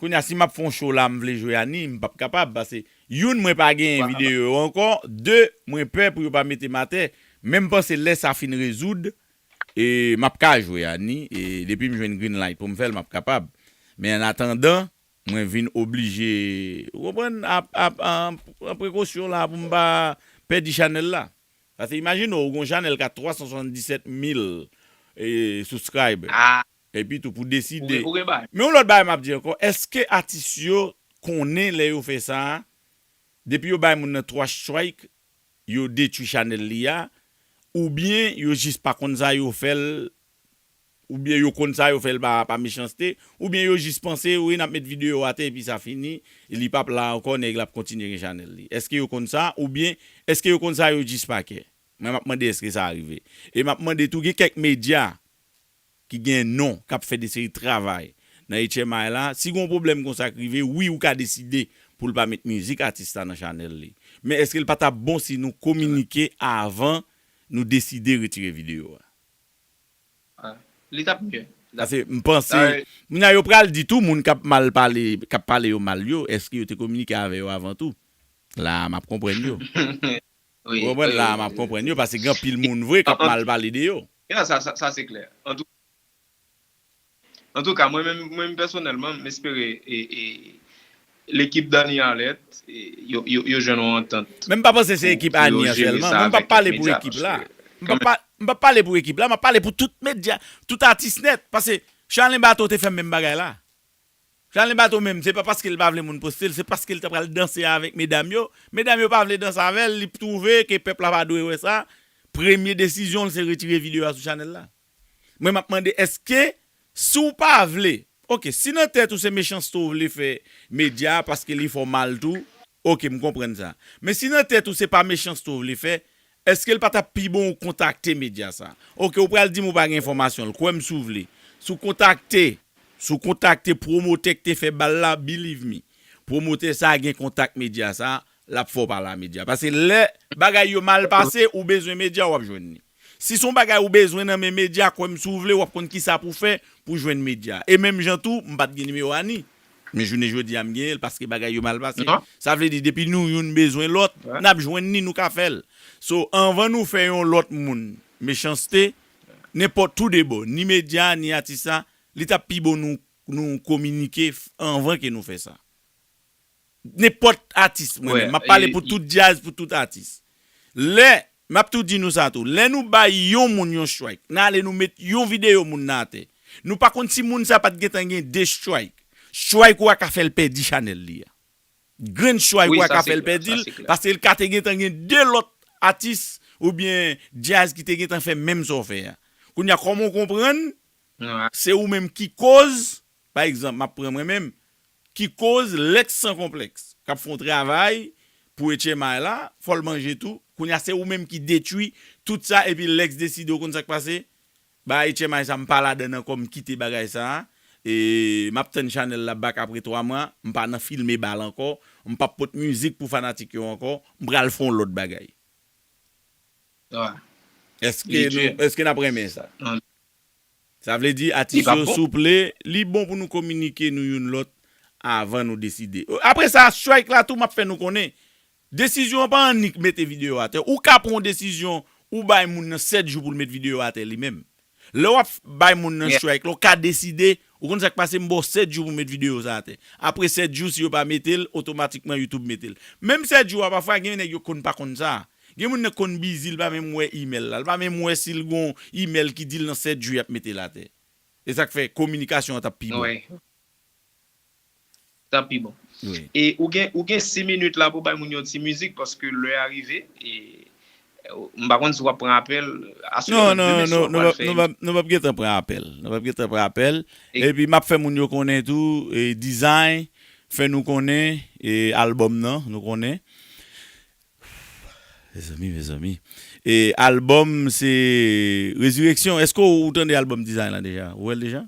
Kounya, si m ap fè yon show la, m vle jwe Ani, m p ap kapab, paske youn, mwen pa genyen Ou pa kapab. Videyo yo ankò, de, mwen pè pou yo pa mete m atè, men m panse lè sa fin rezoud, e m ap ka jwe Ani, e depi m jwenn green light pou m fè l, m ap kapab. Men an atandan, mwen vin oblije, ou konprann, ap, ap, an, an prekosyon la pou m pa pèdi chanèl la. Paske imajine w, ou gon chanèl k a twa san swasanndisèt mil, e, subscriber. Ah, Epi tou pou ou deside. gen, ou gen bagay. Men yon lòt bagay m ap di ankò, èske atis yo konnen lè yo fè sa a, depi yo bay moun nan twa strike, yo detwi chanèl li a, oubyen yo jis pa konn sa yo fè l, oubyen yo konn sa yo fè l pa, pa mechanste, oubyen yo jis panse, wi, n ap met videyo atè epi sa fini, e li p ap la ankò, nèg la ap kontinye gen chanèl li. Èske yo konn sa, oubyen èske yo konn sa yo jis pa kè? Mwen, m ap mande èske sa rive. E m ap mande tou, gen kèk medya ki gen non, k ap fè de seri travay nan H M I la, si gen yon pwoblèm konsa k rive, wi, ou ka deside pou l pa met mizik atis la nan chanèl li. Men èske l pa t ap bon si nou kominike avan nou deside retire videyo a? Ah, li t ap mye. Paske m panse, Sa, moun yo pral di tou, moun k ap mal pale, k ap pale yo mal yo, èske yo te kominike avè yo avan tou? La, m ap konprann yo. wi, Ou konprann? wi, La, wi, m ap wi. Konprann yo, paske gen anpil moun vre k ap An, an, mal pale de yo. Ya, sa, sa, sa se klè. Antouka, mwen menm, mwen menm pèsonèlman, m espere e, e, lekip Dany Alerte, e, yo, yo, yo jwenn yon antant Men m pa panse se pou, ekip pou yo Ani an jere sèlman. sa Mwen p ap avèk kèk pale pou medya, ekip la. paske M p ap pa- m p ap pale pou ekip la, m ap pale pou tout medya, tout atis nèt. Paske Charlin Bato te fè menm bagay la. Charlin Bato menm, se pa paske l pa vle moun poste l, se paske l ta pral danse avèk medam yo. Medam yo pa vle danse avè l, li twouve ke pèp la pa dwe wè sa. Premye desizyon l se retire videyo a sou chanèl la. Mwen, m ap mande, èske si w pa vle, oke, si nan tèt ou se mechanste w vle fè medya a paske li fè w mal tou, oke, m konprann sa. Men si nan tèt ou se pa mechanste w vle fè, èske l pa t ap pi bon ou kontakte medya sa? Oke, ou pral di m ou pa gen enfòmasyon l, kwè m si w vle. Si w kontakte, si w kontakte pwomotè k te fè bal la, believe me, pwomotè sa gen kontak medya sa, l ap fè w pale a medya. Paske lè bagay yo mal pase, ou bezwen medya, w ap jwenn li. Si se yon bagay ou bezwen nan men medya, kwè m si w vle, w ap konn kisa pou fè pou jwenn medya. E menm jan tou, m pa t gen nimewo Ani. Men jounen jodi a, m genyen l paske bagay yo mal pase. Non. Sa vle di, depi nou youn bezwen lòt, Wè. N ap jwenn ni, nou ka fè l. So, anvan nou fè yon lòt moun mechanste, nenpòt tou de bò, ni medya, ni atis la, li t ap pi bon nou, nou kominike f- anvan ke nou fè sa. Nenpòt atis, mwen Wè, menm. M ap pale e, pou tout djaz, pou tout atis. Lè, m ap tou di nou sa tou, lè nou bay yon moun yon strike, n ale nou met yon videyo moun nan atè. Nou pa konn si moun sa pa t gentan gen de strike. Strike ou a ka fè l pèdi chanèl li a. Grenn strike Wi, ou a sa ka se fè l klè, pèdi sa l, se klè. Paske l ka te gentan gen de lòt atis oubyen djaz ki te gentan fè menm sa w fè a. Kounye a, kòman w konprann, Wè. se ou menm ki koz, pa egzanp, m ap pran mwen menm, ki koz Lex Sans Complexe, k ap fè yon travay pou H M I la, fò l manje tou. Kounye a, se ou menm ki detwi tout sa, epi Lex deside, ou konn sa k pase? Ba H M I sa, m pa ladann ankò, m kite bagay sa a. E m ap tann chanèl la back apre twa mwa. M pa nan filme bal ankò. M p ap pot mizik pou fanatik yo ankò. M pral fè yon lòt bagay. Èske nou, èske n ap renmen sa? Sa vle di, atis yo, souple, li bon pou nou kominike nou youn lòt avan nou deside. Apre sa, strike la tou, m ap fè nou konnen. Desizyon an pa annik mete videyo atè. Ou ka pran yon desizyon, ou bay moun nan sèt jou pou l met videyo atè li menm. Lè w ap bay moun nan strike la, ou ka deside, ou konn sa k pase, m ba w sèt jou pou met videyo sa atè. Apre sèt jou, si yo pa mete l, otomatikman YouTube mete l. Menm sèt jou a, pafwa, gen nèg yo konn pa konn sa. Gen moun nan konn bizi, l pa menm wè imèl la, l pa menm wè si l gon imèl ki di l nan sèt jou y ap mete l atè. E sa k fè kominikasyon an t ap pi bon. Wi. T ap pi bon. Wi. E ou gen, ou gen sis minit la pou bay moun yon ti mizik, paske lè a rive. E, e, m pa konn si w ap pran apèl. Non, non, non, nou p ap, nou p ap, nou p ap gentan pran apèl. Nou p ap gentan pran apèl. Epi m ap fè moun yo konnen tou, e, Design fè nou konnen, e, albòm nan, nou konnen. Mezanmi, mezanmi. E albòm se Rezireksyon. Èske w, ou tande albòm Design la deja? Ou wè l deja?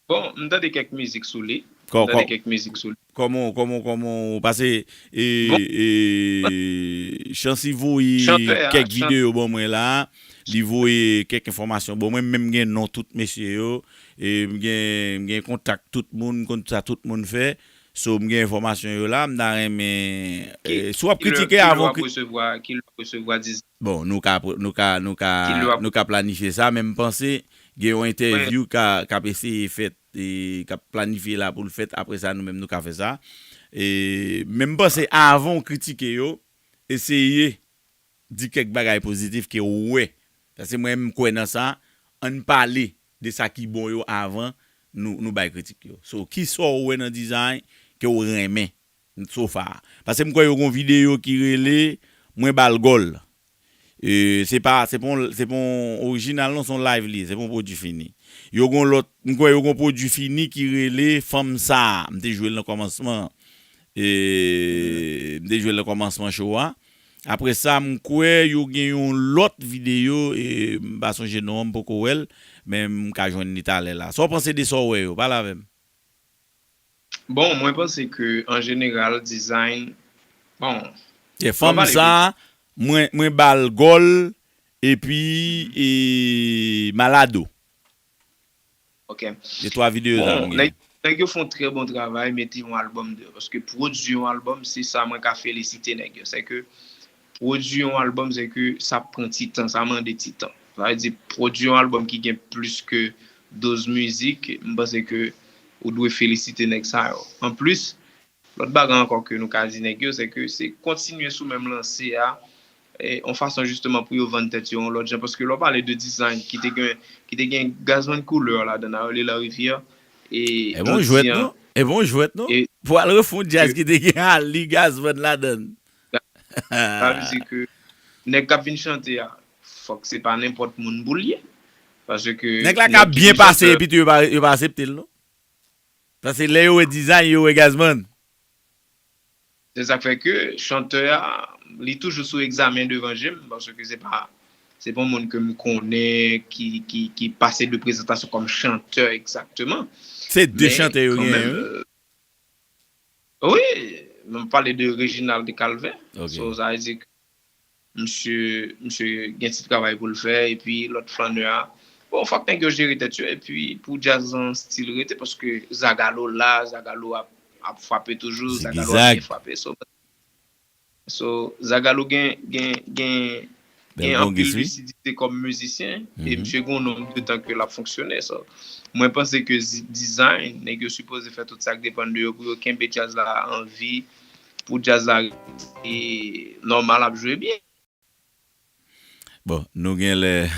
Bon, m tande kèk mizik sou li. M tande kèk mizik sou li. Kòman, kòman, kòman ou pase, e, e, Chancy voye kèk videyo ban mwen la. Li voye kèk enfòmasyon ban mwen. Menm gen non tout mesye yo. E m gen, m gen kontak tout moun, m konn sa tout moun fè. So, m gen enfòmasyon yo la, m ta renmen, e, si w ap kritike avan. Ki lè w ap resevwa, ki lè w ap resevwa Design? Bon, nou ka, nou ka, nou ka, nou ka planifye sa, men m panse gen yon entèvyou ka, k ap eseye fèt, e, k ap planifye la pou l fèt, apre sa, nou menm nou ka fè sa. E, men m panse avan w kritike yo, eseye di kèk bagay pozitif ke w wè. Paske mwen, m kwè nan sa, ann pale de sa ki bon yo avan nou, nou bay kritik yo. So, kisa w wè nan Design ke w renmen so far? Paske m kwè yo gon videyo ki rele Mwen ba l gòl. E, se pa, se pa yon, se pa yon orijinal non, se yon live li ye, se pa yon pwodui fini. Yo gon lòt, m kwè yo gon pwodui fini ki rele Fanm Sa a. M te jwe l nan kòmansman. E, m te jwe l nan kòmansman show a. Apre sa, m kwè yo gen yon lòt videyo, e, m pa sonje non an, m poko wè l, men m ka jwenn li talè la. Sa w panse de sa w wè yo? Pale avè m. Bon, mwen panse ke, an jeneral, Design, bon, Yeah, Fanm Sa a, mwen, mwen ba l gòl, epi, e, Malado. Ok. Se twa videyo sa m gen. Bon, nèg, nèg yo fè yon trè bon travay, mete yon albòm deyò. Paske pwodui yon albòm, se sa mwen ka felisite nèg yo. Se ke pwodui yon albòm, se ke sa pran ti tan, sa mande ti tan. Sa vle di, pwodui yon albòm ki gen plis ke douz mizik, m panse ke ou dwe felisite nèg sa yo. Anplis, lòt bagay ankò ke nou ka di nèg yo, se ke se kontinye sou menm lanse a, e, yon fason jisteman pou yo vann tèt yo yon lòt jan, paske lè w pale de Design ki te gen, ki te gen Gazman Couleur ladan, Arly Larivière, e, e bon jwèt non, e bon jwèt non. Pou al refè yon djaz ki te gen Arly, Gazman ladan. Sa vle di ke nèg k ap vin chante a, fòk se pa nenpòt moun pou l ye. Paske nèg la ka byen pase epi tou yo pa, yo pa aksepte l non. Paske lè yo wè Design, yo wè Gazman. Se sa k fè ke chantè a, li toujou sou egzamen devan je m, paske se pa, se pa yon moun ke m konnen ki, ki, ki pase de prezantasyon kòm chantè egzakteman. Se de chantè yo genyen, wi. Wi, m ap pale de Reginald Calvin. Ok. So, sa vle di ke misye, misye gen ti travay pou l fè, epi lòt flannè a. Bon, fòk nèg yo jere tèt yo, epi pou djaz lan still rete, paske Zagalo la, Zagalo ap, ap frape toujou, Zagalo ap byen frape. So, so, Zagalo gen, gen, gen, gen anpil lisidite kòm mizisyen, e misye gen yon nonb de tan ke l ap fonksyone. So, mwen panse ke Design, nèg yo sipoze fè tout sa k depann de yo pou yo kenbe djaz la an vi, pou djaz la rete nòmal, ap jwe byen. Bon, nou genlè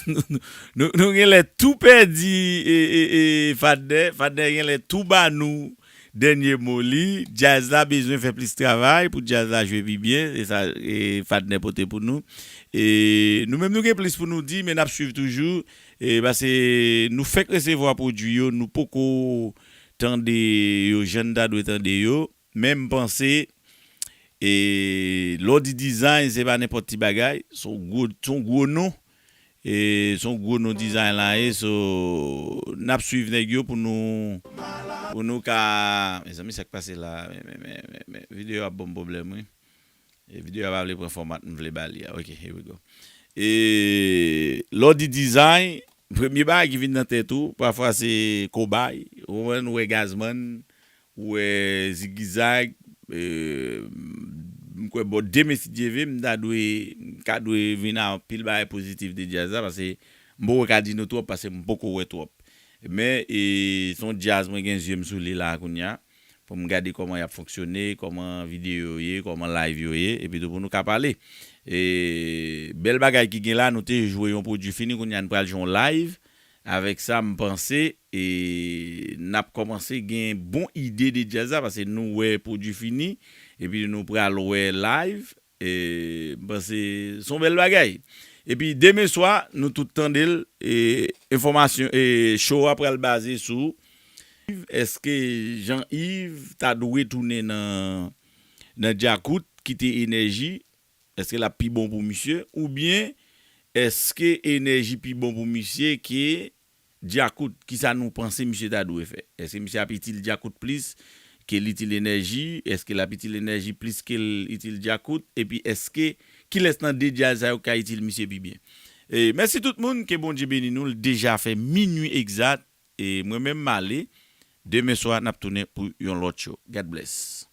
nou, nou, nou genlè tou pèdi, e, e, e, Fadnè. Fadnè genlè tou ba nou dènye mo li. Djaz la bezwen fè plis travay pou djaz la jwe pi byen. Se sa, e, Fadnè pote pou nou. E nou menm nou gen plis pou nou di, men n ap swiv toujou. E paske nou fèk resevwa pwodui yo, nou poko tande yo jan n ta dwe tande yo. Men m panse, e, lè w di Design, se pa nenpòt ti bagay, se yon gwo, se yon gwo non. E se yon gwo non dizay la ye, so n ap swiv nèg yo pou nou pou nou ka mezanmi, sa k pase la? Men, men, men, men, men, videyo ap ban m pwoblèm, wi. E videyo a pa vle pran fòmat m vle ba li a. Ok, here we go. E lè w di dizay, premye bagay ki vin nan tèt ou, pafwa se kobay. Ou konprann, ou wè Gazman, ou wè Zigizag, e, m kwè bò demen si Dye vle, m ta dwe, m ka dwe vin a anpil bagay pozitif de djaz la, paske m poko ka di nou twòp, paske m poko wè twòp. Men, e, se yon djaz mwen gen zye m sou li la kounye a. Pou m gade kòman y ap fonksyone, kòman videyo yo ye, kòman live yo ye, epi tou pou nou ka pale. E, bèl bagay ki gen la, nou te jwe yon pwodui fini, kounye a n pral jwe yon live. Avèk sa, m panse, e, n ap kòmanse gen bon ide de djaz la, paske nou wè pwodui fini, epi nou pral wè live. E, m panse se yon bèl bagay. Epi demen swa, nou tout tande l, e, enfòmasyon, e, show a pral baze sou Èske Jean Yves ta dwe tounen nan, nan Djakout, kite Enèji? Èske l ap pi bon pou misye? Oubyen, èske Enèji pi bon pou misye ke Djakout? Kisa nou panse misye ta dwe fè? Èske misye ap itil Djakout plis ke l itil Enèji? Èske l ap itil Enèji plis ke l itil Djakout? Epi èske, kilès nan de djaz sa yo k ka itil misye pi byen? E, mèsi tout moun, ke Bondye beni nou, l deja fè minui egzat. E mwen menm m ale. Demen swa, n ap tounen pou yon lòt show. God bless.